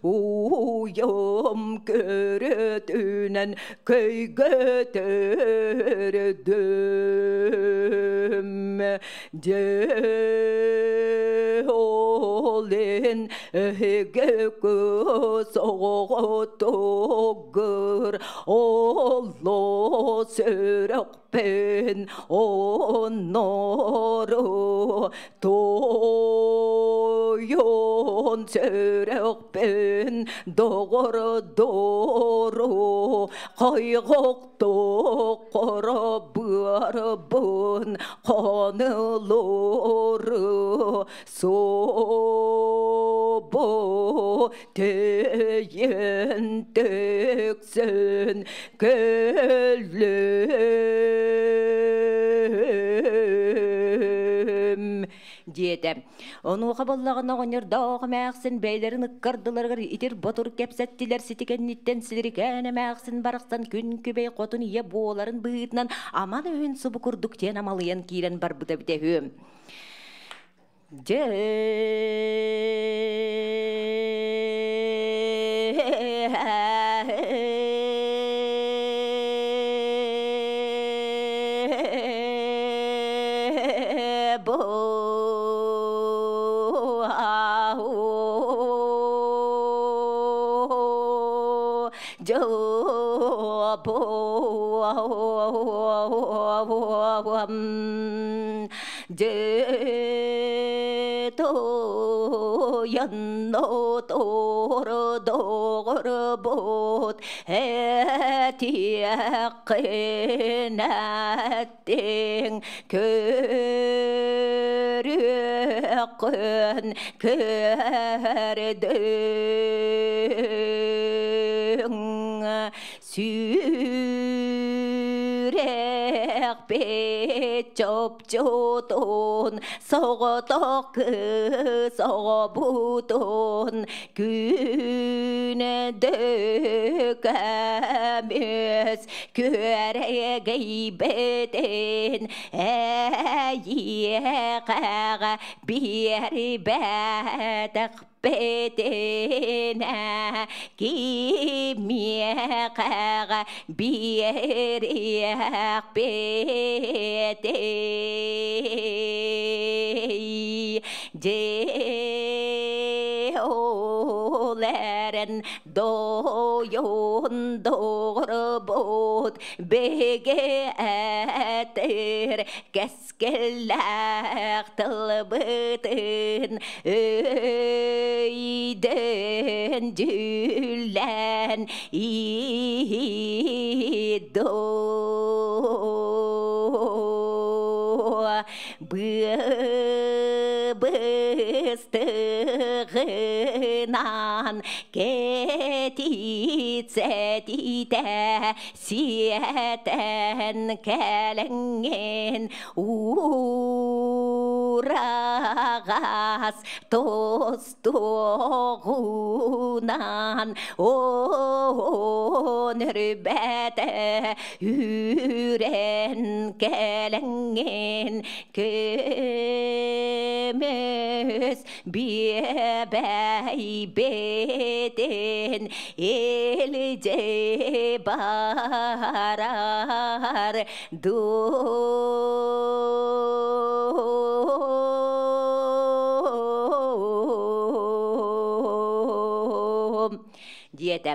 уйум көрөтүнэн көйгөтөрдөм дьэ олин эһиги соҕотугур олло сүрэхпин оннору Тойон сөрөкпен доҕордору Хайҕохтоққоро быарбын хонылору Собо төйөн төксөн көллөм диэтэ. Онуоха буоллаҕына оҕонньордоох эмээхсин бэйэлэрин ыккардыларыгар итир-ботур кэпсэттилэр, сити кэнниттэн силирикээн эмээхсин барахсан күн күбэй хотун ийэ буоларын быһыытынан аман өһүн субу курдук диэн амалыйан киирэн барбыта эбитэ үһү. Дьэ бу Доҕорбут этиэххинэттиҥ көрүөххүн көрдүҥ Сүрэхпит чопчутун соҕотох кыыс оҕобутун күнэдө көмүс күөрэгэйбитин эйиэхэҕэ биэрбэтэх бэтинэ кимиэхэҕэ биэриэхпитий Дьэ ол эрэн дойун доҕорбут биһиги этир кэскиллээх тылбытын өйдөн дьүүллээн иһит доо Быстыгынан кэтитсэтитэ сиэтэн кэлэҥҥин уураҕас тостуоҕунан өнөрбэтэ үүрэн кэлэҥҥин көмүс биэбэйбитин илдьэ барар дуу. Диэтэ.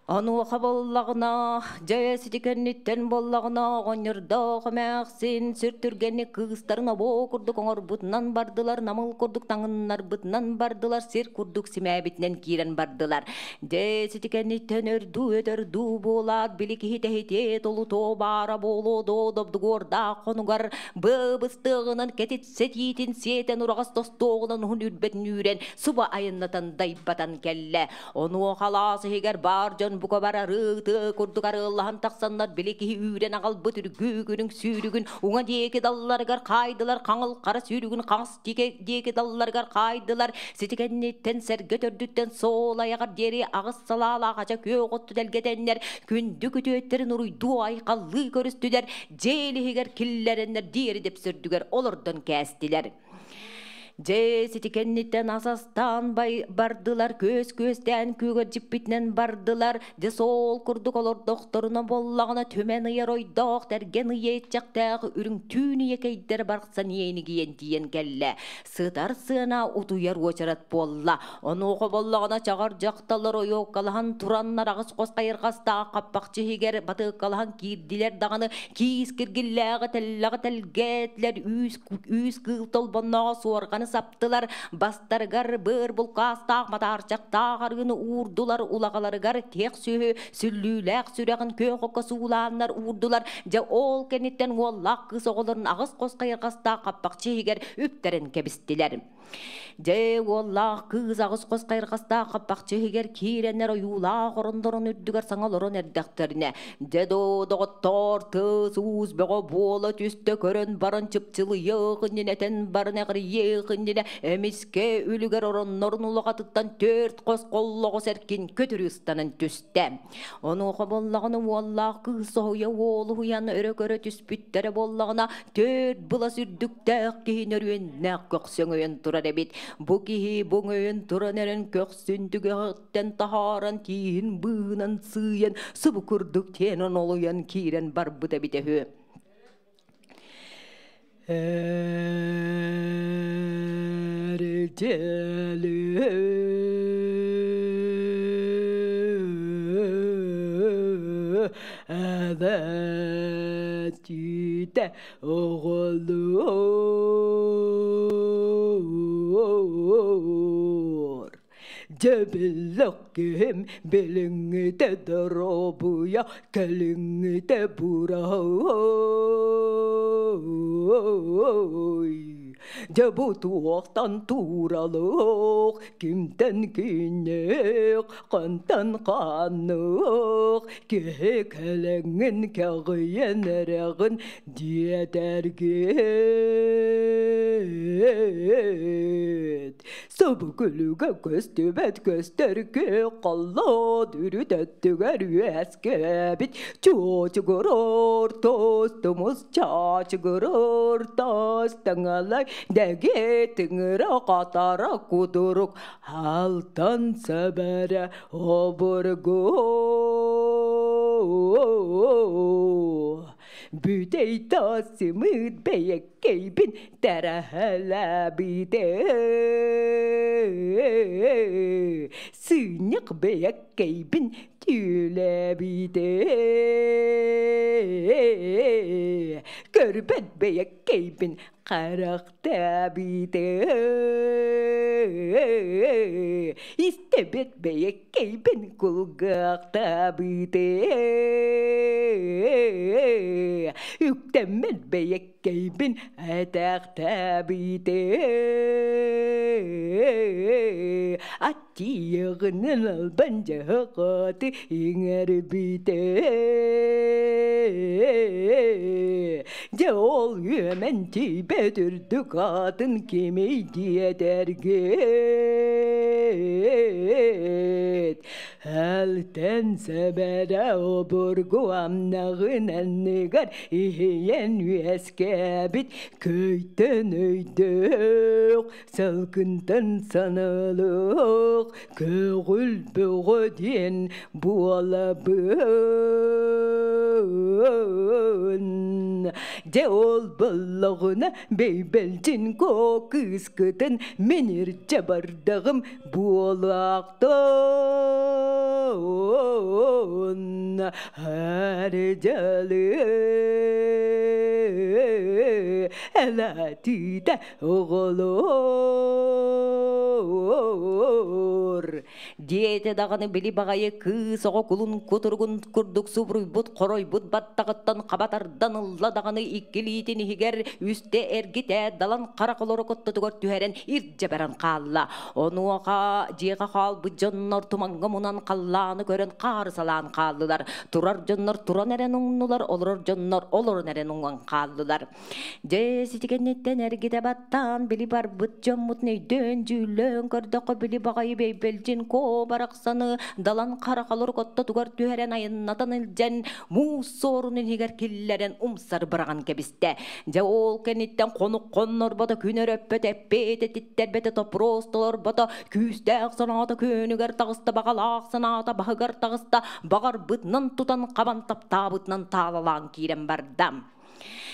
Онуоха буоллаҕына, дьэ сити кэнниттэн буоллаҕына, оҕонньордоох эмээхсин сүр түргэнник кыыстарын обуо курдук оҥорбутунан бардылар, намыл курдук таҥыннарбытынан бардылар, сир курдук симээбитинэн киирэн бардылар. Дьэ сити кэнниттэн өрдүү өтөрдүү буолаат, били киһи тэһитиэ толутуо баара буолуо доо добдугуордаах хонугар быыбыстыаҕынан кэтит сэтиитин сиэтэн ураҕас тостуоҕунан уһун үрбэтин үүрэн суба айаннатан дайбатан кэллэ. Онуоха алаас иһигэр баар дьон бука барары тыа курдук арыаллаһан тахсаннар били киһи үүрэн аҕалбыт үргүүгүнүн сүүрүгүн уҥа диэки далларыгар хаайдылар, хаҥыл хара сүүрүгүн хаҥас диэки далларыгар хаайдылар. Сити кэнниттэн сэргэ төрдүттэн суол айаҕар диэри аҕыс салаалаах ача күөх отту тэлгэтэннэр күндү күтүөттэрин уруйдуу айхаллыы көрүстүлэр, дьиэл иһигэр киллэрэннэр диэри дэпсөрдүгэр олордон кээстилэр. Дьэ, сити кэнниттэн ас астаан бардылар, күөс күөстээн күүгэрдьиппитинэн бардылар. Дьэ, суол курдук олордохторуна буоллаҕына түмэн ыйар ойдоох, тэргэн ыйа иччэхтээх үрүҥ түүн ийэкэйдэр барахсан иэнигийэн тиийэн кэллэ. Сытар сыана утуйар уочарат буолла. Онуоха буоллаҕына чаҕар дьахталлар ойуоккалаһан тураннар аҕыс хос хайырҕастаах хаппахчы иһигэр батыаккалаһан киирдилэр даҕаны киис киргиллээҕи тэллэҕи тэлгээтилэр, үүс, үүс кыыл толбоннооҕо суорҕаны улаҕаны саптылар, бастарыгар быар булкаастаах матаарчахтаах арыыны уурдулар, улаҕаларыгар тиэх сүөһү сүллүүлээх сүрэҕин күөх окко суулааннар уурдулар. Дьэ ол кэнниттэн уоллаах кыыс оҕолорун аҕыс хос хайырҕастаах хаппахчы иһигэр үптэрин кэбистилэр. Дьэ уоллаах кыыс аҕыс хос хайырҕастаах хаппахчы иһигэр киирэннэр ойуулаах орондорун үрдүгэр саҥа олорон эрдэхтэринэ, дьэ доо доҕоттоор, тыас-уус бөҕө буола түстэ, көрөн баран чыпчылыйыах иннинэ этэн баран эҕирийиэх иннинэ эмискэ үлүгэр ороннорун улаҕатыттан түөрт хос холлоҕос эркин көтүрү ыстанан түстэ. Онуоха буоллаҕына уоллаах кыыс соһуйа уолуһуйан өрө көрө түспүттэрэ буоллаҕына, түөрт былас үрдүктээх киһи нөрүөннээх көхсөҥөйөн турар эбит. Бу киһи бу өҥөйөн туран эрэн көхсүн түгэҕиттэн таһааран тииһин быыһынан сыыйан субу курдук тиэнэн олуйан киирэн барбыт эбитэ үһү. Эбэтиитэ оҕолоор, дьэбиллэх киһим билиҥҥитэ доруобуйа, кэлиҥҥитэ бураһый. Дьэ бу туохтан тууралыах, кимтэн кииннээх, хантан хаанныах, киһи кэлэҥҥин кэҕийэн эрэҕин диэтэргит. Субу күлүгэ көстүбэт көстөр халлаат үрүт өттүгэр үөскээбит чуочугурор тостумус чаачыгырыр тас таҥалай дэгэ тыҥыра хатара кудурук алтан сэбэрэ обургу бүтэй тасымыт бэйэккэйбин тэрэһэлээбитэ сыынньах бэйэккэйбин түүлээбитэ көрбөт бэйэккэйбин харахтаабитэ истэбэт бэйэккэйбин кулгаахтаабитэ үктэммэт бэйэккэйбин этээхтээбитэ аттиэҕинэн албан дьаһаҕаты иҥэрбитэ дьэ ол үөмэн тиийбэт үрдүк аатын кимий диэтэргит Алтан сэбэрэ обургу амнаҕын анныгар иһийэн үөскээбит көйтөн өйдөөх, салгынтан санаалаах көҕүл бөҕө диэн буолабын. Дьэ ол боллоҕуна бэйбэлдьин коо кыыскытын мин ирдьэ бардаҕым буолаахтан Ардьалы элэтиитэ оҕолоор диэтэ даҕаны били баҕайы кыыс оҕо кулун кутуругун курдук субуруйбут хоройбут баттаҕыттан хаба тардан ылла даҕаны икки илиитин иһигэр үстэ эргитэ далан хара холорук оттотугар түһэрэн ирдьэ баран хаалла. Онуоха дьиэҕэ хаалбыт дьоннор тумаҥҥа мунан халлааны көрөн хаары салаан хааллылар. Турар дьоннор туран эрэн уҥнулар, олорор дьоннор олорон эрэн уҥан хааллылар. Дьэ сити кэнниттэн эргитэ баттаан били барбыт дьоммутун өйдөөн дьүүллээн көрдөххө били баҕайы бэйбэлдьин коо барахсаны далан хара холорук оттотугар түһэрэн айаннатан илдьэн муус суорун иһигэр киллэрэн умсар быраҕан кэбистэ. Дьэ ол кэнниттэн хонук хоннорбото, күн өрөппөт, эппиэт этиттэрбэтэ, топпуруос толорбото, күүстээх санаата күөнүгэр таҕыста, баҕалаах санаата баһыгар таҕыста, баҕарбытынан тутан хабан таптаабытынан таалалаан киирэн барда.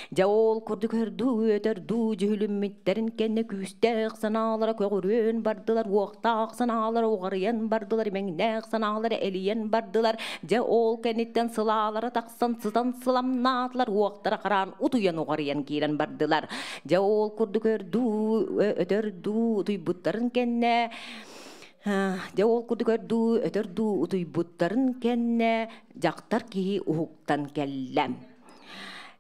Дьэ ол курдук өрдүү өтөрдүү дьүһүлүммүттэрин кэннэ күүстээх санаалара көҕүрүөн бардылар, уохтаах санаалара уҕарыйан бардылар, имэҥнээх санаалара элийэн бардылар. Дьэ ол кэнниттэн сылаалара тахсан сытан сыламнаатылар, уохтара хараан утуйан уҕарыйан киирэн бардылар. Дьэ ол курдук өрдүү өтөрдүү утуйбуттарын кэннэ дьэ ол курдук өрдүү өтөрдүү утуйбуттарын кэннэ дьахтар киһи уһуктан кэллэ.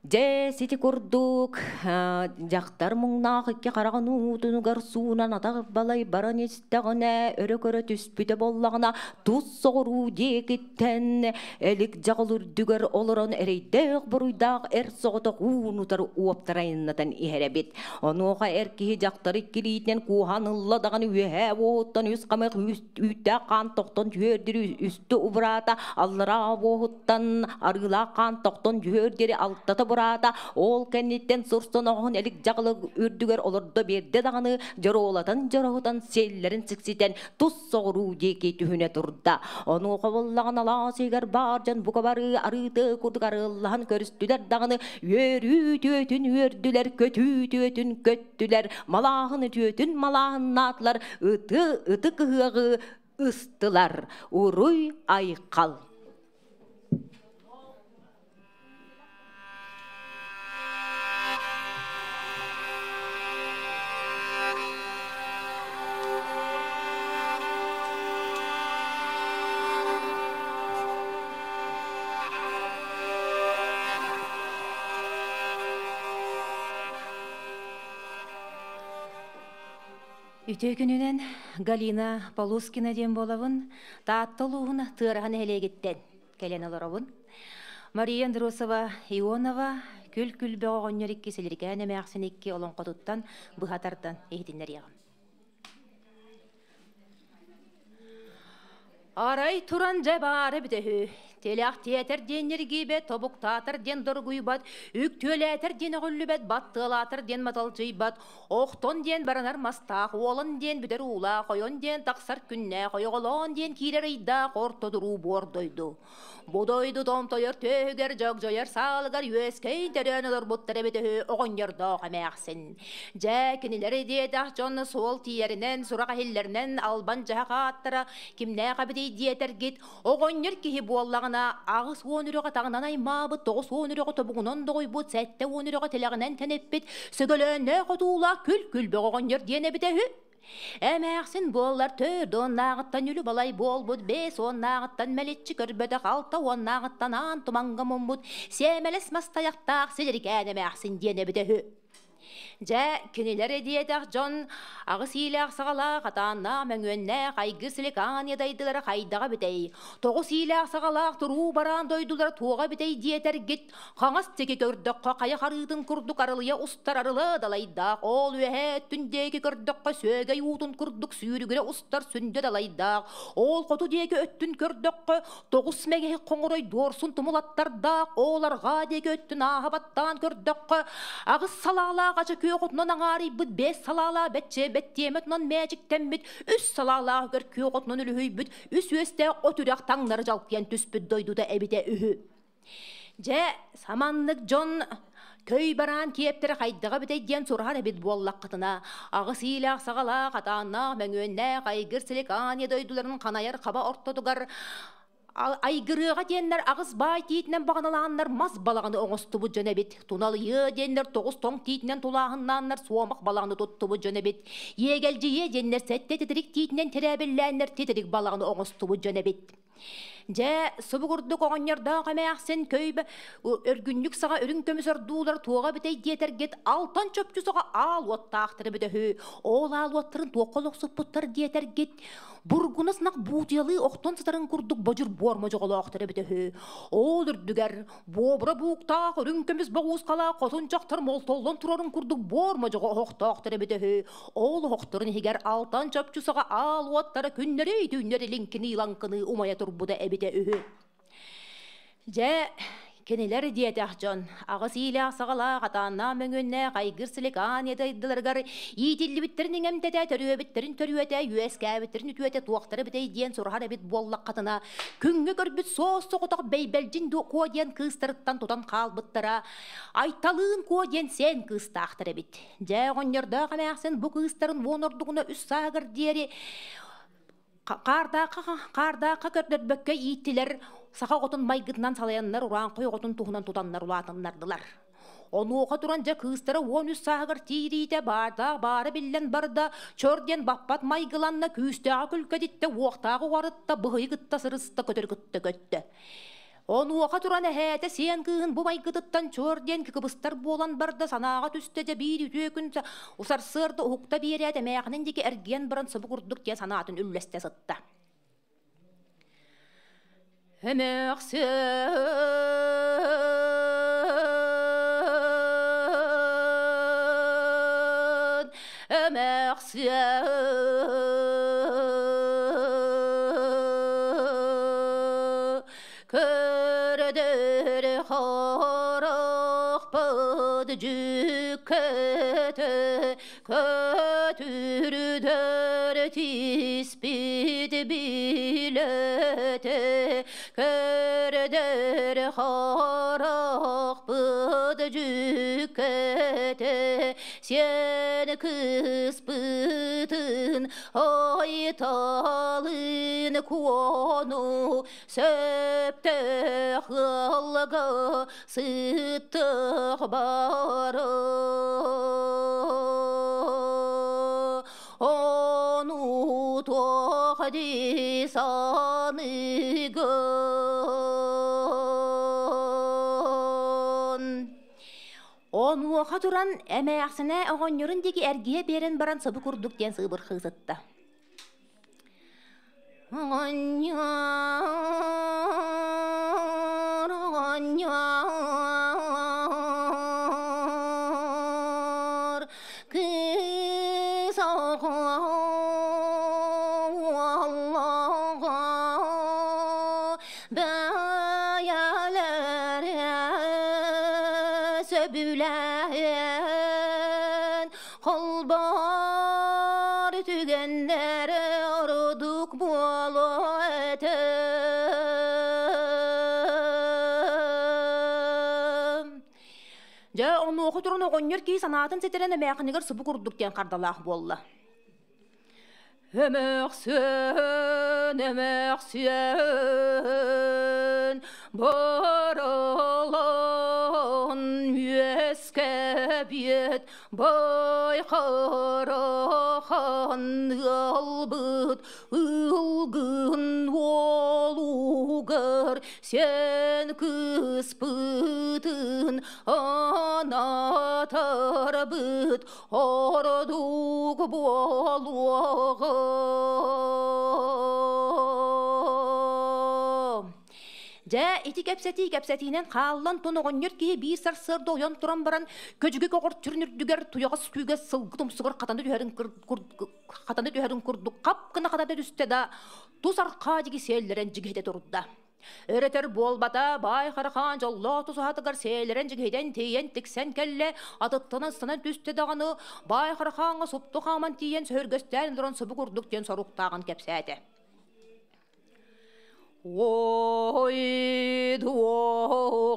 Дьэ, сити курдук, дьахтар муҥнаах икки хараҕын уутунугар суунан атах балай баран истэҕинэ, өрө көрө түспүтэ буоллаҕына, тус соҕуруу диэкиттэн элик дьаҕыл үрдүгэр олорон эрэйдээх-буруйдаах эр соҕотох уун-утары уоптарайыннатан иһэр эбит. Онуоха эр киһи дьахтар икки илиитинэн кууһан ылла даҕаны үөһээ уоһуттан үс хамах үүттээх хаан тохтон түһүөр диэри үстэ убураата, аллараа уоһуттан арыылаах хаан тохтон түһүөр диэри алтата бураата, ол кэнниттэн сурсан оҕоһун элик дьаҕылык үрдүгэр олордо биэрдэ даҕаны дьоруолатан дьороһутан сиэллэрин сикситэн тус соҕуруу диэки түһүнэ турда. Онуоха буоллаҕына алаас иһигэр баар дьон бука бары арыыты курдук арыаллаһан көрүстүлэр даҕаны үөрүү түөтүн үөрдүлэр, көтүү түөтүн көттүлэр, малааһын үтүөтүн малааһыннаатылар, ыты ытык ыһыаҕы ыстылар. Уруй айхал! Үтүө күнүнэн Галина Полускина диэн буолабын. Таатта улууһун Тыараһа нэһилиэгиттэн кэлэн олоробун. Мария Андросова Ионова Күл күлбэх оҕонньор икки сэлирикээн эмээхсин икки олоҥхотуттан быһа тардан иһитиннэриэҕим. Арай туран дьэ баара эбитэ үһү. Тэлэх тиэтэр диэн ньиргийбэт, тобуктаатар диэн доргуйбат, үктүөлээтэр диэн өҕүллүбэт, баттыалаатар диэн маталдьыйбат, охтон диэн баранар мастаах, уолан диэн бүтэр уулаах, ойон диэн тахсар күннээх, ойоҕолоон диэн киирэр ыйдаах орто туруу буор дойду. Бу дойду томтойор түөһүгэр, дьогдьойор саалыгар үөскэйин төрөөн олорбуттар эбит үһү оҕонньордоох эмээхсин. Дьэ, кинилэри диэтэх дьон суол тиийэринэн, сурах иһиллэринэн албан дьаһах ааттара кимнээх эбитий диэтэргит, оҕонньор киһи буоллаҕына 80 үрэҕи таҥнан аймаабыт, 90 үрэҕи тобугунан доҕуйбут, 70 үрэҕи тилэҕинэн тэниппит, сөгөлөөннөөх отуулаах күл-күлбэх оҕонньор диэн эбитэ үһү. Эмээхсин буоллар төрт уоннааҕыттан үлү-балай буолбут, биэс уоннааҕыттан мэличчи көрбөтөх, алта уоннааҕыттан аан тумаҥҥа муммут, сиэмэлэс мас тайахтаах силирикээн эмээхсин диэн эбитэ үһү. Дьэ, кинилэр диэтэх дьон аҕыс иилээх саҕалаах, атааннаах, мөҥүөннээх, айгыр силикаан дайдылара хайдаҕа бүтэй. Тоҕус иилээх саҕалаах туруу бараан дойдулара туоҕа бүтэй диэтэргит, Хаҥас диэки көрдөххө, хайа харыытын курдук арылыйа устар арылы далайдаах, ол үөһээ өттүн диэки көрдөххө, сүөгэй уутун курдук сүүрүгүрэ устар сүндэ далайдаах, ол хоту диэки өттүн көрдөххө, тоҕус мэгэһик хоҥорой дуорсун тумул аттардаах, ол арҕаа диэки өттүн ааһа баттаан көрдөххө, аҕыс салаалаах ача күөх отунан аҥаарыйбыт, биэс салаалаах бэччиэ бэттиэмэ отунан мээчиктэммит, үс салаалаах үгэр күөх отунан үлүһүйбүт, үс үөстээх от үрэх таҥнары дьалкыйан түспүт дойдута эбитэ үһү. Дьэ, саманнык дьон көй бараан киэптэрэ хайдаҕа бүтэй диэн сураһар эбит буоллаххытына, аҕыс иилээх саҕалаах, атааннаах, мөҥүөннээх айгыр силикания дойдуларын ханайар хаба ортотугар айгырыаҕа диэннэр аҕыс баай тиитинэн баҕаналааннар мас балаҕаны оҥостубут дьон эбит. Туналыйыа диэннэр тоҕус тоҥ тиитинэн тулааһыннааннар суомах балаҕаны туттубут дьон эбит. Иэгэлдьийиэ диэннэр сэттэ титирик тиитинэн тирээбиллээннэр титирик балаҕаны оҥостубут дьон эбит. Дьэ, субугурдук оҕонньордоох эмээхсин көйбө өргүнньүк саҕа үрүҥ көмүс ордуулар туоҕа бүтэй диэтэргит алтан чопчу саҕа аал уоттаахтара бүтэһү. Ол аал уоттарын туохха олохсуппуттар диэтэргит бургунас нах буутуйалыы охтон сытарын курдук бодьур буор модьоҕолоохторо бүтэһү. Ол үрдүгэр буобура бууктаах үрүҥ көмүс боҕуускалаах хотун дьахтар молтоллон турарын курдук буор модьоҕо оһохтоохторо бүтэһү. Ол оһохторун иһигэр алтан чопчу саҕа аал уоттара күннэри-түүннэри лиҥкинии-лаҥкыныы умайа турбута эбитэ үһү. Дьэ, Кинилэр диэтэх дьон аҕыс иилээх-саҕалаах атааннаах мөҥүөннээх айгыр силик аан дойдуларыгар иитиллибиттэрин иҥэмтэтэ, төрүөбүттэрин төрүөтэ, үөскээбиттэрин үтүөтэ туохтара эбитэй диэн сураһар эбит буоллаххытына, күҥҥэ көрбүт суос-соҕотох Бэйбэлдьин Куо диэн кыыстарыттан тутан хаалбыттара, Айталыын Куо диэн сиэн кыыстаахтар эбит. Дьэ, оҕонньордоох эмээхсин бу кыыстарын уон ордугуна үс сааһыгар диэри Хаардаахха хаардаахха көрдөрбөккө ииттилэр, саха оҕотун майгытынан салайаннар урааҥхай оҕотун туһунан тутаннар улаатыннардылар. Онуоха туран дьэ кыыстара 13 сааһыгар тиириитэ баардаах баара биллэн барда, чор диэн баппат майгыланна, күүстээҕи күлкэтиттэ, уохтааҕы уҕарытта, быһыйы кытта сырыста, көтөрү кытта көттө. Онуоха туран эһээтэ сиэн кыыһын бу майгытыттан чуор диэн кыбыстар буолан барда, санааҕа түстэ дьэ биир үтүө күн усарсыарда уһукта биэрээт эмээхинин диэки эргийэн баран субу курдук диэн санаатын үллэстэ сытта. Эмээхсин эмээхсин Көрдөр хорохпут дьүккөтө көтүрдөр тиспит билөтө көрдөр хорохпут дьүккөтө сен кыспытын Айталын куону сөптөөх ыалга сыттых бары. Ону туох дии саныгын? Онуоха туран эмээхсинэ оҕонньорун диэки эргийэ биэрэн баран сыбы курдук диэн сыыбырхыы сытта. Оҕонньор, оҕонньор, кыыс оҕо уоллоҕо бэйэлэрэ сөбүлээн холбоор түгэннэр ордук буолуо этэ. Дьэ, онуоха туран оҕонньор киһи санаатын ситэрэн эмээхинигэр субу курдук диэн хардалаах буолла. Эмээхсиэн, эмээхсиэн, баралан үөскэбиэт, бай харахан ыалбыт ылгын уолугар сен кыспытын анатарбыт ордук буолуоҕа. Дьэ, ити кэпсэтии кэпсэтиинэн хааллан тон оҕонньор киһи биир сарсыарда ойон туран баран көдьүгү көҕөрчүрүн үрдүгэр туйаҕас күүгэ сылгы тумсугар хатана түһэрин хатана түһэрин курдук хап гына хатата түстэ да тус архаа дьиги сиэллэрэн дьигиһитэ турда. Өрөтөр буолбата, баай Харахаан дьоллоох тусуһатыгар сээлэрэн дьигиһитэн тиийэн тиксэн кэллэ, атыттан ыстанан түстэ даҕаны, баай Харахааҥҥа супту хааман тиийэн сөһүргэстээн олорон субу курдук диэн соруктааҕын кэпсээтэ. Ой, дуоҕур,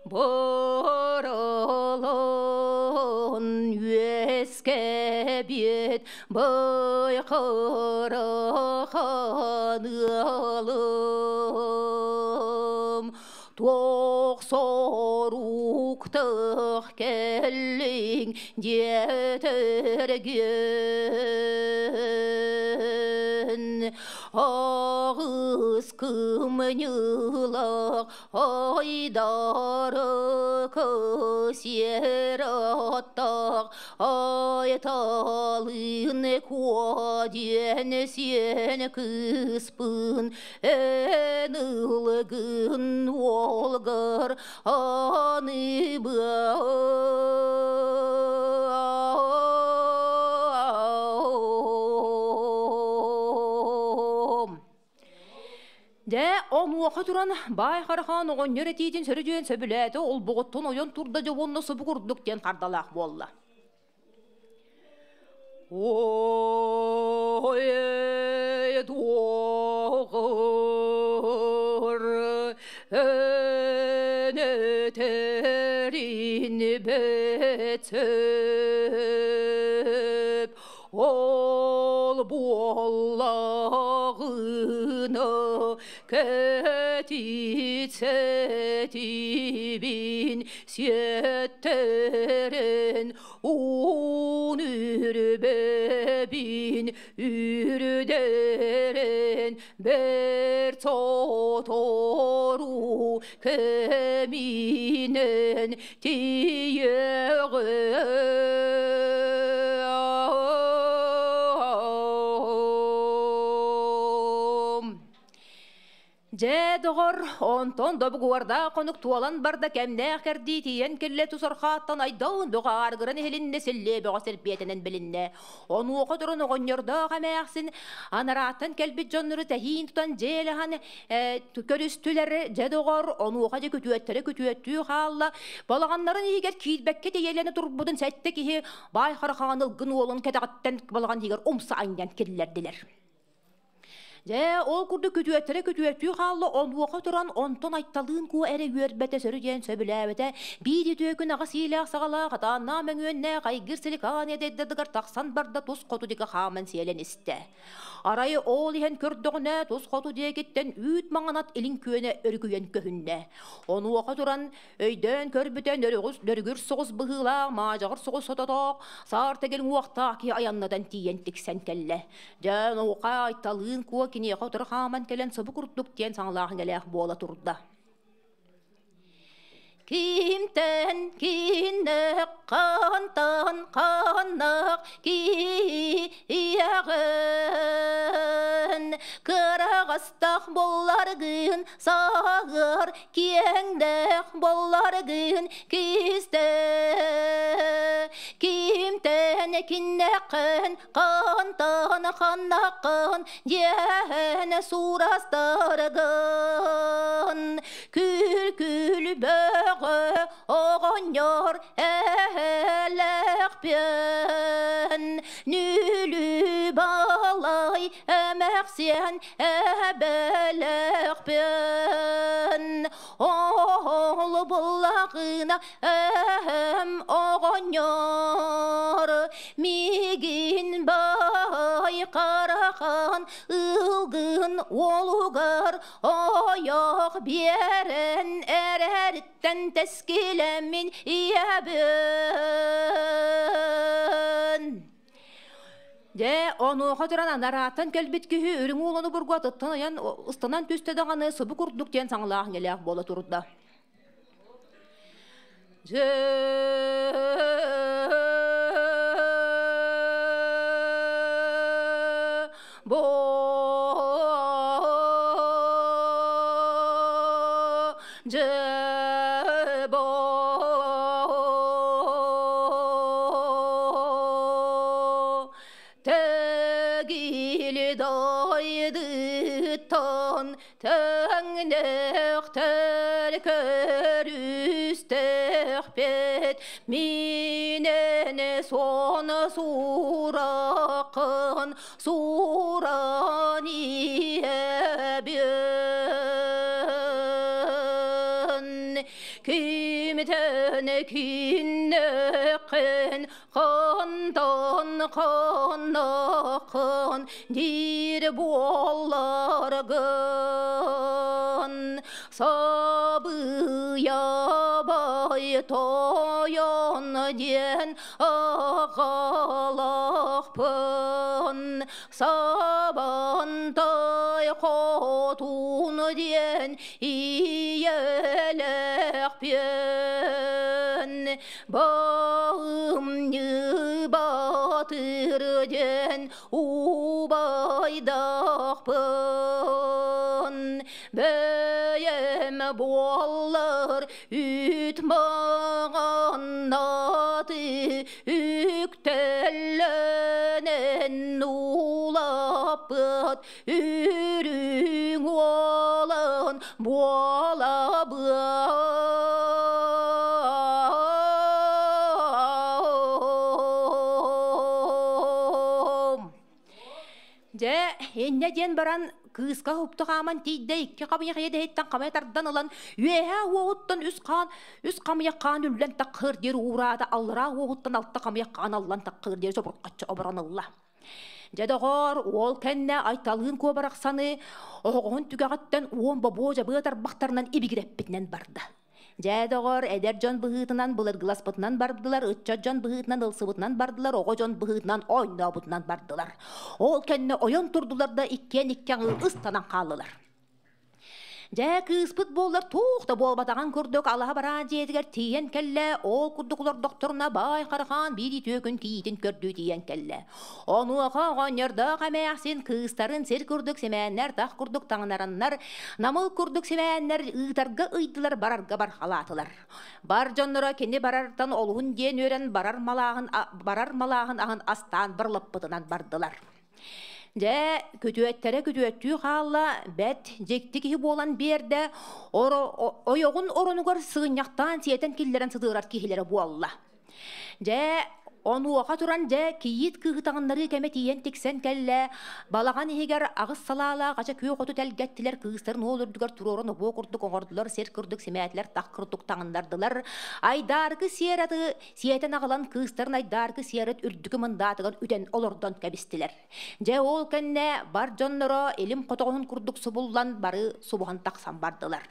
боролон үөскэбиэт Байқарахан ыалым, туох соруктах кэллиҥ диэтэргин аҕыс кымньыылаах айдары сиэр аттаах Айталыын куо диэн сиэн кыыспын эн ылгын уолгар аныбыам. Дьэ, онуоха туран баай Харахаан оҕонньор этиитин сөрүдьүөн сөбүлээтэ, олбоҕуттан ойон турда дьэ уонна субу курдук диэн хардалаах буолла. Ой, доҕор, өнөтөрин бөтөп, ол буоллаҕына кэтитсэтибин сиэттэрэн уун үрбэбин үрдэрэн бэрт сотору кэминэн тиийэҕин. Дьэ, доҕор, онтон добугуордаах хонук туолан барда кэмнээх кэрдии тиийэн кэллэ тусархааттан айдаун бөҕө ааргыран иһилиннэ силлиэ бөҕө сэлбиэтэнэн билиннэ. Онуоха туран оҕонньордоох эмээхсин анарааттан кэлбит дьоннору тэһиин тутан дьиэлэһэн көрүстүлэр. Дьэ, доҕор, онуоха дьэ күтүөттэрэ күтүөттүү хаалла. Балаҕаннарын иһигэр киирбэккэ тэйэлэнэ турбутун сэттэ киһи баай харахаҕан ылгын уолун кэтэҕиттэн балаҕан иһигэр умса анньан киллэрдилэр. Дьэ, ол курдук күтүөттэрэ күтүөттүү хаалла, онуоха туран онтон Айталыын Куо эрэ үөрбэтэ, сөрү диэн сөбүлээбэтэ. Биир үтүө күн аҕа сиилээх саҕалаах, атааннаах мөҥүөннээх айгыр силикаан эдэйдэрдигэр тахсан барда, тус хоту диэки хааман сиэлэн истэ. Арай ол иһэн көрдөҕүнэ, тус хоту диэкиттэн үүт маҥан ат илин күөнэ өрүкүйэн көһүннэ. Онуоха туран өйдөөн көрбүтэ нөрүгүр соҕус быһыылаах, маадьаҕыр соҕус сототоох, саар тэгил уохтаах киһи айаннатан тиийэн тиксэн кэллэ. Дьэ, наука Айталыын Куо киниэхэ утары хааман кэлэн субу курдук диэн саҥалаах иҥэлээх буола турда. Кимтэн киннэх хантан ханнах киһиэҕин кыраҕастах болларгын саҕар киэҥдэх болларгын кистэ кимтэн киннэххин хантан ханнаххын диэн суурастаргын күл-күл бөҕө оҕонньор элэхпиэн нүлү балай эмэхсиэн эбэлэхпиэн ол буллаҕына эм оҕонньор миигин бай карахан ылгын уолугар ойох биэрэн эрэриттэн тэскилэммин ийэбин. Дьэ, онуоха туран анарааттан кэлбит киһи үрүҥ ууланы бургуатыттан ойон ыстанан түстэ даҕаны субу курдук диэн саҥалаах ньэлээх буола турда. Дьэ, бо дьэ бо Тэгили дойдыттан тэҥнэхтэр көрүстэхпит минэн сон суракын суран иһэбин кимтэн киннэххин хантан ханнаххын диир буолларгын сабыйабай тойон диэн аҕалахпын сабантай хотун диэн ийэлэхпиэн баымньы батыр диэн убайдахпын бэйэм буоллар үт маҕаннаты үктэллэнэн улаппыт үрүҥ уоланнахпын. Дьэ, инньэ диэн баран, кыыска уһукту хааман тиийдэ, икки хамыйах иэдэһиттэн хамыйа тардан ылан, үөһээ уоҕуттан үс хаан, үс хамыйах хаан үллэн таххыыр диэри уураата, аллараа уоҕуттан алта хамыйах хаан аллан таххыыр диэри собурҕаччы оборон ылла. Дьэ, доҕоор, уол кэннэ Айталыын куобарахсаны оһоҕоһун түгэҕиттэн уон бобуо дьабыа тарбахтарынан ибигирэппитинэн барда. Дьэ, доҕор, эдэр дьон быһыытынан былыргыласпытынан бардылар, ыччат дьон быһыытынан ылсыбытынан бардылар, оҕо дьон быһыытынан оонньообутунан бардылар. Ол кэннэ ойон турдулар да иккиэн икки аҥыы ыстанан хааллылар. Дьэ, кыыспыт буоллар туох да буолбатаҕын курдук алаһа бараан дьиэтигэр тиийэн кэллэ, ол курдук олордохторуна баай Харахаан биир үтүө күн кийиитин көрдүү тиийэн кэллэ. Онуоха оҕонньордоох эмээхсин кыыстарын сир курдук симээннэр, тах курдук таҥнараннар, намыл курдук симээннэр ыытарга ыйдылар, барарга бархалаатылар. Бар дьонноро кини барартан олуһун диэн үөрэн барар малааһын, барар малааһын аһын астаан барлаппытынан бардылар. Дьэ, күтүөттэрэ күтүөттүү хаалла, бэт дьикти киһи буолан биэрдэ, ойоҕун оронугар сыгынньахтаан сиэтэн киллэрэн сытыарар киһилэрэ буолла. Дьэ, онуоха туран дьэ кийиит кыыһы таҥыннарыы кэмэ тиийэн тиксэн кэллэ. Балаҕан иһигэр аҕыс салаалаах ача күөх оту тэлгэттилэр, кыыстарын уол үрдүгэр туруоран обуо курдук оҥордулар, сир курдук симээтилэр, тах курдук таҥыннардылар. Айдааргы сиэр аты сиэтэн аҕалан кыыстарын айдааргы сиэрэт үрдүкү мындаатыгар үтэн олордон кэбистилэр. Дьэ ол кэннэ бар дьонноро илим хотоҕоһун курдук субуллан бары субуһан тахсан бардылар.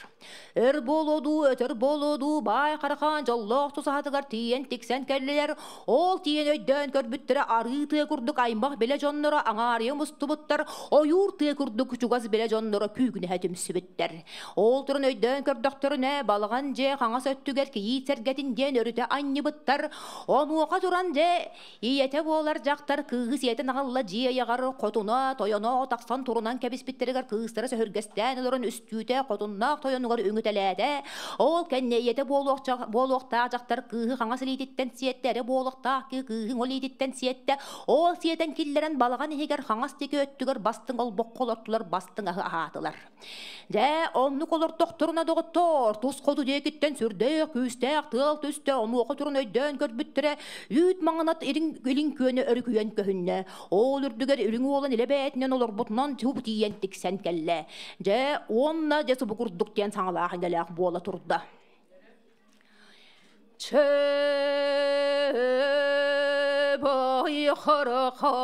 Өр буолуо дуу, өтөр буолуо дуу, баай Харахаан дьоллоох тусаһатыгар тиийэн тиксэн кэллилэр. Ол тиийэн өйдөөн көрбүттэрэ арыы тыа курдук аймах билэ дьонноро аҥаарыйа мустубуттар, ойуур тыа курдук чугас билэ дьонноро күүгүнэһэ түмсүбүттэр. Ол туран өйдөөн көрдөхтөрүнэ, балаҕан дьиэ хаҥас өттүгэр кийиит сэргэтин диэн өрүтэ анньыбыттар. Онуоха туран дьэ Ийэтэ буолар дьахтар кыыһы сиэтэн аҕалла дьиэ айаҕар хотуна, тойоно тахсан турунан кэбиспиттэригэр кыыстара сөһүргэстээн олорон үстүүтэ хотуннаах тойонугар үҥүтэлээтэ. Ол кэннэ ийэтэ буолуохтаах дьахтар кыыһы хаҥас илиититтэн сиэттэ, эрэ буолуохтаах кыыһын ол илиититтэн сиэттэ. Ол сиэтэн киллэрэн балаҕан иһигэр хаҥас диэки өттүгэр бастыҥ олбоххо олортулар, бастыҥ аһы аһаатылар. Дьэ, оннук олордохторуна, доҕоттоор, тус хоту диэкиттэн сүрдээх күүстээх тыал түстэ, онуоха туран өйдөөн көрбүттэрэ, үүт маҥанат илин күөнэ өрүкүйэн көһүннэ. Ол үрдүгэр үрүҥ уолан илэ бэйэтинэн олорбутунан чуп тиийэн тиксэн кэллэ. Дьэ, уонна дьэ субу курдук диэн саҥалаах иҥэлээх буола турда. Чебой хорохон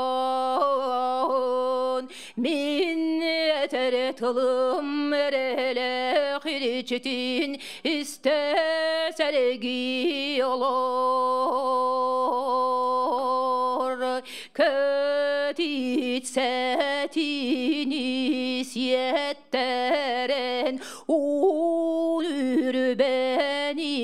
мин этере тылым эреле хиричитин исте серги олор көтит сетини сиэттерен үрбени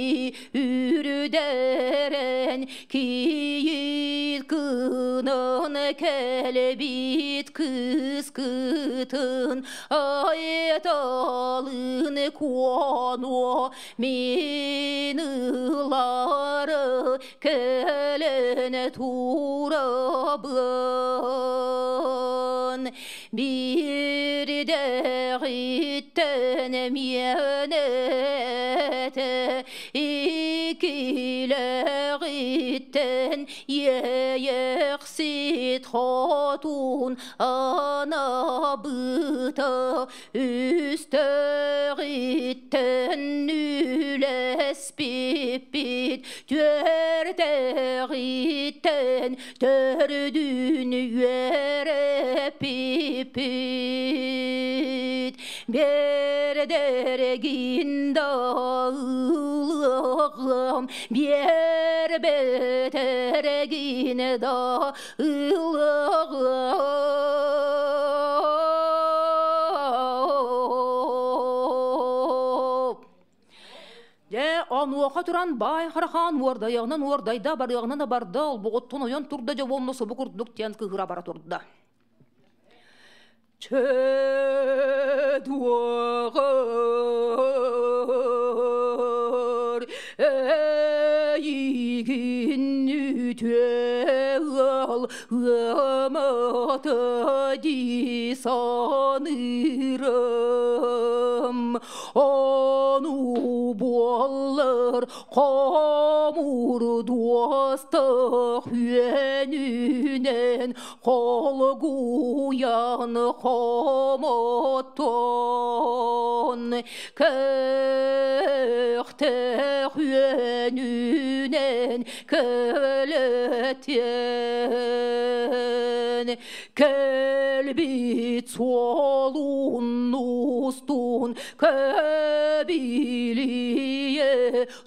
үрдэрэн кийиит кынын кэлбит кыскытын айталын куонуо мин ылары кэлэн турабын Бирдэҕиттэн миэнэтэ иккилэҕиттэн иэйэхсит хотун анабыта үстэҕиттэн үлэспиппит түөртэҕиттэн төрдүн үөрэппиппит Бердергин ылыгым биэрбэтэргин да ылыгым. Дьэ, онуоха туран баай Харахаан уордайыҕынан уордайда, барыаҕынан да барда, олбоҕуттан ойон турда дьэ уонна субу курдук диэн кыыһыра бара турда. Чэ дуоҕар эйигин үтүө ыал ыамата дии саныырым Ону буоллар хомуйума Курдуостах үөнүнэн холгуйан хомотон, Көхтөх үөнүнэн көлөтөн, Көлбит суолун устун көбилие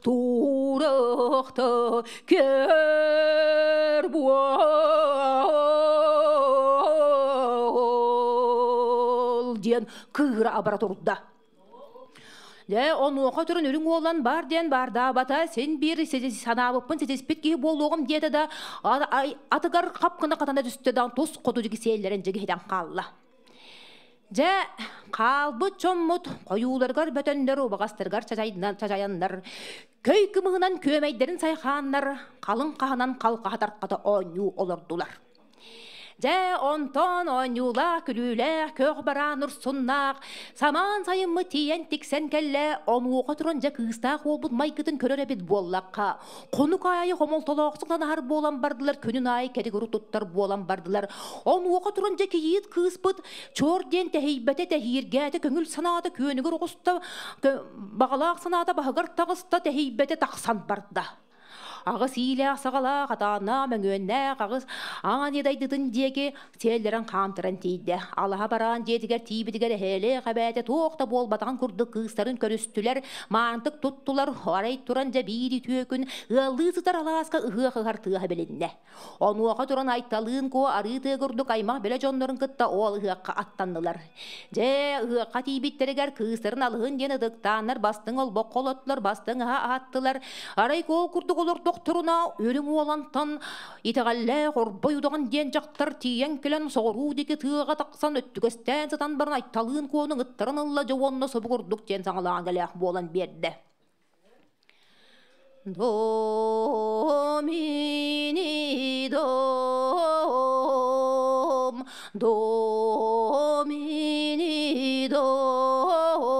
турахта кер буол диэн кыыра абара турда. Дьэ, онуоха туран үрүҥ уолан бар диэн бардаабата, син биир санаабыппын ситиспит киһи буолуоҕум диэтэ да, атыгар хап гына хатана түстэ да, тус хоту дьиги сиэллэрин дьигиһитэн хаалла. Дьэ, хаалбыт дьоммут хойууларыгар бөтөннөр, убаҕастарыгар чачайаннар, көй кымыһынан күөмэйдэрин сайхааннар, халыҥ хаһынан халҕаһа тархата оонньуу олордулар. Дьэ, онтон оонньуулаах, күлүүлээх, көөх бараан урсуннаах, самаан сайыммыт тиийэн тиксэн кэллэ, онуоха туран дьэ кыыстаах уолбут майгытын көрөр эбит буоллахха, хонук аайы хомолтолоохсук танаһар буолан бардылар, күнүн аайы кэригуру туттар буолан бардылар. Онуоха туран дьэ кийиит кыыспыт чор диэн тэһийбэтэ, тэһииргээтэ, көҥүл санаата күөнүгэр оҕуста, баҕалаах санаата баһыгар таҕыста, тэһийбэтэ тахсан барда. Аҕыс иилээх саҕалаах, атааннаах, мөҥүөннээх аҕыс аан дайдытын диэки сиэллэрин хаамтаран тиийдэ. Алаһа бараан дьиэтигэр тиийбитигэр эһээлээх эбээтэ туох да буолбатаҕын курдук кыыстарын көрүстүлэр, маантык туттулар, арай туран дьэ биир үтүө күн ыаллыы сытар алааска ыһыах ыһар тыаһа билиннэ. Онуоха туран Айталыын Куо арыы тыа курдук аймах бэлэ дьоннорун кытта ол ыһыахха аттаннылар. Дьэ, ыһыахха тиийбиттэригэр кыыстарын алыһын диэн ытыктааннар бастыҥ олбоххо олоттулар, бастыҥ аһа аһаттылар. Арай куо курдук олордохторуна үрүҥ уолантан итэҕэллээх орбой удаҕан диэн дьахтар тиийэн кэлэн соҕуруу диэки тыаҕа тахсан өттүгэстээн сытан баран Айталыын Куону ыттарын ылла дьэ уонна собу курдук диэн саҥалаан кэлээх буолан биэрдэ. До мини дом, до мини дом,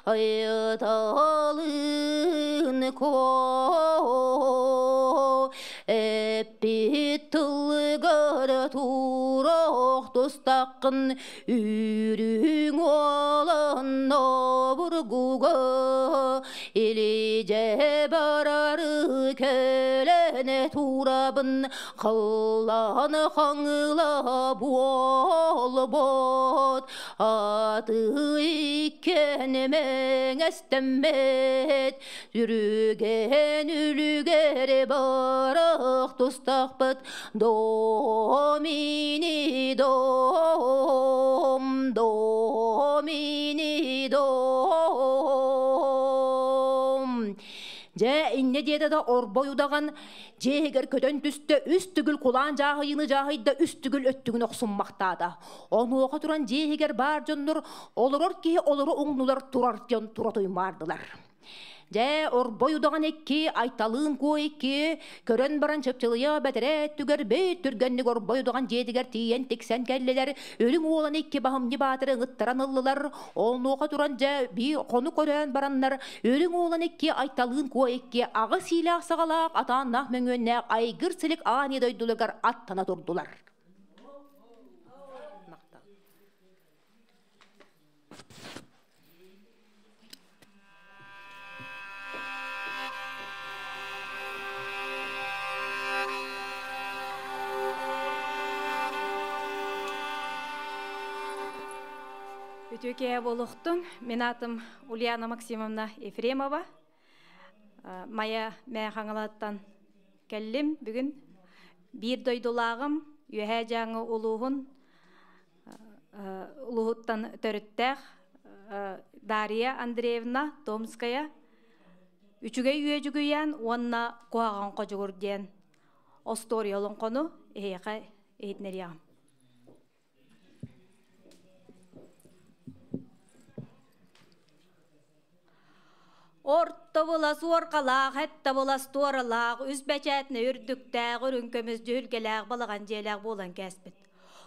Айталын ко эппит тылгар туруох тустаххын Үрүҥ уолан обургуга илидьэ барары кэлэн турабын халлаан хаҥыла буолбут аты иккен мэҥэстэммит Үрүгэн үлүгэр барах тустахпыт Домини дом, домини дом. Дьэ, инньэ диэтэ да орбой удаҕан дьиэһигэр көтөн түстэ, үс төгүл кулаан дьааһыйыыны дьааһыйда, үс төгүл өттүгүн охсуммахтаата. Онуоха туран дьиэ иһигэр баар дьоннор олорор киһи олору уҥнулар турар дьон тура туймаардылар. Дьэ, орбой удаҕан икки, Айталыын Куо икки, көрөн баран чыпчылыйа бэтэрээ өттүгэр бэйт түргэнник орбой удаҕан дьиэтигэр тиийэн тиксэн кэллилэр, үрүҥ уолан икки баһымньы баатыры ыҥыттаран ыллылар. Онуоха туран дьэ, биир хону көрөөн бараннар, үрүҥ уолан икки, Айталыын Куо икки, аҕыс иилээх саҕалаах, атааннаах мөҥүөннээх айгыр силик аан дойдуларыгар аттана турдулар. Үтүөкээ буолуохтун. Мин аатым Ульяна Максимовна Ефремова. Майа Мээ Хаҥалаттан кэллим. Бүгүн биир дойдулааҕым Үөһээ Дьааҥы улууһун улууһуттан төрүттээх Дария Андреевна Томская «Үчүгэй үөдьүгүйээн уонна куһаҕан ходьугур» диэн остуоруйа олоҥхону эһиэхэ иһитиннэриэҕим. Орто былас уорҕалаах, этте былас туоралаах, үс бэчээтинэ үрдүктээх, үрүҥ көмүс дьүһүлгэлээх балаҕан дьиэлээх буолан кээспит.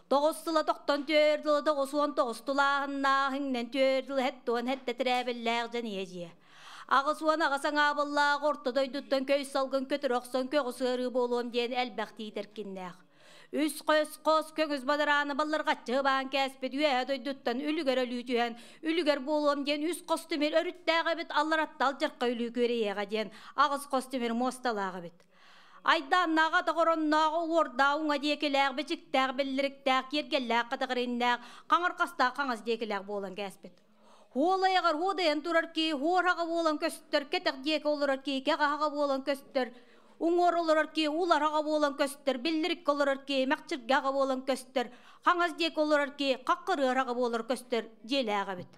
Тоҕус сыла тохтон түөрт ыла 99 тулааһыннаах, иҥнэн түөрт ыла хэттуон хэттэ тирээбиллээх дьэн ийэ дьиэ. 88 аҥаабыллаах орто дойдуттан көй салгын көтөр охсон көҕүс ыарыы буолуом диэн элбэх тиитэркиннээх. Үс хос хос көҥүс бадарааны баллырҕаччы баан кээспит үөһэ дойдуттан үлүгэр өлүү түһэн үлүгэр буолуом диэн үс хос тимир өрүттээх эбит аллараттал дьарха өлүү күөрэйиэҕэ диэн аҕыс хос тимир муосталаах эбит. Айдааннааҕа тоҕороннооҕу уордаа уҥа диэкилээх бичиктээх биллириктээх киэргэллээх катаҕыриннээх хаҥар хастаах хаҥас диэкилээх буолан кээспит. Хуол айаҕар хуодайан турар кии хуораҕа буолан көстөр, кэтэх диэки олорор кии кэҕаһаҕа буолан көстөр, уҥуор олорор кии улараҕа буолан көстөр, биллириккэ олорор кии мэхчиргэҕэ буолан көстөр, хаҥас диэки олорор кии хаккырыараҕа буолар көстөр дьиэлээх эбит.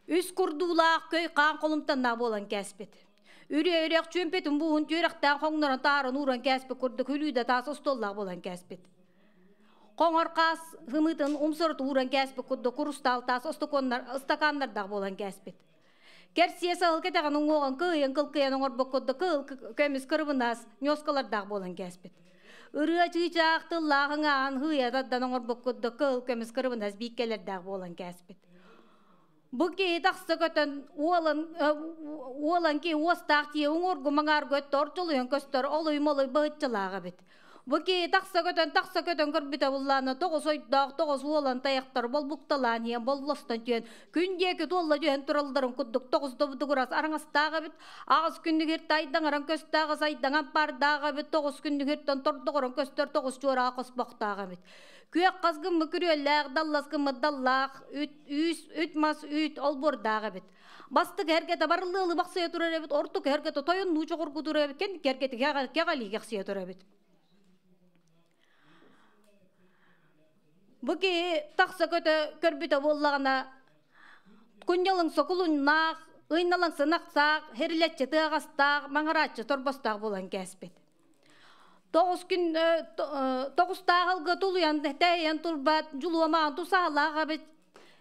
Үс курдуулаах көй хаан холумтаннаах буолан кээспит. Үрүө-үрэх чүөмпэтин буһун түөрэхтээн хоҥнорон таарын ууран кээспит курдук хүлүүдэ таас остуоллаах буолан кээспит. Хоҥор хаас хымыытын умсарыт ууран кээспит курдук курустаал таас ыстакааннардаах буолан кээспит. Кэрсиэ саһыл кэтэҕин уҥуоҕун кыайан кылкыйан оҥорбут курдук кыыл көмүс кырыбынаас ньуоскалардаах буолан кээспит. Ырыа чыычаах тыллаах ыҥааһын хыыйа тардан оҥорбут курдук кыыл көмүс кырыбынас бииккэлэрдээх буолан кээспит. Бу киһи тахса көтөн уолан уолан киһи уостаах тиэ уҥуоргу маҥааргы өттө орчолуйан көстөр олуй-молуй быһыччылаах эбит. Бу киһи тахса көтөн көрбүтэ буллаана тоҕус ойдоох тоҕус уолан тайахтар болбукталаан иһэн боллостон түһэн күн диэки туолла түһэн туралларын курдук тоҕус добдугурас араҥастаах эбит. Аҕыс күннүгэр тайдаҥаран көстөөх сайдаҥан пардаах эбит тоҕус күннүгүртэн тордоҕорон көстөр тоҕус чуораах хоспохтоох эбит. Күөх хас гыммы күрүөллээх, даллас гыммыт даллаах, үт, үүс, үт мас, үүт олбуордаах эбит. Бастык эргэтэ барыллыалы бахсыйа турар эбит, ортук эргэтэ тойон нууча хоргутур эбит, кэнник эргэтэ кэҕэлии турар эбит. Бу киһи тахса көтө көрбүтэ буоллаҕына, кунньалыҥ сокулуннаах, ыйналаҥ сынахсаах, хэрилэччи тыаҕастаах, маҥырааччы торбостаах буолан кээспит. Тоҕус күн тоҕустаах ылга тулуйан тэһийэн турбат, дьулуомаҕын тусаалаах эбит.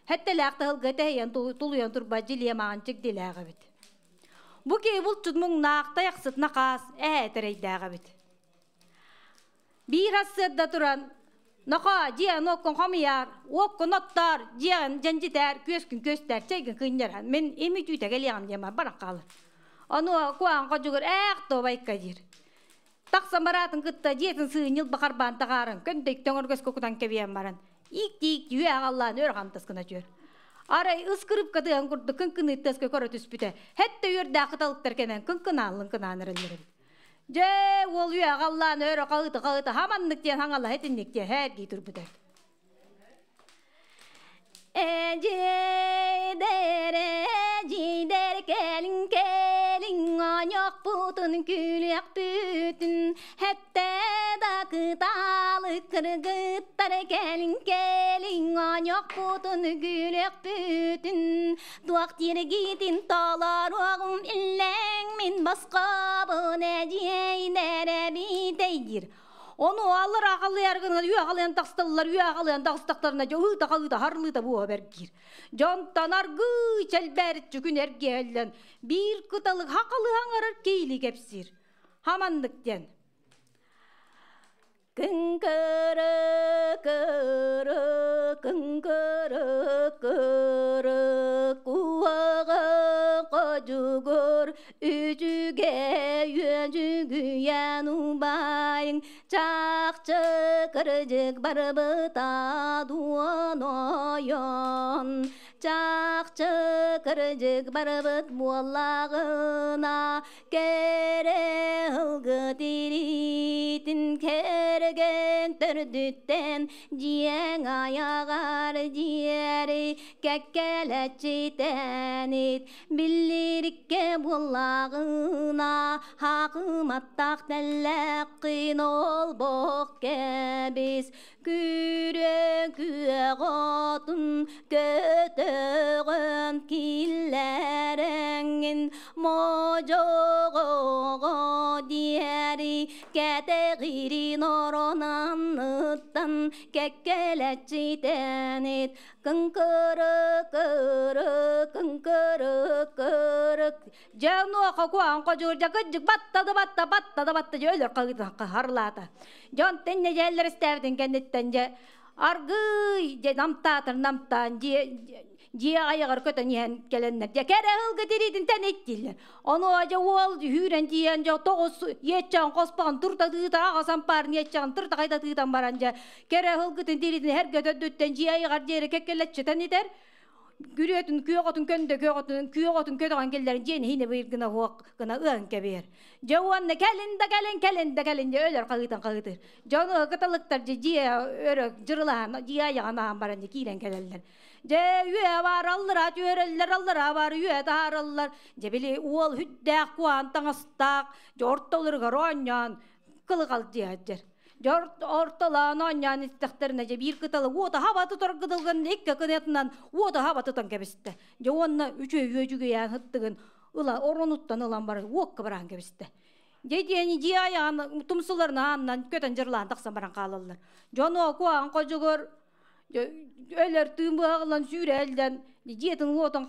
Хэттэлээх тыһылга тэһийэн тулуйан турбат, дьилиэмаҕын чигдилээх эбит. Бу киһи булчут муҥнаах, тайахсыт накаас, эһээ тэрэйдээх эбит. Биир ассыадда туран, Нохоо, дьиэҕин уоккун хомуйаар, уоккун оттоор, дьиэҕин дьэндьитээр, күөскүн күөстээр, чэйгин кыынньаран, мин ими түүтэ кэлиэҕим диэн баран хаалар. Ону куһаҕан ходьугур ээх туобайка диир. Тахсан бараатын кытта дьиэтин сыын ньылба харбаан таҕааран, көндөй төҥөргөскө кутан кэбиһэн баран, иик-тиик үө аҕаллаан өр хантас гына түөр. Арай ыскырыпка тыаһын курдук кыҥкыныы тыаска көрө түспүтэ, хэттэ үөрдээх кыталыктар кэнэн кыҥкынааллын кынаан эрэллэр эбит. Дьэ, уол үө аҕаллаан өрө хаһыыта-хаһыыта хаманнык диэн хаҥалаһа итинник диэн һээргии турбута. Эдьиэйдэр, эдьиийдэр, кэлиҥ, кэлиҥ, оонньуохпутун, күлүөхпүтүн, хэттэ да кытаалык кыргыттар, кэлиҥ, кэлиҥ, оонньуохпутун, күлүөхпүтүн, туох тиргитин толоруоҕум иллэҥ мин босхобун эдьиэйдэр эбитэй диир. Ону аллар аҕалыйар гына үө аҕалыйан тахсталлар, үө аҕалыйан тахстахтарына дьэ ыыта халыыта харлыыта буоһа бэргиир. Дьонтон аргыы чэлбээриччи күн эргиһэллэн биир кыталык хахалыһан арар киили кэпсиир. Хаманнык диэн. Кыҥкыры кыры кыҥкыры кыры куһаҕа ходьугур үчүгэй үөдүгүйэн убайыҥ чахчы кырдьык барбыта дуонойон чахчы кырдьык барбыт буоллаҕына кэрэ ылгы тириитин кэргэн төрдүттэн дьиэҥ айаҕар диэри кэккэлэччитэнит биллириккэ буоллаҕына хаакыматтаах тэллэххин олбох кэбис күрүө күөх отун көтөҕөн киллэрэҥҥин модьоҕоҕо диэри кэтэҕирин оронанныттан кэккэлэччитэнит кыҥкыры кыры кыҥкыры кырык дьэ онуоха куһаҕан ходьуур дьэ кыдьык батта да батта батта да батта дьэ өлөр хаһыытын харлаата дьон тэннэ дьээллэр истээбитин кэнниттэн дьэ аргыый дьэ намтаатар намтаан дьиэ Дьиэ айаҕар көтөн иһэн кэлэннэр дьэ кэрэ ыһылгы тириитин тэниттиллэр. Ону дьэ уол үүрэн тиийэн дьэ тоҕус иэччэҕин хоспоҕун туртатыыта аҕа сампаарын иэччэҕин туртахайдатыытан баран дьэ кэрэ ыһылгытын тириитин эргэ төрдүттэн дьиэ айаҕар диэри кэккэлэччитэн итэр. Күрүөтүн күөҕөтүн көндө күөҕөтүн күөҕөтүн көтөҕөн киллэрин дьиэни иһине быйыр гына уох гына ыан кэбиһэр. Дьэ уонна кэлин да кэлин кэлин да кэлин дьэ өлөр хаһыытан хаһыытыр. Дьону кыталыктар дьэ дьиэ өрө дьырылаһан дьиэ айаҕын аһан баран дьэ киирэн кэлэллэр. Дьэ үө баар аллара түөрэллэр аллара баар үө таһаараллар. Дьэ били уол хүттээх куһаан таҥастаах дьэ ортолоругар оонньоон кылыҕал диэһэддэр. Дьэ ортолоон оонньоон истэхтэринэ дьэ биир кыталык уота хаба тутар кытылгын икки кынатынан уота хаба тутан кэбистэ. Дьэ уонна үчүгэй үөдьүгэйээн сыттыгын ыла оронуттан ылан баран уокка бараан кэбистэ. Дьэ диэни дьиэ айаҕын тумсуларын аанынан көтөн дьырылаан тахсан баран хаалаллар. Дьон куһаҕан ходьугур өлөр тыын быһаҕылан сүүрэллэн дьиэтин уотун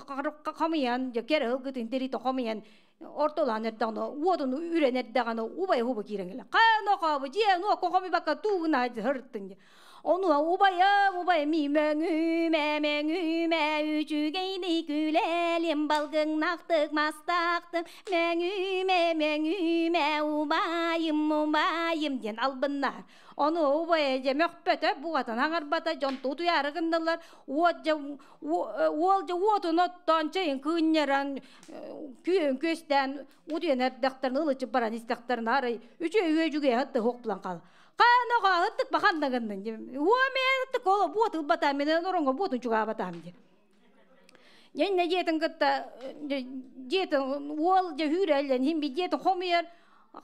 хамыйан дьэ кэрэ ылгытын тиритэ хомуйан ортолоон эрдэҕинэ уотун үрэн эрдэҕинэ убай хубу киирэн кэлэ хаан окообу дьиэ нуокку хомуйбакка туугуна сырыттын дьэ ону убайым убайым мөҥүмэ мөҥүмэ үчүгэйдик күлэлим балгыҥнахтык мастаахтык мөҥүмэ мөҥүмэ убайым убайым диэн албыннаһар. Ону убайа дьэ мөхпөтө, бугатын аҥарбата, дьон утуйаары гыннылар, уот дьэ уол дьэ уотун оттоон чэйин кыынньаран, күөн күөстээн утуйан эрдэхтэрин ылычып баран истэхтэрин арай үчүгэй үөдьүгэй хатты хуох булан хаал. Хаана хаһыттык баханна гыннын дьэ. Уо мен коло буот ылбатаам мен ороҥҥо буотун чугаабатаам дьэ. Дьэннэ дьиэтин кытта дьиэтин уол дьэ хүүрэллэн хин би дьиэтин хомуйар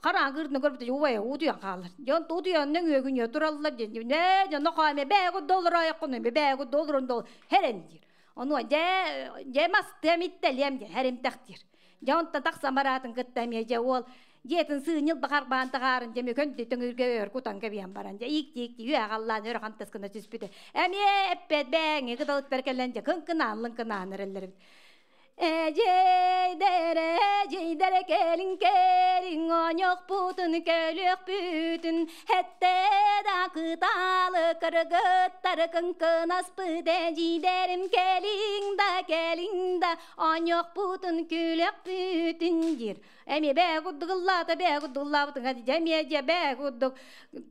хараан кырдын көрбүтэ убайа утуйан хаалар. Дьон утуйан нөҥүө күнүө тураллар дьэ нэ дьоно хааме бээгу доллар айаккын бээгу долларын дол херен диир. Ону дьэ дьэ мастыам иттэлиэм дьэ херимтэх диир. Дьэ онтон тахсан бараатын кытта эмиэ дьэ уол дьиэтин сыыньыл бахарбаан таҕаарын дьэ мөкөн төҥүргэ өр кутан кэбиһэн баран дьэ иик-тиик үө аҕаллаан өр хантас гына түспүтэ. Эмиэ эппэт бээҥи кыталыктар кэлэн дьэ кыҥкынаан лыҥкынаан эрэллэр эбит. Эдьиэйдэрэ, эдьиэйдэрэ кэлиҥ кэлиҥ оонньуохпутун көлүөхпүтүн эттэ да кытаалы кыргыттар кыҥкынаспыт эдьиийдэрим кэлиҥ да кэлиҥ да оонньуохпутун күлүөхпүтүн диир. Эмиэ бээ курдук ыллаата бээ курдук ыллаабытыҥ дьэ эмиэ дьэ бээ курдук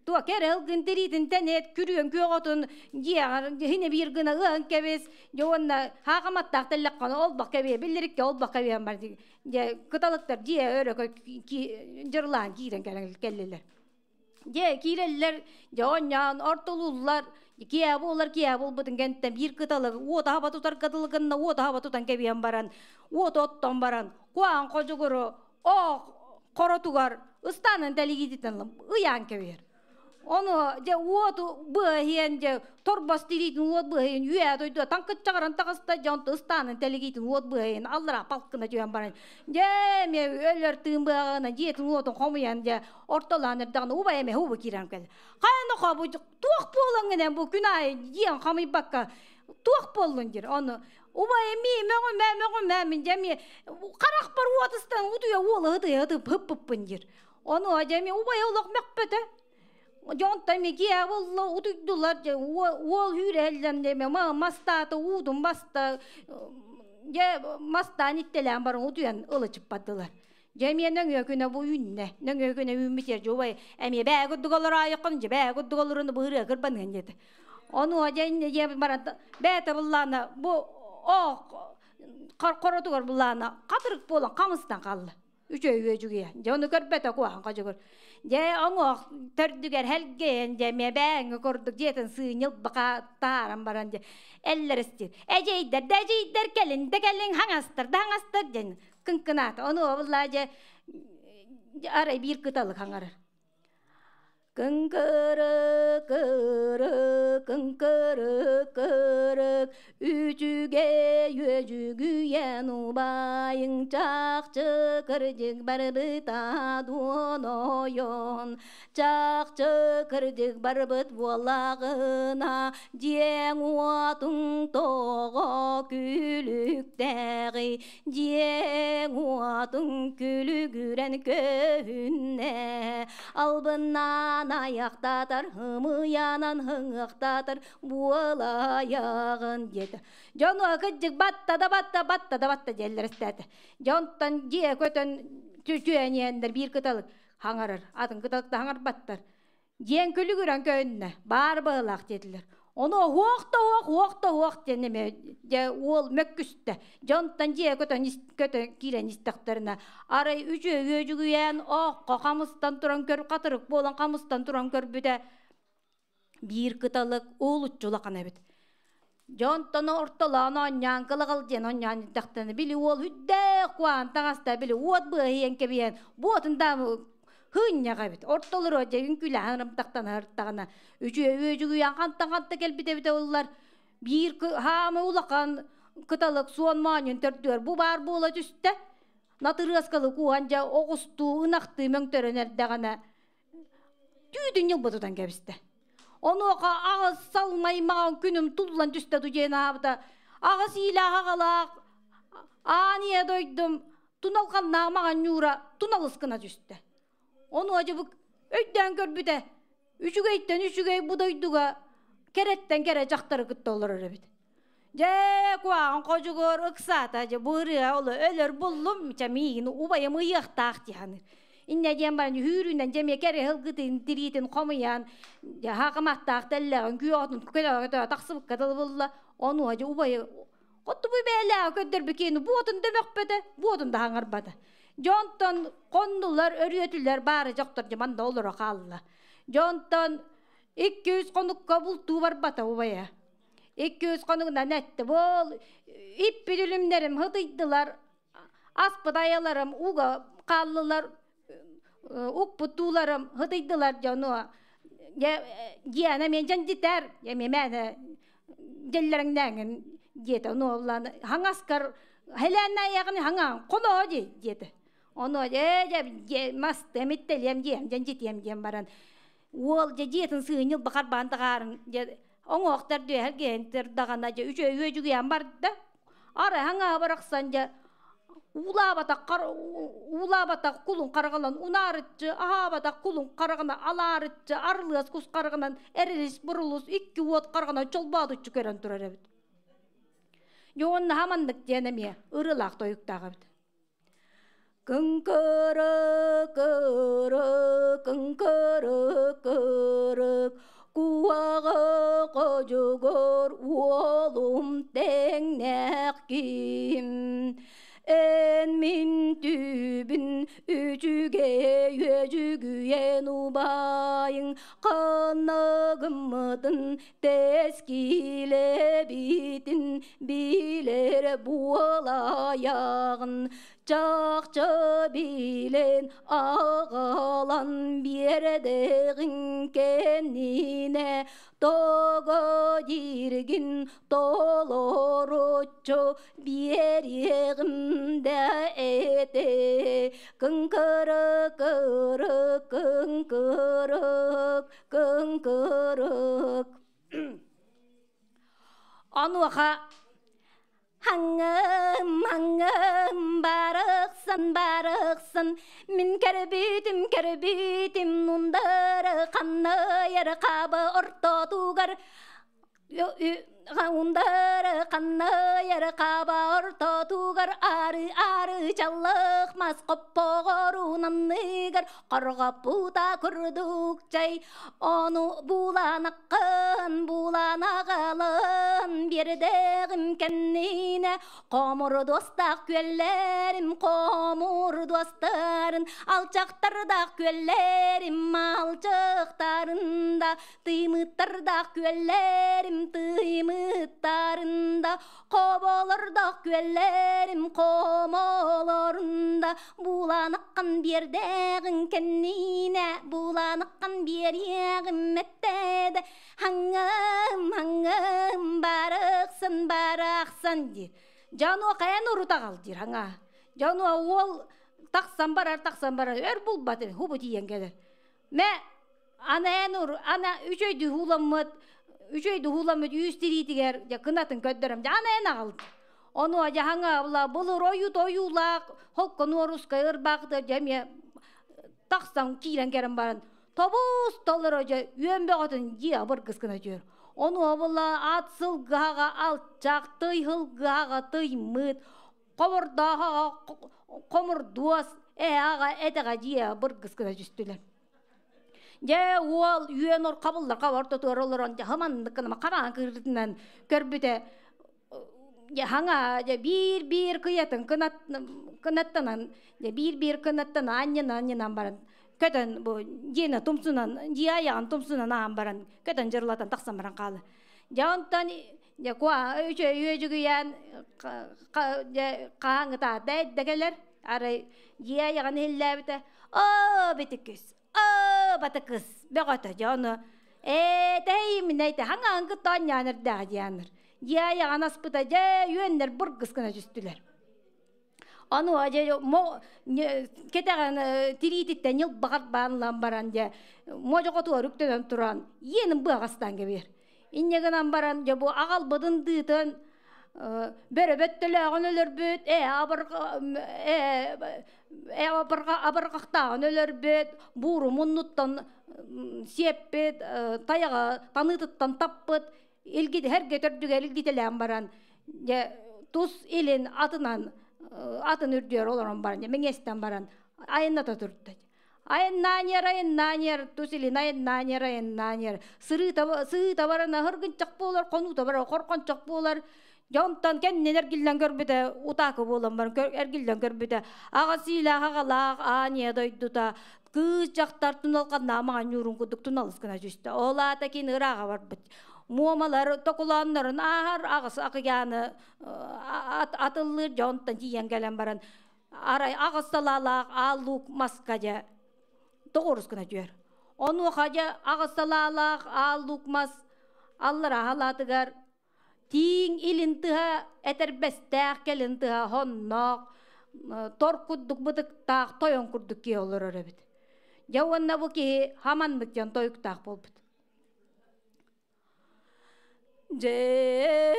туо кэрэ ылгын тириитин тэнэт күрүөн күөх отун дьиэҕэр хине биир гына ыан кэбис дьэ уонна хаахаматтаах тэллэххэ олбох кэбиэ биллэриккэ олбох кэбиэн бар дьэ кыталыктар дьиэ өрө дьырылаан киирэн кэллилэр. Дьэ киирэллэр дьэ оонньоон ортолууллар киэ буолар киэ буолбутун кэнниттэн биир кыталык уот аһаба тутар кытылыгынна уот аһаба тутан кэбиһэн баран уот оттон баран куаан ходьугуру оох хоротугар ыстаанын тэлигиититтэн ыйаан кэбиһэр. Ону дьэ уоту быаһыйан дьэ торбос тириитин уот быаһыйан үө дойду таҥкыччаҕаран таҕыста дьэ онто ыстаанын тэлигиитин уот быаһыйан аллара палкына түһэн баран дьэ эмиэ өлөр тыын быаҕына дьиэтин уотун хомуйан дьэ ортолоон эрдэҕинэ убай эмэ хубу киирэн кэллэ. Хайа хобу туох буолан бу күн аайы дьиэн хомуйбакка туох буоллун диир. Ону убай эми мөҕүмэ мөҕүмэ мин дьэ эмиэ харахпар уот ыстан утуйа уола ытыйа ытып хыппыппын диир. Ону дьэ эмиэ убай олох мөхпөтө. Дьонтон ми киэ болла утуйдулар дьэ уол хүүрэллэн деме ма мастаата уутун баста дьэ мастаан иттэлээн баран утуйан ылычыппадылар. Дьэ эмиэ нөҥүө күнэ бу үүннэ. Нөҥүө күнэ үүммүт ер жубай эмиэ бээ курдук олор айыккын дьэ бээ курдук олорун быырыа кырбаныан диэтэ. Ону дьэ дьэ баран бээтэ буллаана бу оох хоротугар буллаана хатырык буолан хамыстан қалды. Үчөй үөдьүгүйэ. Дьэ ону көрбөтө куахан хожугур. Дьэ оҥоох төрдүгэр хэлгээн дьэ мэ бээҥи курдук дьиэтин сыыньыл бака тааран баран дьэ эллэр истир. Эдьиийдэр да эдьиийдэр кэлин да кэлин хаҥастар да хаҥастар дьэн кыҥкынаата. Ону обуллаа дьэ арай биир кыталык хаҥарар. Кыҥкыры кыры кыҥкыры кырык үчүгэй үөдьүгүйэн убайыҥ чахчы кырдьык барбыта дуонойон чахчы кырдьык барбыт буоллаҕына дьиэҥ уотуҥ тоҕо күлүктээҕи дьиэҥ уотуҥ күлүгүрэн көһүннэ албыннаабытыҥ Ымынан аяқтатар, ымыянан хыңықтатар буолайағын диэтэ. Дьону кыдьык батта да батта, батта да батта диэллэр истээтэ. Дьонтон дьиэ көтөн түчүөньиэннэр биир кыталык хаҥарар, атын кыталыкта хаҥарбаттар. Диэн күлүгүрэн көөннө, баар быһылаах диэтилэр. Ону уох да уох, уох да уох диэн эме дьэ уол мөккүстэ. Дьонтон дьиэ көтөн көтөн киирэн истэхтэринэ, арай үчүө үөдьүгүйээн ооххо хамыстан туран көр хатырык буолан хамыстан туран көрбүтэ биир кыталык уолуччу улахан эбит. Дьонтон ортолоон оонньоон кылаҕыл диэн оонньоон истэхтэринэ били уол үрдээх куһаҕан таҥаста били уот быаһыйан кэбиһэн буотун да хыынньах эбит. Ортолоро дьэ үҥкүүлэһэн ырымтахтана үчүө үөдьүгүйэн хантан ханта кэлбит эбитэ ыллар. Биир хаамы улахан кыталык суон моонньун төрдүөр бу баар буола түстэ. Натырыаскалы кууһан дьэ оҕустуу ынахтыы мөҥтөрөн эрдэҕинэ түүтүн ньылбы тутан кэбистэ. Онуоха аҕыс салмай маҕан күнүм туллан түстэ диэн аабыта. Аҕыс иилээх аҕалаах аан ийэ дойдум туналҕаннаах маҕан ньуура туналыс гына түстэ. Ону дьыбык өйдөөн көрбүтэ, үчүгэйтэн үчүгэй бу дойдуга кэрэттэн кэрэ дьахтары кытта олорор эбит. Дьэ, куһаҕан ходьугур ыксаата, дьэ, бу ырыа оло өлөр буллум, чэ, миигин убайым ыйыахтаах дии саныыр. Иннэ диэн баран үһүүрүнэн дьэ эмиэ кэрэ ылгытын тириитин хомуйан, дьэ, хаакыматтаах тэллэҕин күөҕүтүн көтө-көтө тахсыбыкка дылы булла. Онуоха дьэ убайы Оттубу бээлээҕи көрдөрбүкиини буотун да мөхпөтө, буотун да хаҥарбата. Дьонтон хоннулар, өрүөтүлэр баары дьохтор дьаман да олоро хаалла. Дьонтон 200 хонукка бултуу барбата убайа. 200 хонугунан этти буол иппит үлүмнэрим хытыйдылар, аспыт айаларым уга хааллылар, укпут тууларым хытыйдылар дьону. Диана мен дьандитар, эмиэ дьэллэрэҥнээҥин диэтэ. Ону оллаан хаҥаскар хэлээннэ айаҕын хаҥаан хоноо дии диэтэ. Ону ээ дьэ мас эмиттэлиэм диэм дьэн дьитиэм диэн баран уол дьэ дьиэтин сыыньыл бакарбаан таҕаарын дьэ оҥоохтор дүөһэргээн даҕана дьэ үчүгэй үөдьүгүйэн барда. Арай хаҥаа барахсан дьэ уулаабатах уулаабатах кулун хараҕынан унаарыччы, аһаабатах кулун хараҕына алаарыччы, арылыас кус хараҕынан эрилис бурулус икки уот хараҕынан чолбоодуччу көрөн турар эбит. Дьэ уонна маннык диэн эмиэ ырыалаах тойуктаах эбит. Кыҥкыры кыры кыҥкыры кырык куаҕы ходьугур уолум тэҥнээх ким эн мин түүбүн үчүгэй үөдьүгүйэн убайыҥ ханныгыммытын тэскилэбитин билэр буолайаҕын чахчы билэн аҕалан биэрдэҕиҥ кэннинэ того дииргин толоруччу биэриэҕим да этэ кыҥкырык кырык кыҥкырык кыҥкырык Онуоха хаҥым хаҥым барахсан барахсан мин кэрбитим кэрбитим нундары ханныйар хаба ортотугар Ундары ханныйар хаба ортотугар ары ары чаллых мас хоппоҕорунанныгар хорҕоппута курдук чай ону буланаккын буланагалын биэрдэҕим кэннинэ хомурдуостаах күөллэрим хомурдуостарын алчахтардаах күөллэрим алчахтарында тыймыттардаах күөллэрим тыймыттарында хоболордоох күөллэрим хомолорунда буланаккан биэрдээҕиҥ кэннинэ буланаккан биэриэҕим мэттээдэ хаҥым хаҥым барахсан барахсан диир. Дьону хайан урутаҕал диир хаҥаа. Дьону уол тахсан барар тахсан барар өр булбат хубу тиийэн кэлэр. Мэ ана эн ур ана үчөйдүү ууламмыт үчөйдүү ууламмыт үүс тириитигэр дьэ кынатын көрдөрөм дьэ ана эн аҕал. Ону дьаһаҥа була былыр ойут ойуулаах холконуорускай ырбаахыта дьэ эмиэ тахсан киирэн кэлэн баран. Тобус толору дьэ үөн бөҕөтүн дьиэ быргыс гына түөр. Ону обула ат сылгыһаҕа алчах, тый сылгыһаҕа тыймыт, хомурдооһоҕо хомурдуос, эһэҕэ этэҕэ дьиэ быргыс гына түстүлэр. Дьэ уол үөн ор хабыллар хабар тотуор олорон дьэ хыманнык гына хараан кыырытынан көрбүтэ хаҥа дьэ биир-биир кыйатын кынаттанан дьэ биир-биир кынаттан анньынан-анньынан баран көтөн бу дьиэни тумсунан дьиэ айаҕын тумсунан аан баран көтөн дьырылатан тахсан баран хаалла. Дьэ онтон дьэ куа үчүгэй үөдьүгүйээн дьэ хаһааҥҥытаата эрдэ кэлэр арай дьиэ айаҕын иһиллээбитэ оо битикис оо батыкыс бөҕөтө дьэ ону ээ тэһийиминэ хаҥаан кытта оонньоон эрдэҕэ дианыр дьиэ айаҕын аспыта дьэ үөннэр быргыс гына түстүлэр. Ону дьэ кэтэҕин тириититтэн ньылбаҕар баанлаан баран дьэ модьоҕотугар үктэнэн туран иэнин быаҕастаан кэбиһэр. Инньэ гынан баран дьэ бу аҕалбытын дыытын бөрө бөттөлөөҕүн өлөрбүт, ээ ээ абырҕахтааҕын өлөрбүт, бууру муннуттан сиэппит, тайаҕы таныытыттан таппыт, илгиһэргэ төрдүгэр илгитэлээн баран дьэ тус илин атынан атын үрдүгэр олорон баран дьэ мэҥиэстэн баран айанната турда. Айаннааньар, айаннааньар, тус илин айаннааньар, айаннааньар. Сырыыта, сыыта баран аһыргынчах буолар, хонуута баран хорхончох буолар. Дьонтон кэннин эргиллэн көрбүтэ, утаакы буолан баран эргиллэн көрбүтэ. Аҕа сиилээх аҕалаах ааньа дойдута кыыс дьахтар туналҕаннаах маҥан ньуурун курдук туналыс гына түстэ. Ол аата кини ырааҕа барбыт. Муомалар токулааннарын ааһар аҕыс акыйааны атыллыыр дьонтон тиийэн кэлэн баран арай аҕыс салаалаах аал луук маска дьэ тоҕурус гына түһэр. Онуоха дьэ аҕыс салаалаах аал луук мас аллара халаатыгар тииҥ илин тыһа этэрбэстээх кэлин тыһа хонноох тор курдук бытыктаах тойон курдук киһи олорор эбит. Дьэ уонна бу киһи хаманнык диэн тойуктаах буолбут. Дьэ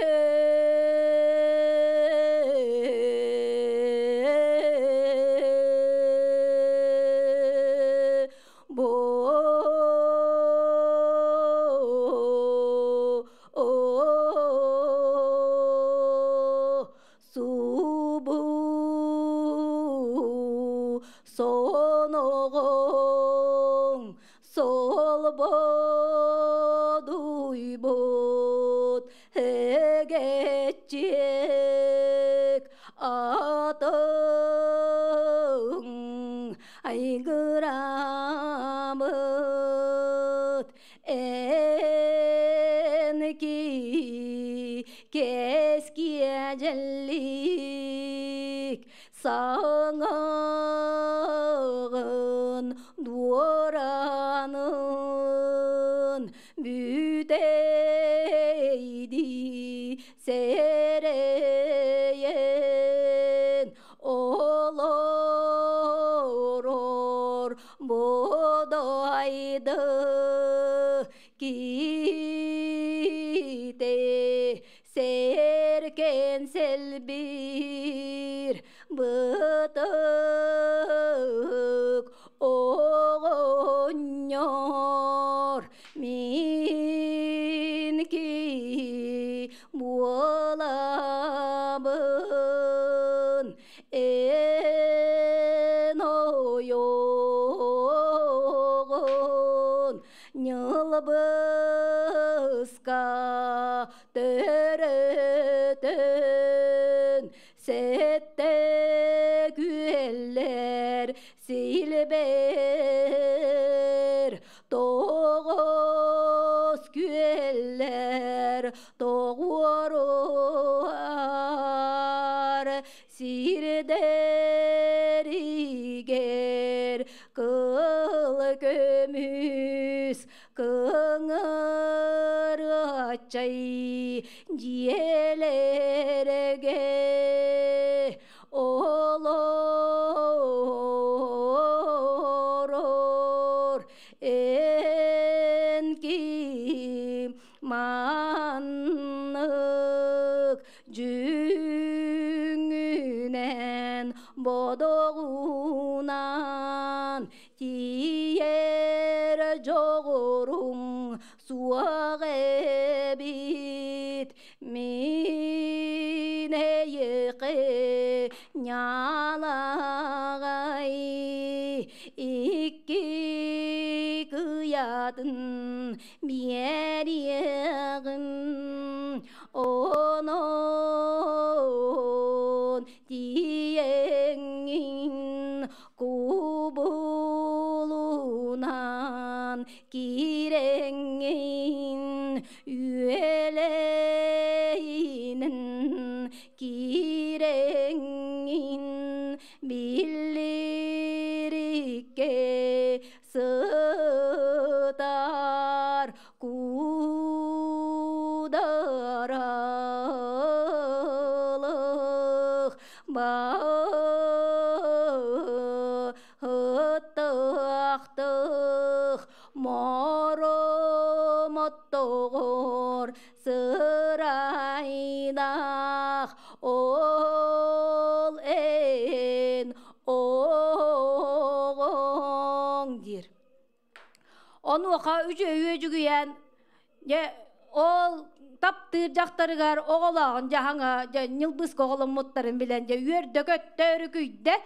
бу субу соноҕоҥ Солбодуйбут эгэччик атын айгырамыт эн ки кескиэдьэллик саҥаҕын дуоранын бүтэйдии сэрэйэн олорор бодойду ките серкен сэлбир бытык оҕонньор мин ки буолабын эн ойоҕун ньылбыска төрөтөн сэттэ күөллэр силбэр тоҕус күөллэр тоҕуоруһар сирдэригэр кыл көмүс кыҥыраччай дьиэлэргэ олорор эн ким маннык дьүҥҥүнэн бодоҕунан тиийэр Дьоҕуруҥ суох эбит Мин эйиэхэ ньалаҕай Икки кыйатын биэриэҕим Онон тиийэҥҥин кубулунан киирэҥҥин үөлэйинэн киирэҥҥин биллириккэ сытар куударалык баһыттахтых моромоттоҕор сырайдах ол эн оҕоҥ диир. Онуоха үчүгэй үөдьүгүйэн дьэ ол таптыыр дьахтарыгар оҕолооҕун дьаһаҥа дьэ ньылбыска оҕоломмуттарын билэн дьэ үөрдэ-көттө өрүкүйдэ.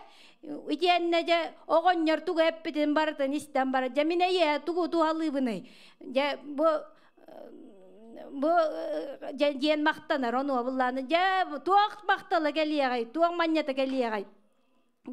Итиэннэ дьэ оҕонньор тугу эппитин барытын истэн баран дьэ мин эйээ тугу туһалыыбыный? Дьэ бу бу дьэ диэн махтанар ону буллааны дьэ туох махтала кэлиэҕэй туох манньата кэлиэҕэй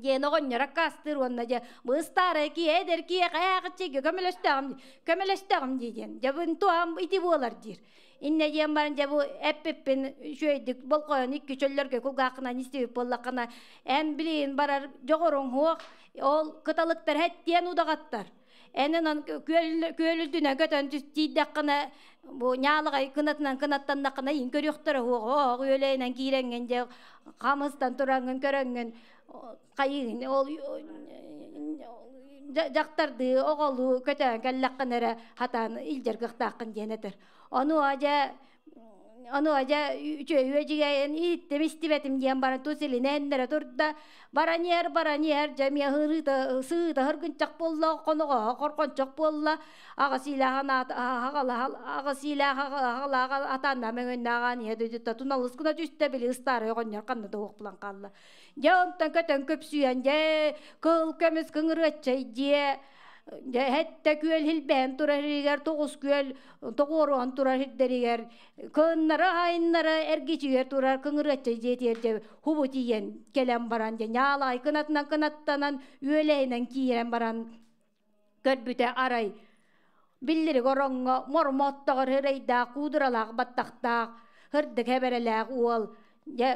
диэн оҕонньор аккаастыыр уонна дьэ быстаарай киһи эдэр киһиэхэ ээҕиччигэ көмөлөстөҕүм көмөлөстөҕүм дии диэн дьэ бу туһам ити буолар диир иннэ диэн баран дьэ бу эппиппин үчүгэйдик болҕойон икки чөллөргө кулгааххынан истибит буоллаххына эн билигин барар дьоҕуруҥ суох ол кыталыктар хэттиэн удаҕаттар эн онон күөлүлдүнэн көтөн тиийдэххинэ бу ньаалаҕай кынатынан кынаттаннаххына иин көрүөхтэрэ уоҕа үөлэйинэн киирэҥҥин дьэ хамыстан тураҥҥын көрөҥҥүн хайыыгын ол дьахтардыы оҕолуу көтөөн кэллэххинэ эрэ хатаан илдьэр кыахтааххын диэн этэр ону дьэ Ону дьэ үчүгэй үөдьүгэйин ииттим истибэтим диэн баран тус илинэннэрэ турда. Баран иһэр, баран иһэр, дьэ эмиэ ыһырыыта, сыыта һыргынчах буолла, хоноҕоһо хорҕончох буолла. Аҕа сиилээх аҕа сиилээх аҕалаах атаанна мөҥүннээҕаан иһэ дойдута туналыс гына түстэ, били ыстаарай оҕонньор ханна да уох булан хаалла. Дьэ онтон көтөн көпсүйэн, дьэ кыл көмүс кыҥырыаччай дьиэ Эһэттэ күөл хилбээн турар иһигэр тоҕус күөл тоҕуоруһан турар сирдэригэр кыыннара айыннара эргичигэр турар кыҥырыачча дьиэтигэр дьэ хубу тиийэн кэлэн баран дьэ ньаалаай кынатынан кынаттанан үөлэһинэн киирэн баран көрбүтэ арай биллирик ороҥҥо мормоттоҕор һырайдаах куудуралаах баттахтаах һырдык хэбэрэлээх уол дьэ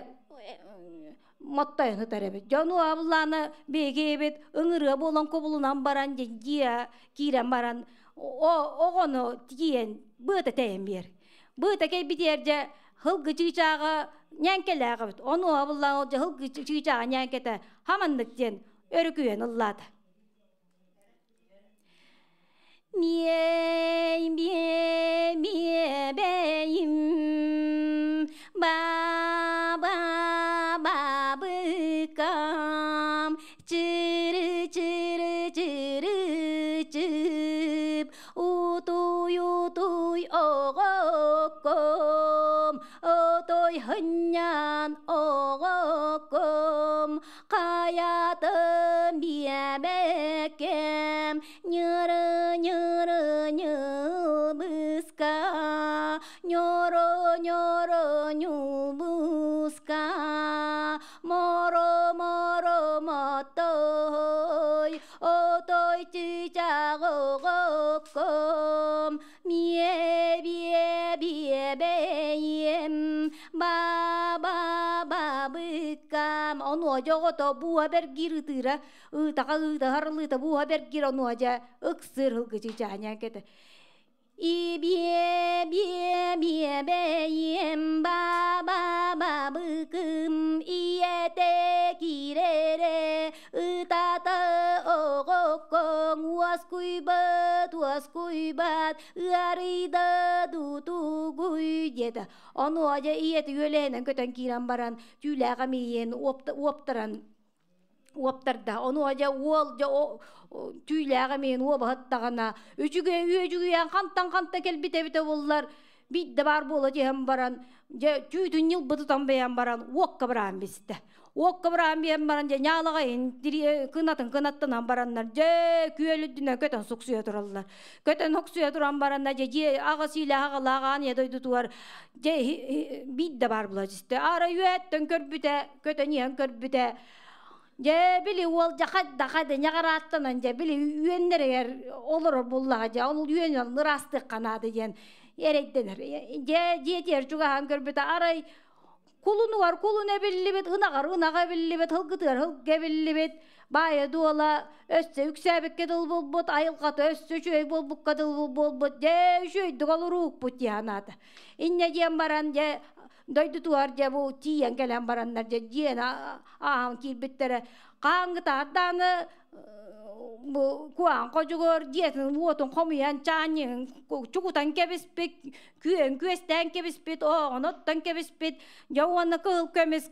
моттойон сытар эбит. Дьону абылаана биһиги ыҥырыа буолан кубулунан баран дьиэ киирэн баран оҕону тиийэн быата тэйэн биэр. Быата кэйбитиэр дьэ һылгы чыычааҕа ньээҥкэлээх эбит. Ону абылаан ол дьэ һылгы чыычааҕа ньээҥкэтэ хаманнык диэн өрүкүйэн ыллаата. Миэй, миэ, миэ бэйим, ба ба бабыкам, чыры чыры чыры чып, утуй утуй оҕокком, отой хынньан оҕокком, Хайатым биэбэкэм, ньыры ньыры ньылбыска, ньоро ньоро ньулбуска, моро моро мотой, отой чычаах оҕокком, миэ биэ биэ бэйэм, ба ба бабыккам онуо дьоҕото бууһа бэргиир ытыыра ыытаха ыытаһар ылыыта бууһа бэргиир онуо дьэ ыксыыр һылгычы чааньаан кэтэ Ибиэ биэ биэ бэйэм ба ба бабыкым ийэтэ киирэрэ ытата оҕоккоҥ уоскуйбат уоскуйбат ыарыйда дутугуй диэтэ Ону дьэ ийэтэ үөлэһинэн көтөн киирэн баран түүлээх эмиийин уоптаран Уоптарда. Ону дьэ уол дьэ түүлээҕэ миин уобаһыттаҕына үчүгэй үөдьүгүйэн хантан ханта кэлбит эбитэ буоллар биирдэ баар буола түһэн баран дьэ түүтүн ньылбытытан бэйэн баран уокка бараан бистэ. Уокка бараан биэн баран дьэ ньаалаҕайын кынатын кынаттанан бараннар дьэ күөл үрдүнэн көтөн суксуйа тураллар. Көтөн суксуйа туран бараннар дьэ дьиэ аҕа сиилээх аҕалаах аан ийэ дойдутугар дьэ биирдэ баар буола түстэ. Аара үөттэн көрбүтэ көтөн иһэн көрбүтэ дьэ били уол дьэ хайда хайда ньаҕарааттанан дьэ били үөннэригэр олорор буллаҕа дьэ ол үөнүн ыраастыахха наада диэн эрэйдэнэр. Дьэ дьиэтигэр чугаһаан көрбүтэ арай кулунугар кулун эбиллибит, ынаҕар ынаҕа эбиллибит, һылгытыгар һылгы эбиллибит, баайа дуола өссө үксээбиккэ дылы буолбут, айылҕата өссө үчүгэй буолбукка дылы буолбут, дьэ үчүгэйдик олоруукпут дии санаата. Инньэ диэн баран дьэ дойдутугар дьэ бу тиийэн кэлэн бараннар дьэ дьиэни ааһан киирбиттэрэ хааңҥытаар даҕаны бу куһаҕан ходьугур дьиэтин уотун хомуйан чаанньыгын чугутан кэбиспит күөн күөстээн кэбиспит оҕону оттон кэбиспит дьэ уонна кыһыл көмүс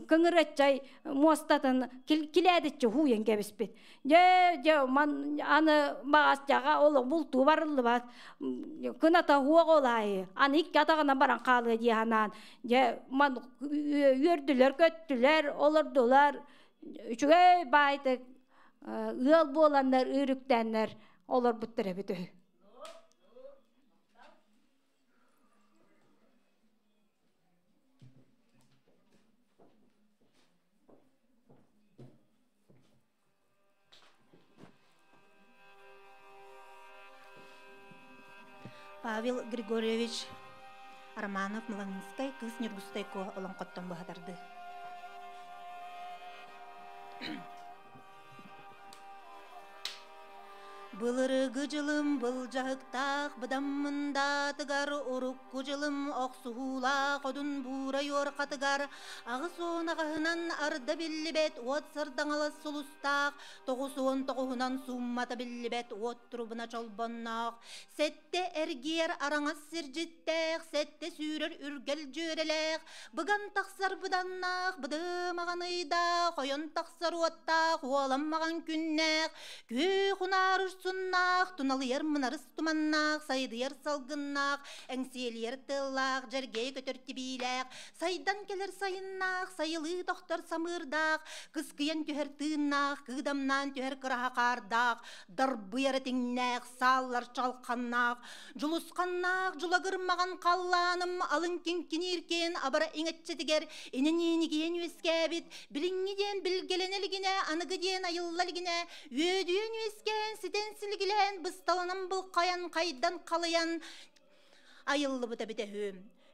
кыҥыраччай муостатын килээдиччи хууйан кэбиспит дьэ дьэ ман аны баҕас дьаҕа олох бултуу барыллыбат кыната уох ол аайы аны икки атаҕынан баран хаалыа дии санаан дьэ ман үөрдүлэр көттүлэр олордулар үчүгэй баайтык ыал буоланнар үөрүктээннэр олорбуттар эбит үһү. Павел Григорьевич Романов Мылаҥыскай Кыыс Ньургустай Куо олоҥхоттон быһатарды. Былыргы дьылым былдьаһыктаах быдаммындаатыгар урукку дьылым охсуһуулаах одун буура юорхатыгар 80 аҕыһынан арда биллибэт уот сардаҥалас сулустаах 99-унан сууммата биллибэт уот турубуна чолбонноох сэттэ эргиэр араҥас сирдьиттээх сэттэ сүүрэр үргэл дьүөрэлээх быган тахсар быданнаах быдымаҕан ыйдаах ойон тахсар уоттаах уолан маҕан күннээх күөх унаар урсуннаах туналыйар мынарыс туманнаах сайдыйар салгыннаах эҥсиэлийэр тыллаах дьэргэй көтөр тибиилээх сайдан кэлэр сайыннаах сайылыы тохтор самыырдаах кыскыйан түһэр тыыннаах кыыдамнаан түһэр кыраһа хаардаах дарбыйар этиҥнээх сааллар чалханнаах дьулусханнаах дьулагырмаҕан халлааным алын киҥкинииркээн абара иҥэччитигэр инэниинигиэн үөскээбит билиҥҥи диэн билгэлэнэ илигинэ аныгы диэн айылла илигинэ үөдүйэн үөскээн ситэн силигилээн бысталанан былхайан хайдан халыйан айыллыбыта эбитэ үһү.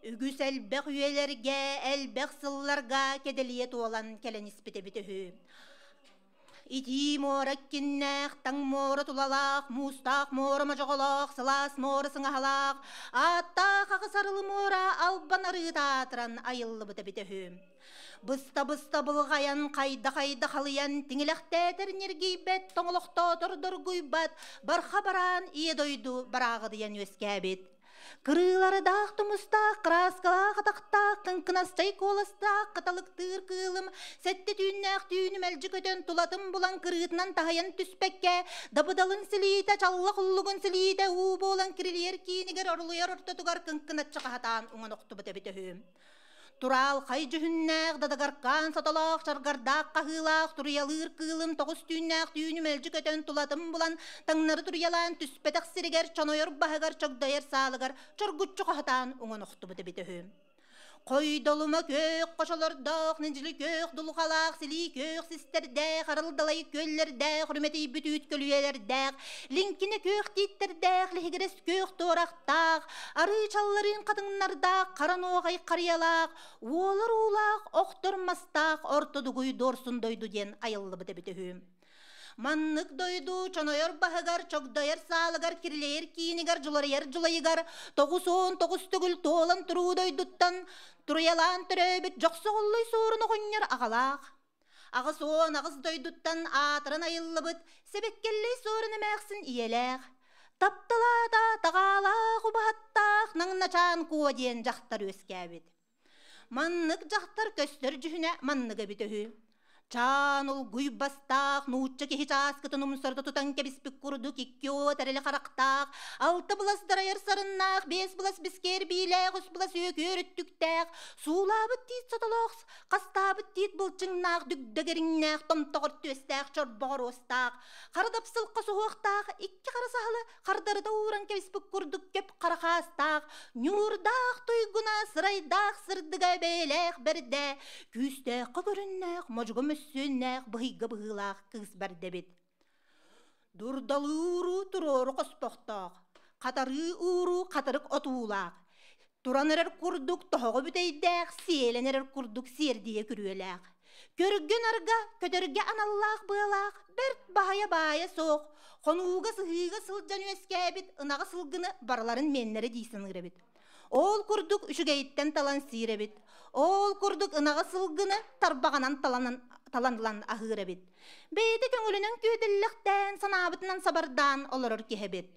Үгүс элбэх үйэлэргэ, элбэх сылларга кэдэлийэ туолан кэлэн испит эбитэ үһү. Итии муора киннээх, таҥ муора тулалаах, муустаах муора модьоҕолоох, сылаас муора сыҥаһалаах, ааттаах аҕыс арылы муора албан арыыта аатыран айыллыбыта эбитэ үһү. Быста-быста былҕайан, хайда-хайда халыйан, тиҥилэхтээтэр ньиргийбэт, тоҥолохтоотор доргуйбат, барха бараан ийэ дойду барааҕыдыйан үөскээбит. Кырыылардаах тумустаах, кырааскалаах атахтаах, кыҥкынасчай куоластаах, каталыктыыр кыылым, сэттэ түүннээх түүнү мэлдьи көтөн, тулатын булан кырыытынан таһыйан түспэккэ, дабыдалын силиитэ, чаллах уллугун силиитэ уу буолан кирилийэр киинигэр орулуйар ортотугар кыҥкыначчы хаһатаан уҥан охтубут эбит үһү. Тураалхай дьүһүннээх, дадагаркаан сотолоох, чаргардаах хаһыылаах, туруйалыыр кыылым тоҕус түүннээх түүнү мэлдьи көтөн тулатын булан, таҥнары туруйалаан түспэтэх сиригэр, чонойор баһыгар, чогдойор саалыгар чоргуччу хаһытаан уҥан охтубут эбит үһү. Хойдолума күөх хочолордоох, нидьили күөх дулҕалаах, силии күөх систэрдээх, арыл-далай күөллэрдээх, үрүмэтийбит үүт көлүйэлэрдээх, лиҥкинэ күөх тииттэрдээх, лиһигирэс күөх туорахтаах, арыы чалларыын хатыҥнардаах, хара нуоҕай харыйалаах, уолар уулаах, охтор мастаах орто дугуй дуорсун дойду диэн айыллыбыт эбит үһү. Маннык дойду чонойор баһыгар, чогдойор саалыгар, кирилэйэр киинигэр, дьуларыйар дьулайыгар 99 төгүл туолан туруу дойдуттан туруйалаан төрөөбүт Дьохсоҕоллой суорун оҕонньор аҕалаах. 88 дойдуттан аатыран айыллыбыт Сэбэккэллэй суорун эмээхсин ийэлээх. Тапталаата таҕаалаах убаһаттаах Наҥначаан Куо диэн дьахтар үөскээбит. Маннык дьахтар көстөр дьүһүнэ маннык эбит үһү. Чаан улгуйбастаах, нуучча киһи чааскытын умсарда тутан кэбиспит курдук икки уот эрэлэ харахтаах, алта былас дарайар сарыннаах, биэс былас бискээр биилээх, үс былас үөкүөр өттүктээх, суулаабыт тиит сотолоох, хастаабыт тиит былчыҥнаах, дүгдэгириҥнээх, томтоҕор түөстээх, чорбоҕор уостаах, хара дапсылка суһуохтаах, икки хара саһылы хардарыта ууран кэбиспит курдук көп хара хаастаах, ньуурдаах туйгуна, сырайдаах сырдыга бэйэлээх бэрдэ, күүстээххэ көрүннээх, модьуга мөссүөннээх, быһыйга быһыылаах кыыс бардэбит. Дурдалыыру туруору хоспохтоох, хатарыы ууру хатырык отуулаах, туран эрэр курдук тоһоҕо бүтэйдээх, сиэлэн эрэр курдук сиэрдийэ күрүөлээх. Көргө-нарга, көтөргө аналлаах быалаах, бэрт баһайа-баайа суох, хонууга-сыһыыга сылдьан үөскээбит ынаҕы сылгыны барыларын миэннэрэ дии саныыр эбит. Ол курдук үчүгэйиттэн талан сиир эбит. Ол курдук ынаҕы сылгыны тарбаҕынан талан, талан ылан аһыыр эбит. Бэйэтэ көҥүлүнэн күөдэллэхтээн, санаабытынан сабардаан олорор киһи эбит.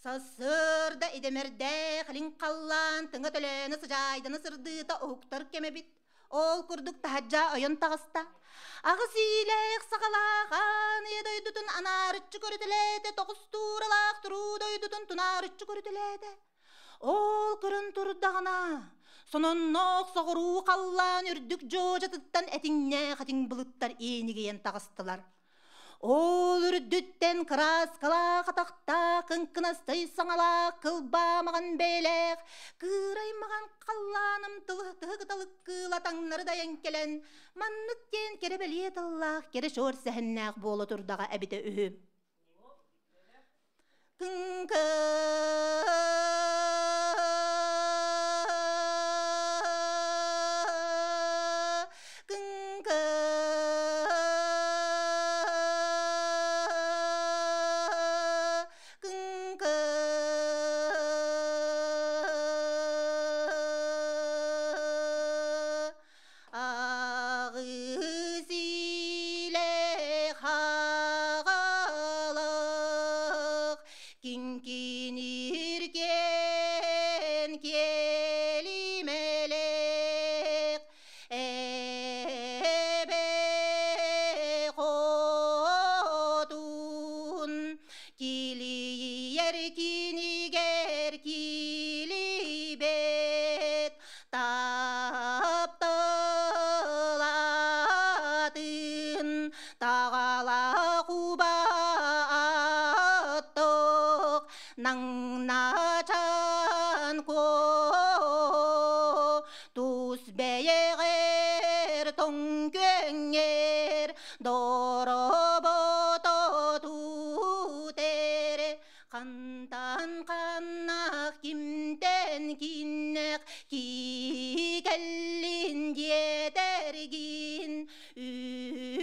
Сарсыарда идэмэрдээх илин халлаан тыҥа төлөөнө сыдьаайдана сырдыыта уһуктар кэмэбит. Ол курдук таһырдьа ойон таҕыста. Аҕыс иилээх саҕалаах аан ийэ дойдутун анаарыччы көрүтэлээтэ, тоҕус тууралаах туруу дойдутун тунаарыччы көрүтэлээтэ. Ол көрөн турдаҕына, сононноох соҕуруу халлаан үрдүк дьуодьатыттан этиҥнээх этиҥ былыттар иэнигийэн таҕыстылар. Ол үрдүттэн кырааскалаах атахтаах, кыҥкынастай саҥалаах, кылбаамаҕан бэйэлээх, кыырай маҕан халлааным тыһы кыталык кыыла таҥнары дайан кэлэн, маннык диэн кэрэ бэлиэ тыллаах, кэрэ чуор сэһэннээх буола турдаҕа эбитэ үһү. Кыҥкы кыҥкы кыҥкы Аҕыс илэх аҕалах киҥкинииркээн киэлимэлэх эбэ хотун килийэр кинигэр килибэт Тапталатын таҕала кубааттык наҥначан куо тус бэйэҕэр тоҥ көҥҥэр доробото тутэр Хантан ханнах кимтэн кииннэх киикэллин диэтэргин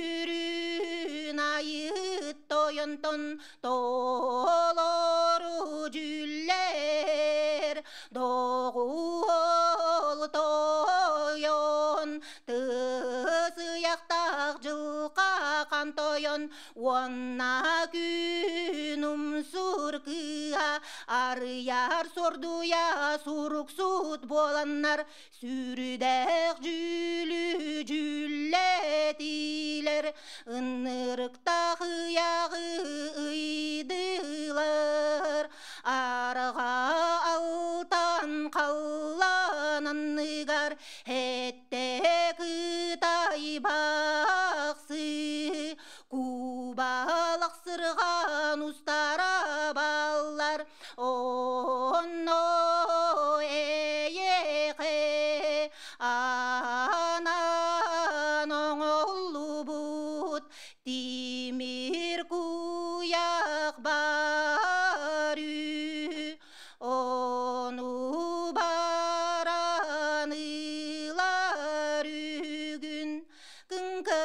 үрүн айыт тойонтон толору дьүллэр доҕуол тойон тысыйахтаах дьылҕа тойон Уонна күн умсур кыыһа арыйар сордуйа суруксут буоланнар сүрдээх дьүүлү дьүүллэтилэр ыннырыктаах ыйаҕы ыйдылар арҕаа алтан халлаан анныгар хэттэ кытай бахсы Кубалах сырҕан устара баллар, онно эйиэхэ анаан оҥоһуллубут тимир куйах бар үһү. Ону баран ылар үгүн Кыҥкы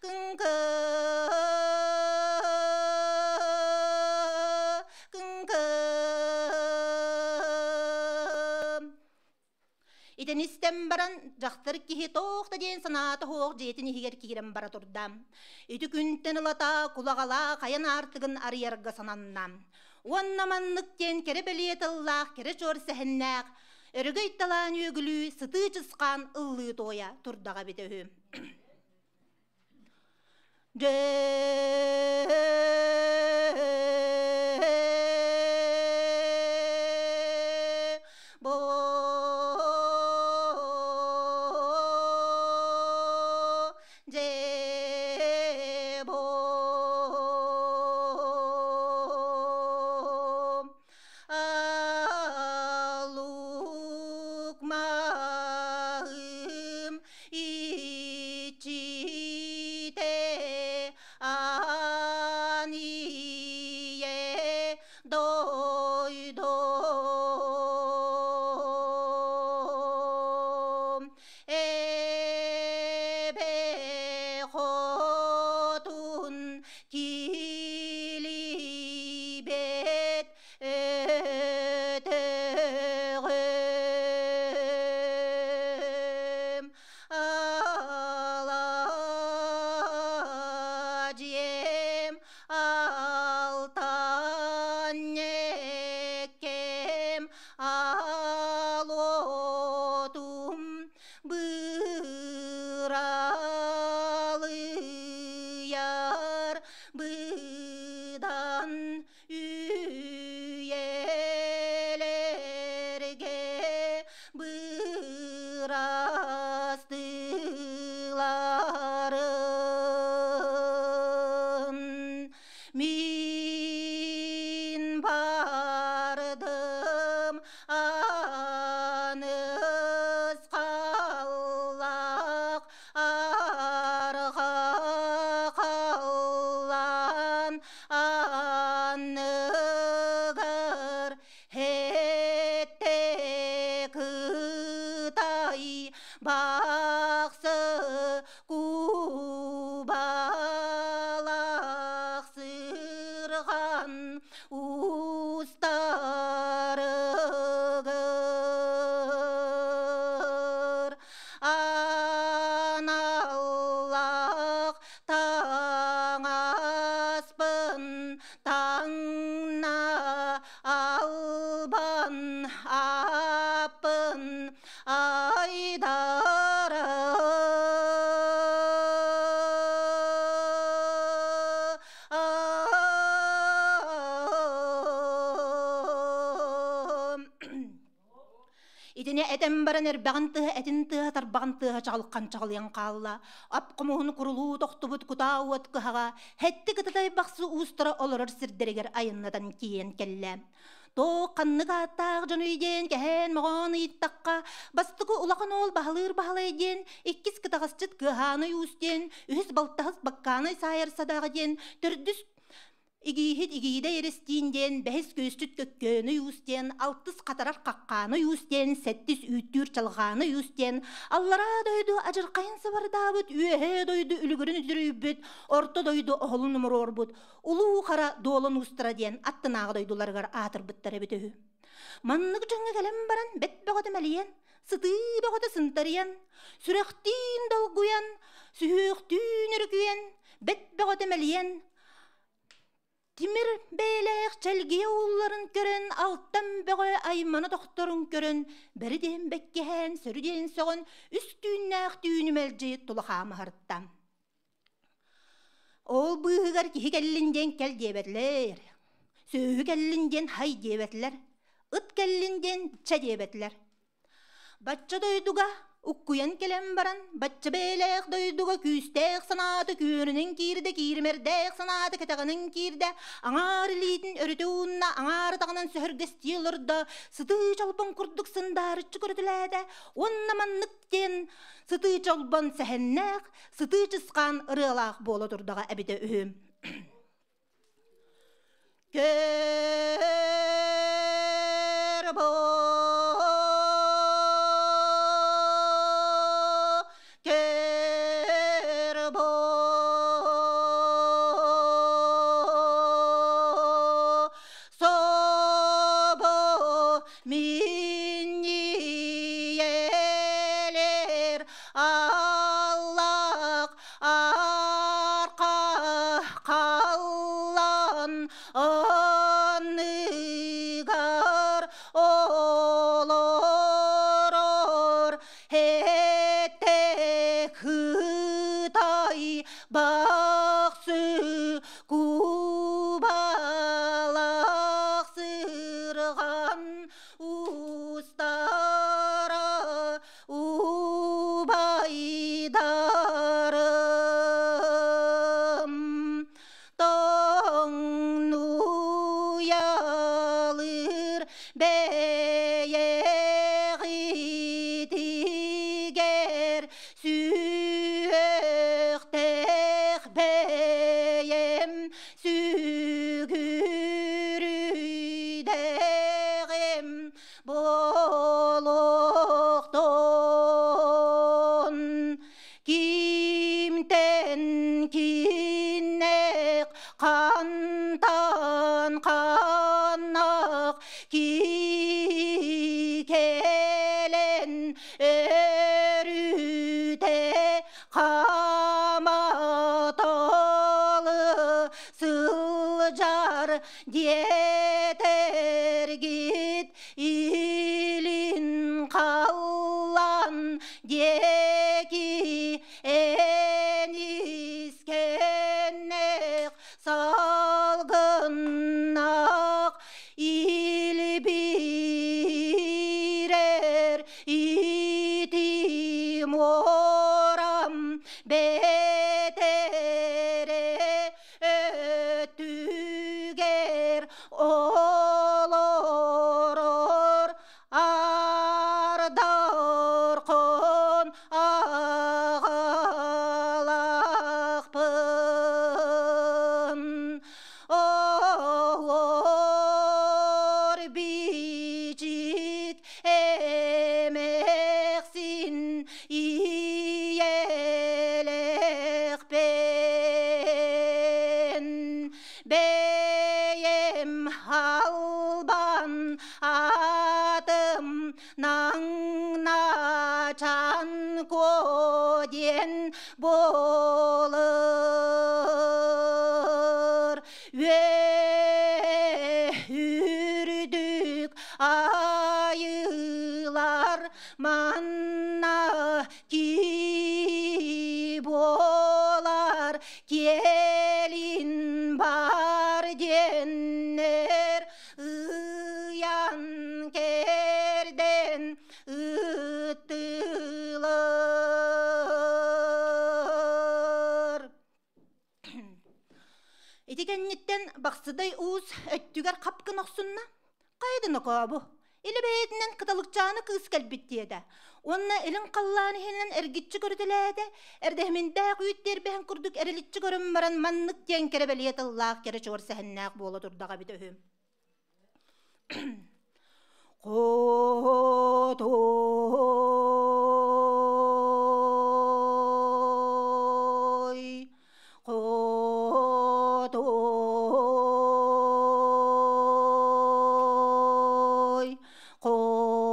кыҥкы кыҥкы Итини истэн баран, дьахтар киһи туох да диэн санаата суох дьиэтин иһигэр киирэн бара турда. Ити күнтэн ылата кулаҕалаах айан аартыгын арыйарга сананна. Уонна маннык диэн кэрэ бэлиэ тыллаах, кэрэ чуор сэһэннээх. Өрөгөй талаан үөгүлүү сытыы чысхаан ыллыы туойа турдаҕа эбитэ үһү. Дьэ бо дьэ бо Алук маһым иччитэ аан ийэ дойдум эбэ хотун килибет өтөҕүм аладьиэм алтан эккэм алотум быралыйар быдан үйэлэргэ бырастыыларын мин бардым аныс халлах арҕа халлаан анныгар хетте кытай бахсы кубалах сырған устарыгыр аналлах таҥаспын таҥна албан аппын айдара Итини этэн баран эрбэҕин тыаһа, этин тыаһа, тарбаҕын тыаһа чаҕылхан чаҕылыйан хаалла. Ап хомуһун курулуу тохтубут кутаа уот кыһаҕа һэтти кытытай бахсы уустара олорор сирдэригэр айаннатан киирэн кэллэ. Туох ханнык ааттаах дьонуй диэн кэһээн моҕоон ыйыттахха, бастакы улахан уол баһылыыр баһылай диэн, иккис кытаҕасчыт кыаһаанай уус диэн, үһүс балтаһыс баккаанай саайар садаҕа диэн, төрдүс Игииһит игиидэй эрэстиин диэн, бэһис күөсчүт көккөөнүй уус диэн, алтыс хатарар хаххаанай уус диэн, сэттис үүттүүр чалҕаанай уус диэн, аллараа дойду адьырхайын сабардаабыт, үөһээ дойду үлүгүрүн үдүрүйбүт, орто дойду оһолун умуруорбут, улуу хара дуолан уустара диэн аттынааҕы дойдуларыгар аатырбыттар эбит үһү. Маннык дьоҥҥо кэлэн баран бэт бөҕөтө мэлийэн, сытыы бөҕөтө сынтарыйан, сүрэхтиин долгуйан, сүһүөхтүүн өрүкүйэн, бэт бөҕөтө мэлийэн, Тимир бэйэлээх чэлгийэ уулларын көрөн, алтан бөҕө аймана тохторун көрөн, бэри диэн бэккиһээн, сөрү диэн сөҕөн, үс түүннээх түүнү мэлдьи тула хаамаһарта. Ол быыһыгар киһи кэллин диэн кэл диэбэтилэр, сүөһү кэллин диэн хай диэбэтилэр, ыт кэллин диэн чэ диэбэтилэр. Бачча дойдуга уккуйан кэлэн баран, бачча бэйэлээх дойдуга күүстээх санаата күөрүнэн киирдэ, кииримэрдээх санаата кэтэҕинэн киирдэ, аҥаар илиитин өрүтэ уунна, аҥаар атаҕынан сөһүргэстии олордо, сытыы чолбон курдук сындаарыччы көрүтүлээтэ уонна маннык диэн сытыы чолбон сэһэннээх, сытыы чысхаан ырыалаах буола турдаҕа эбитэ үһү. Көр бу, көр бу, собо минниелер аллах арқа қаллан аныгар Убайдарым тоҥнуйалыыр бэйэҕитигэр сүһүөхтээх бэйэм сүгүрүйдэҕим буолуохтун. Кимтэн киннэх, хантан ханнах кэлэн өрүтэ хаматалы сылдьар диэтэргит илин халлан диэки энискэннэх салгыннах илбиирэр ити муорам бэтэрэ өттүгэр олорор ардархон аҕалаахпын. Оһуор бичик эмээхсин ийэлээхпин. Бэйэм албан аатым Наҥначан Куо диэн буолар. Үөрдүк айыылар манна ки буолар киэлин бар диэннэр ыйан кэрдэн ыыттылар. Ити кэнниттэн Бахсыдай уус өттүгэр хапкын охсунна. Хайда нокообу? Илэ бэйэтинэн кыталыкчааны кыыс кэлбит диэтэ. Уонна илин халлаан иһинэн эргиччи көрүтэлээтэ, эрдэһиминдээх үүт тиэрбэһин курдук эриличчи көрөн баран маннык диэн кэрэ бэлиэ тыллаах кэрэ чуор сэһэннээх буола турдаҕа эбитэ үһү. Хотой, хотой, хотой,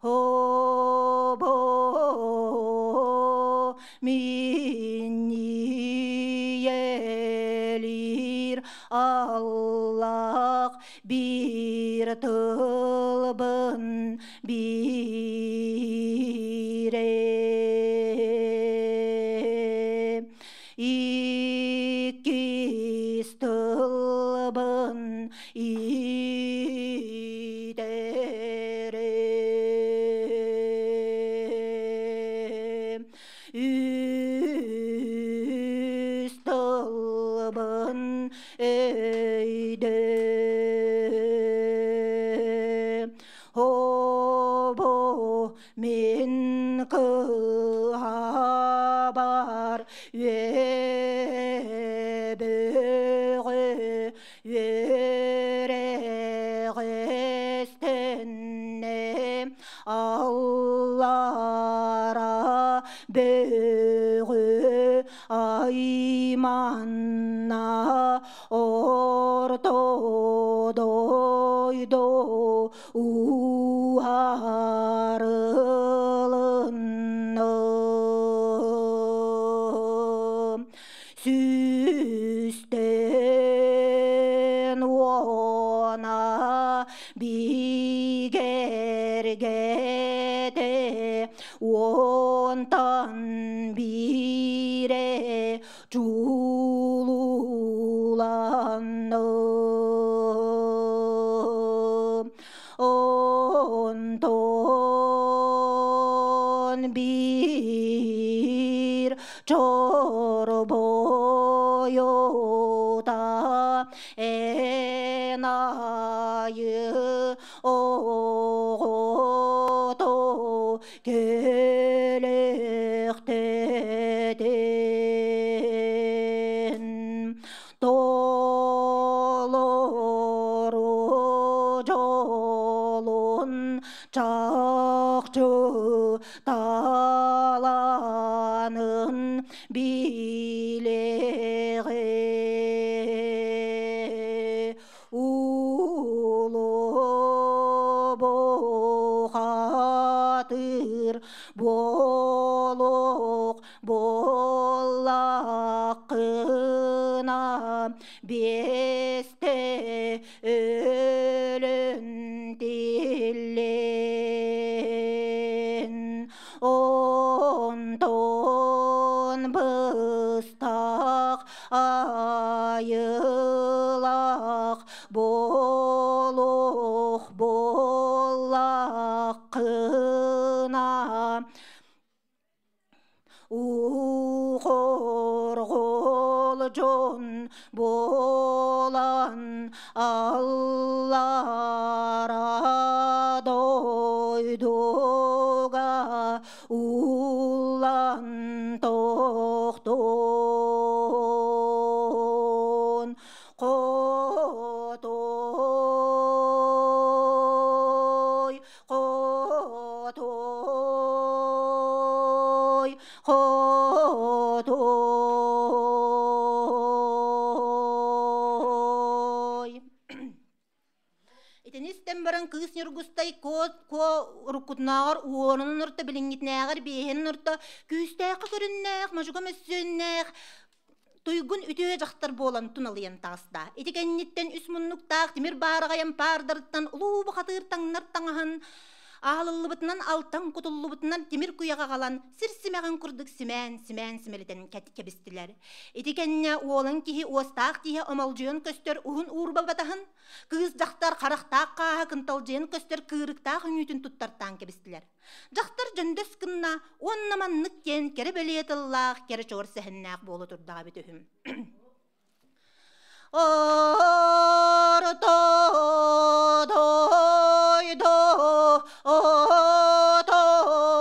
хобо минниелир Аллах биир тылбын бире. Иккис тылбын итере. Үс тылбын өйдө. Хобо мин кыһабар үөбөҕө үөрэҕэстэнне аллара бөҕө айманна орто дойду уһарылынна. Сүстэн уона бигэргэтэ уонтан биирэ чуулуланна. биир чорбойута эн айы оҕото кэлэхтэтин толору дьолун чахчы талаанын билэҕи улуу бухатыр буолуох буоллаххына биэстэ өлөн тиллэн онтон быстах айылаах буолуох буоллаххына Уухорҕол дьон буолан аллара дойдуга ууллан тохтун Хотой, хотой, хотой. Итини истэн баран кыыс Ньургустай куо куо уруккутунааҕар уонунан орто билиҥҥитинээҕэр биэһинэн орто күүстээххэ көрүннээх, модьуга мөссүөннээх туйгун үтүө дьахтар буолан туналыйан таҕыста. Ити кэнниттэн үс муннуктаах тимир баараҕай ампаардарыттан улуу бухатыыр таҥнар таҥаһын аалыллыбытынан алтан кутуллубутунан тимир куйаҕа аҕалан сир симэҕин курдук симээн симээн симэлитэн кэбистилэр. Ити кэннэ уолан киһи уостаах тииһэ омолдьуйан көстөр уһун уурба батаһын, кыыс дьахтар харахтаах хааһа кынталдьыйан көстөр кыырыктаах үҥүүтүн туттартаан кэбистилэр. Дьахтар дьөндөс гынна уонна маннык диэн кэрэ бэлиэ тыллаах кэрэ чуор сэһэннээх буола турдаҕа эбит үһү. Орто дойду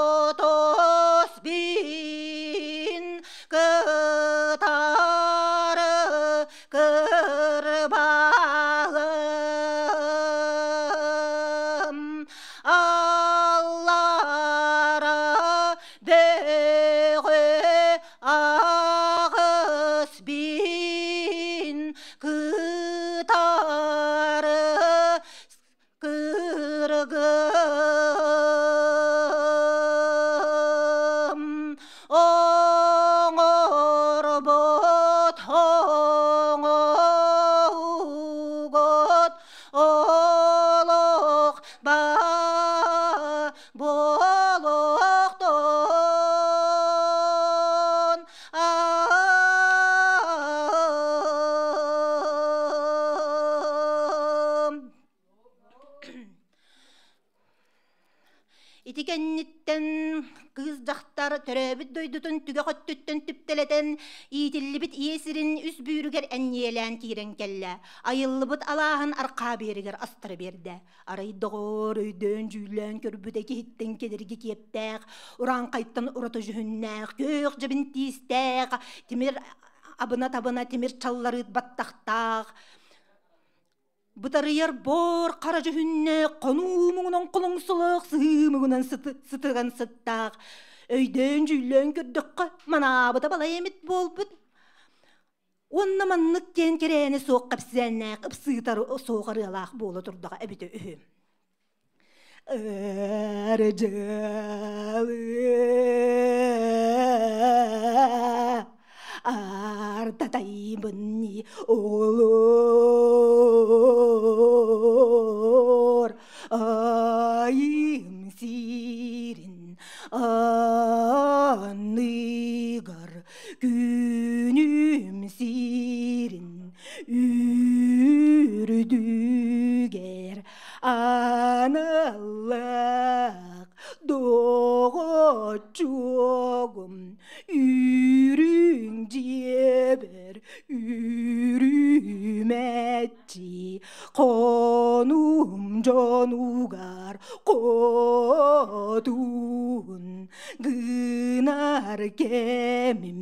ототос бин кытары кырбаҕым аллара бөҕө аҕыс бин кытары кыргым оҥорбут оҥоһугут олох ба буолуохтун Ити кэнниттэн кыыс дьахтар төрөөбүт дойдутун түгэх өттүттэн түптэлэтэн, иитиллибит ийэ сирин үс бүүрүгэр энньиэлээн киирэн кэллэ. Айыллыбыт алааһын архаа биэригэр астара биэрдэ. Арай доҕоор өйдөөн-дьүүллээн көрбүтэ киһиттэн кэдэрги киэптээх, урааҥхайтан ураты дьүһүннээх, күөх дьэбин тиистээх, тимир абына-табына тимир чалларыыт баттахтаах, Бытарыйар бор хара дьүһүннээх, хонуу муҥунан холоҥсолоох, сыһыы муҥунан сытыган сыттаах. Өйдөөн-дьүүллээн көрдөххө, манаабыта балай эмит буолбут. Уонна маннык диэн кэрээни суох кэпсээннээх, ыпсыытар суох ырыалаах буола турдаҕа эбитэ үһү. Ырдьалы артатайбын олор айым сирин анныгар күнүм сирин үрдүгэр аналлаах доҕор. Боччуогум үрүҥ дьиэбэр үрүмэччи хонуум дьонугар хотун гынар кэмим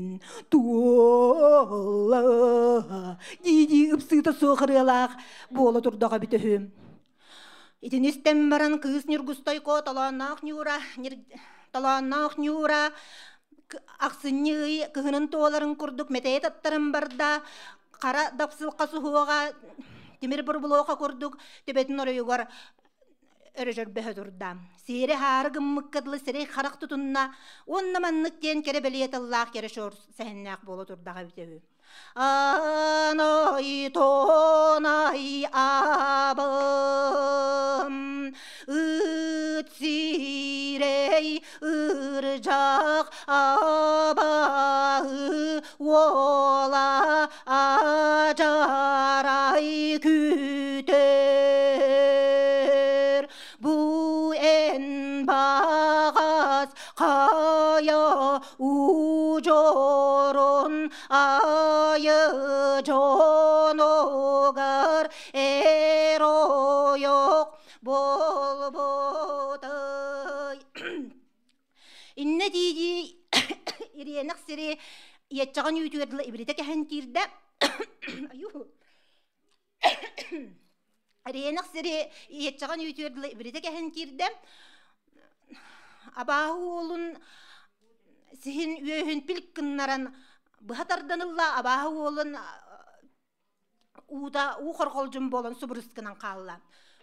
туолла дии-дии ыпсыыта суох ырыалаах буола турдаҕа эбитэ үһү. Итини истэн баран кыыс Ньургустойко толоонноох Ньуура толоонноох Ньуура ахсынньы ый кыһынын туоларын курдук мэтэйэ таттаран барда, хара дапсылха суһуоҕа тимир бурбулуоха курдук төбөтүн оройугар өрөжөрбөһө турда. Сиэри хаары гыммыкка дылы сирэй харах тутунна уонна маннык диэн кэрэ бэлиэ тыллаах кэрэ шор сэһэннээх буола турдаҕа эбитэ үһү. Аной тонай абым ыт сирэй ырдьах абаһы уола ажарай күтэр бу эн баҕас хайа удьуорун айы дьонугар эр ойох буолбутай. Иннэ дии-дии ириэнэх сири иэччэҕин үүтүгэр дылы ибиритэ кэһэн киирдэ. Ириэнэх сири иэччэҕин үүтүгэр дылы ибиритэ кэһэн киирдэ. Абааһы уолун сиһин үөһүн пилк гыннаран быһа тардан ылла, абааһы уолун уута уу хорҕолдьун буолан субурус гынан хаалла.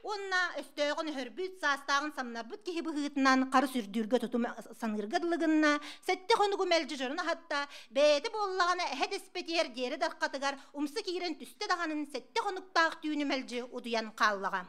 Уонна өстөөҕүн өһөрбүт, саастааҕын самнарбыт киһи быһыытынан харыс үрдүүргэ тутум саныырга дылы гынна, сэттэ хонугу мэлдьи дьонун аһатта, бэйэтэ буоллаҕына эһэ дэспэтиэр диэри дархатыгар умса киирэн түстэ даҕанын сэттэ хонуктаах түүнү мэлдьи утуйан хааллаҕа.